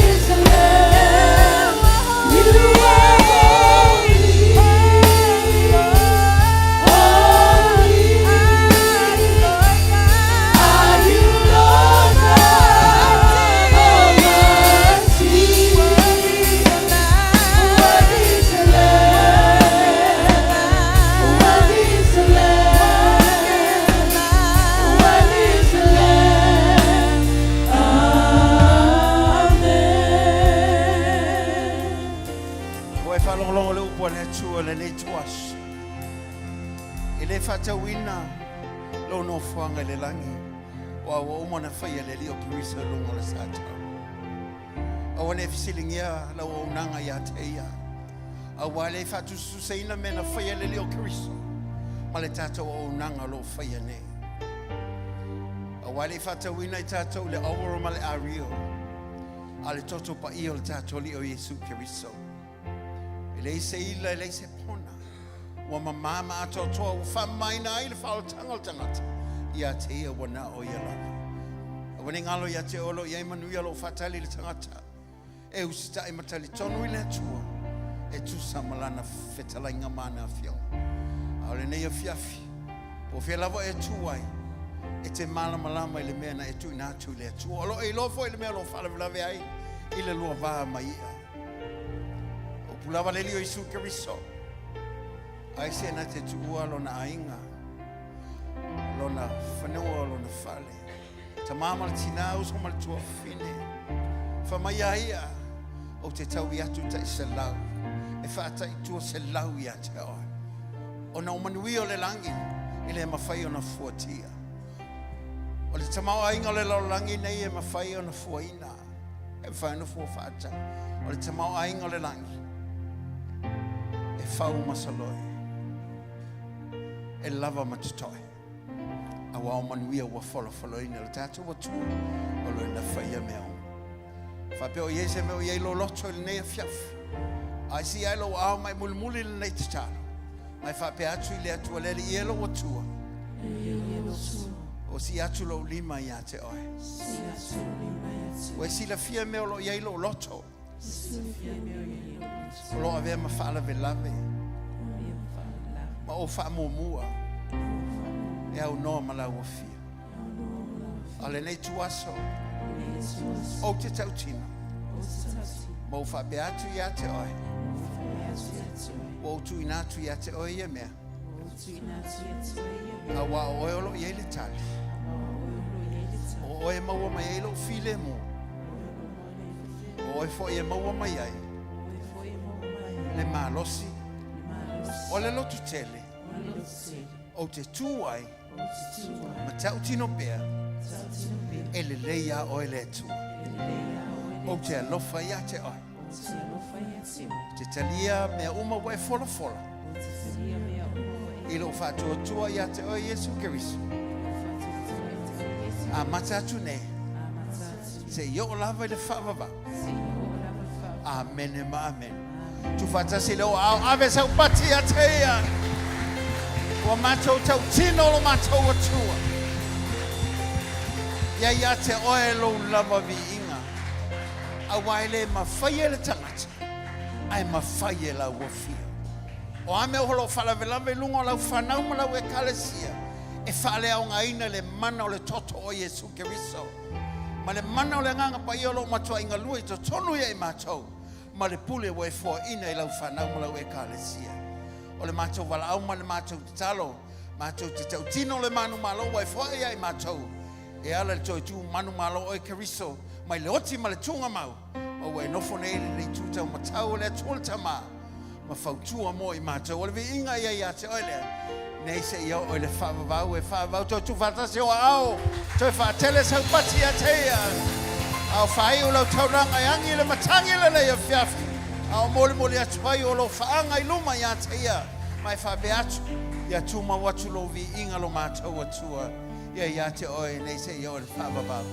B: is the Lamb. You are holy, holy. Are you Lord God Almighty? Worthy is the Lamb. Worthy is the Lamb. Worthy is the Lamb. Amen.
G: Ua e faalogologo le upu a le Atua lenei tuaso. E le faatauina lou nofoaga i le lagi, ua ua uma ona faia le Alii o Keriso i luga o le satau. Aua ne i fesiligia lau auaunaga ia te ia. Auā le faatusatusaina mea na faia le Alii o Keriso ma le tatou auaunaga o loo faia nei. Auā le faatauina i tatou le overall ma le ario a le toto paia o le tatou Alii o Iesu Keriso. E leai se ila, e leai se pona. Ua mamā ma atoatoa, ua faamamaina ai le faaolataga o le tagata. Ia te ia ua na o ia lava. Aua ne i galo ia te oe o lo o i ai manuia o lo o faatali i le tagata. E usitai ma talitonu i le Atua. E tusa ma lana fetalaiga ma ana afioga. A o lenei afiafi, po o fea lava e tu ai, e te malamalama i le mea na e tuuina atu i le Atua. O lo o e iloa foi le mea o lo o faalavelave ai i le lua va ma ia. O upu lava le Alii o Iesu Keriso. Ai se na te tuua lona aiga, lona fanua, lona fale. Tamā ma le tinā, uso ma le tuafafine. Fai mai a ia, ou te taui atu tai 100. E faataitua 100 ia te oe. Ona o manuia o le lagi, e le mafai ona fuatia. O le tamaoaiga o le lalolagi nei e mafai ona fuaina. E mafai ona fua faata. O le tamaoaiga o le lagi, e fau masaloi. E lava ma totoe. Auā o manuia ua folafolaina le tatou Atua o lo o na faia mea uma. Faapea o i ai se mea o i ai lou loto i lenei afiafi. Ae sii ae lou aao ma e mulimuli lenei tatalo. Ma e faapea atu i le Atua, le Alii e lou Atua. O sii atu lou lima ia te oe. Ua e silafia mea o lo o i ai lou loto. O lo o avea ma faalavelave. Ma ou faamuamua. E aunoa ma lau afio. A o lenei tuaso. Ou te tautino. Ma ou faapea atu ia te oe. Ua ou tuuina atu ia te oe ia mea, auā o oe o lo o i ai le tali, o oe e maua mai ai lou filemu, o oe foi e maua mai ai le malosi o le lotu tele ou te tu ai ma tautino pea e lelei iā oe le Atua. Ou te alofa ia te oe. Ou te talia mea uma ua e folafola i lou faatuatua ia te oe Iesu Keriso. Amata atu nei seia oo lava i le faavavau. Amene ma amene. Tuufaatasi le o aao ave sau pati ia te ia. Ua matou tautino lo matou Atua. Ia ia te oe lou lava viiga. Auā e le mafai e le tagata, ae mafai e lau afio. O a mea o lo o faalavelave i luga o lau fanau ma lau Ekalesia, e faaleaogaina le mana o le toto o Iesu Keriso, ma le mana o le Agaga Paia o lo o matuai galue i totonu ia i matou, ma le pule ua e foaina i lau fanau ma lau Ekalesia. O le matou valaau ma le matou tatalo, matou te tautino le manumalo ua e foai ia i matou, e ala i le toe tu manumalo oe Keriso mai le oti ma le tugamau, ma ua e nofo nei i le itu taumatau o le Atua le Tama, ma fautua mo i matou. O le viiga ia ia te oe lea, nei seia oo i le faavavau e faavavau toe tuufaatasi o aao, toe faatele sau pati ia te ia. A o faaiu lau taulaga e agi le matagi lenei afiafi, a o molimoli atu ai o lou faaga i luma ia te ia, ma e faapea atu, Ia tumau atu lou viiga lo matou Atua ia ia te oe nei seia oo i le faavavau.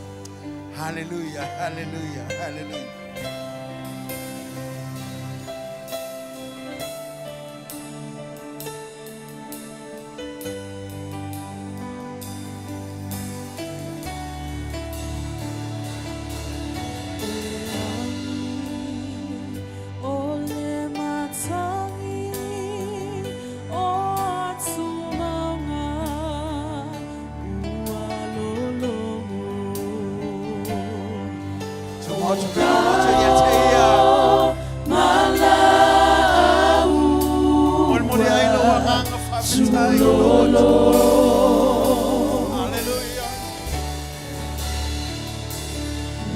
G: Haleluia, haleluia, haleluia.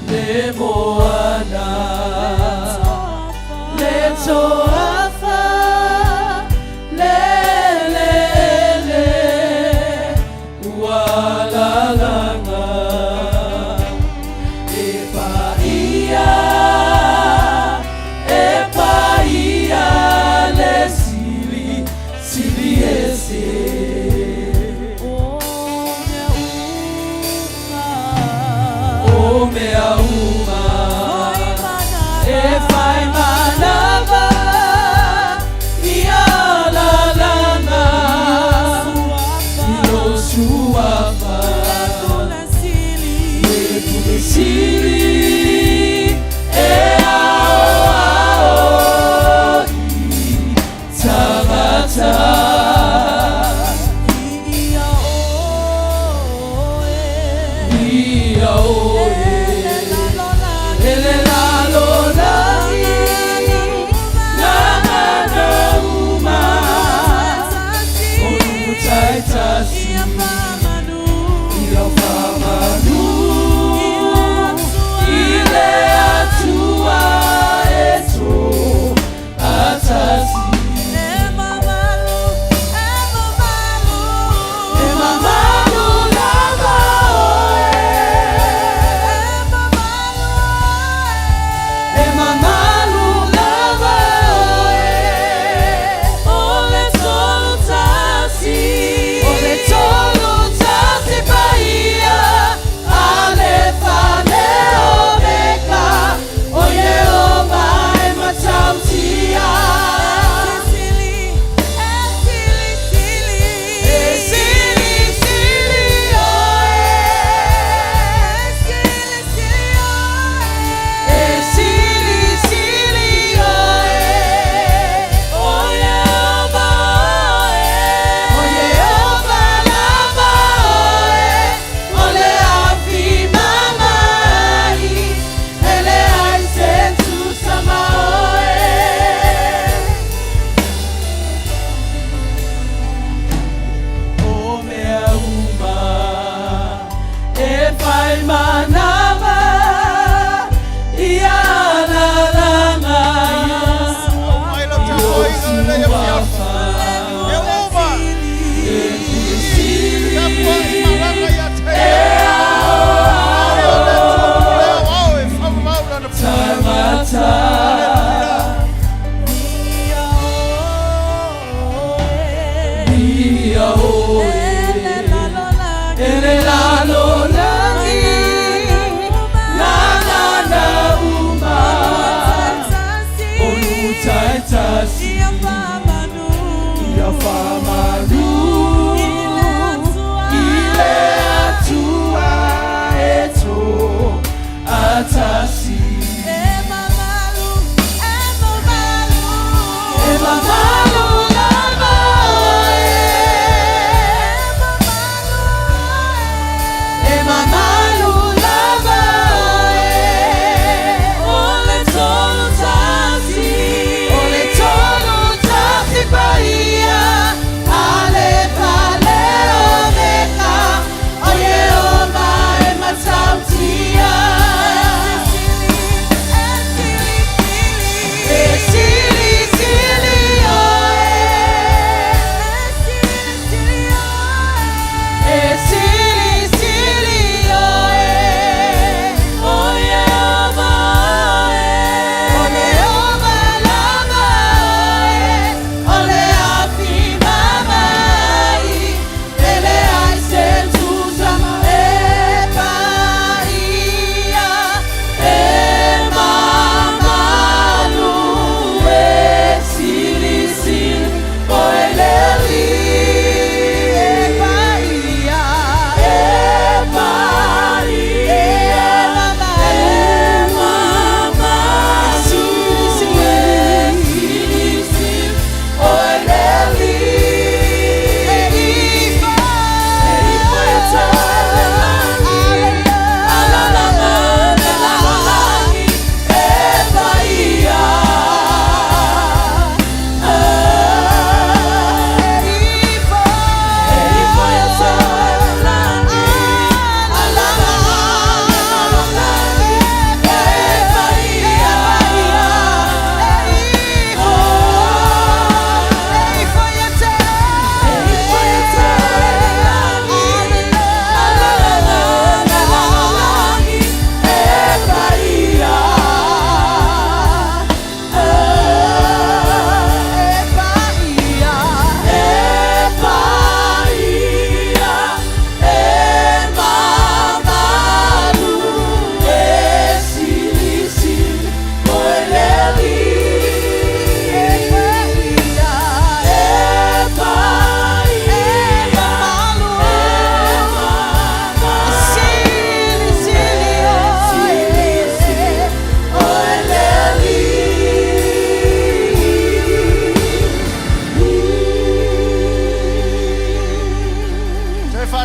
B: Le moana, le toafa, le eleele, ua lalaga. E paia, e paia le sili, sili ese. O mea uma, e fai manava.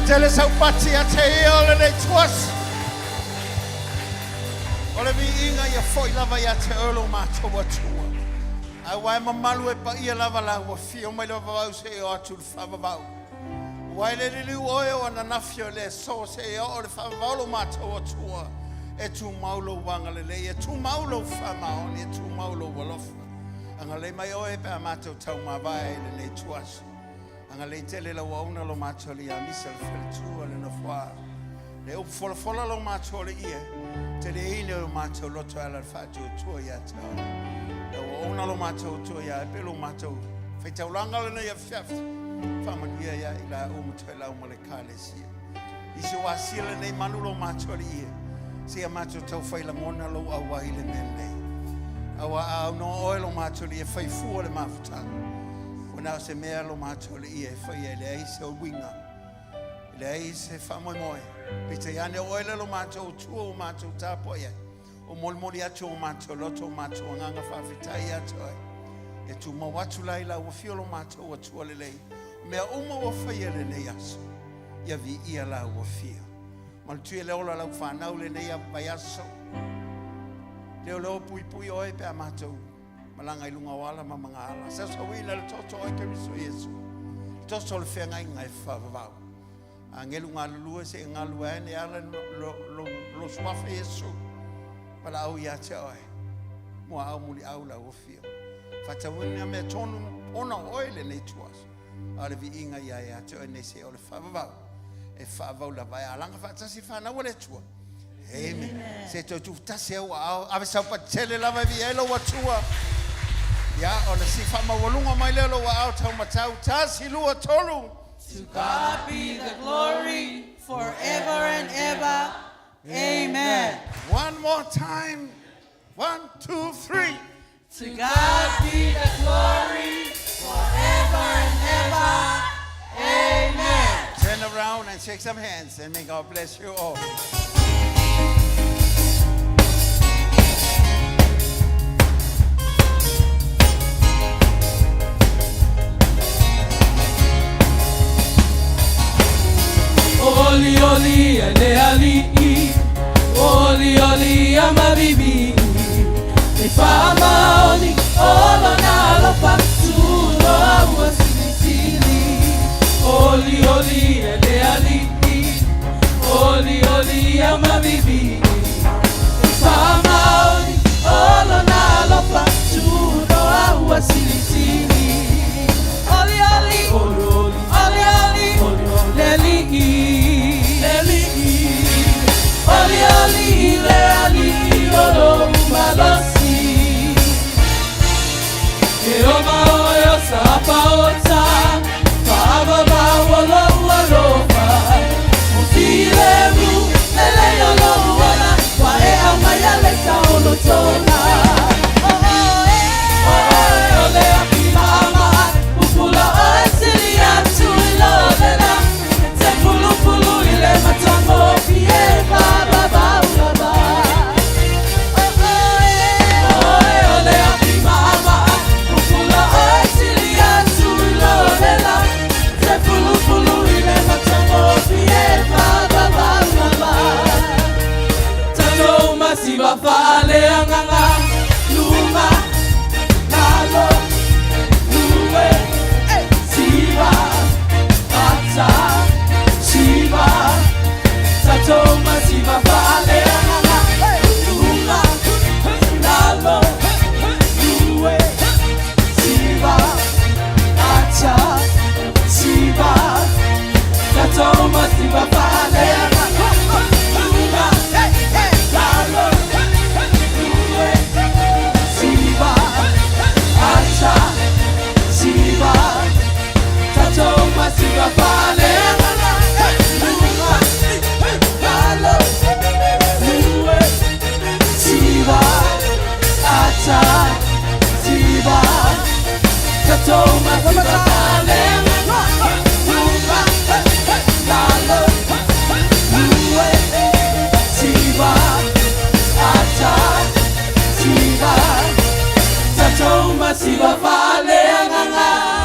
G: Faatele saupati ia te ia o lenei tuasi. O le viiga ia fo'i lava ia te oe lo matou Atua. Auā e mamalu e paia lava lau afio mai le vavau seia oo atu i le faavavau. Ua e le liliu oe o ananafi o le aso seia oo i le faavavau lo matou Atua. E tumau lou agalelei, e tumau lou faamaoni, e tumau lou alofa. Agalelei mai oe pe a matou taumavae i lenei ituaso. Agalelei tele i lau auauna lo matou alii ia Misa le faletua le nofoa. Le upu folafola lo matou alii e, teleina o matou loto e ala i le faatuatua ia te oe. Lau auauna lo matou Atua ia e pe lo matou faitaulaga lenei afiafi. Faamanuia ia i la uma toelau ma le Ekalesia. I se ua asia lenei malu lo matou alii e, seia matou taufai lagona lou auai i le mea lenei. Aua a aunoa oe lo matou alii e fai fua le mafutaga. Ua na o se mea lo matou alii e faia e leai se uiga, e leai se faamoemoe. Peitai ane o oe lea lo matou Atua ua matou tapuai ai. O molimoli atu o matou loto o matou agaga faafetai ia te oe. E tumau atu la i lau afio lo matou Atua lelei. Mea uma ua faia i lenei aso, ia viia lau afio. Malutia le ola lau whanau lenei a vaiaso. Leo leo puipui oe pe a matou malaga i luga o ala ma magaala. Sausauina le toto oe Keriso Iesu. Le toto o le feagaiga e faavavau. Agelu galulue seia galulue ane e ala lo, lo, lo suafa Iesu. Valaau ia te oe. Muaau muliau lau afio. Faatauina mea tonu ona o oe lenei tuaso. A o le viiga ia ia te oe nei seia o le faavavau. E faavavau lava e alaga faatasi whanau a le Atua. Amen. Se toe tuutasi au aao. Ave saupati tele lava e viia ai lou Atua. Ia, o le si'i faamaualuga mai lea o lou aao taumatau. Tasi, lua, tolu.
B: To God be the glory forever and ever. Amen.
G: One more time. One, two, three.
B: To God be the glory forever and ever. Amen.
G: Turn around and shake some hands, and may God bless you all.
B: Oli oli e le ali'i, oli oli ia mavivi. E faamaoni o lona alofa tuloa ua silisili. Oli oli e le ali'i, oli oli ia mavivi. E faamaoni o lona alofa tuloa ua silisili. Oli oli, oli oli, oli oli, le ali'i, le ali'i. Oli oli le ali'i o lou malosi. E oma oe o sapaota, faavavau o lou alofa. O filemu, lelei o lou ola, ua e aumaia le taolotoga. O oe o le afi maʻamaʻa, pupula oe sili atu i lo lela. E te pulupulu i le matagofie faavavau lava. O oe o le afi maʻamaʻa, pupula oe sili atu i lo lela. Te pulupulu i le matagofie faavavau lava. Tatou masiva faaleagaga, luma, lalo, lue, siva, ata, siva. Tatou masiva faaleagaga, luma, lalo, lue, siva, ata, siva. Tatou masiva faaleagaga, luma, lalo, lue, siva, ata, siva. Tatou masiva faaleagaga, luma, lalo, lue, siva, ata, siva. Tatou masiva faaleagaga, luma, lalo, lue, siva, ata, siva. Tatou masiva faaleagaga.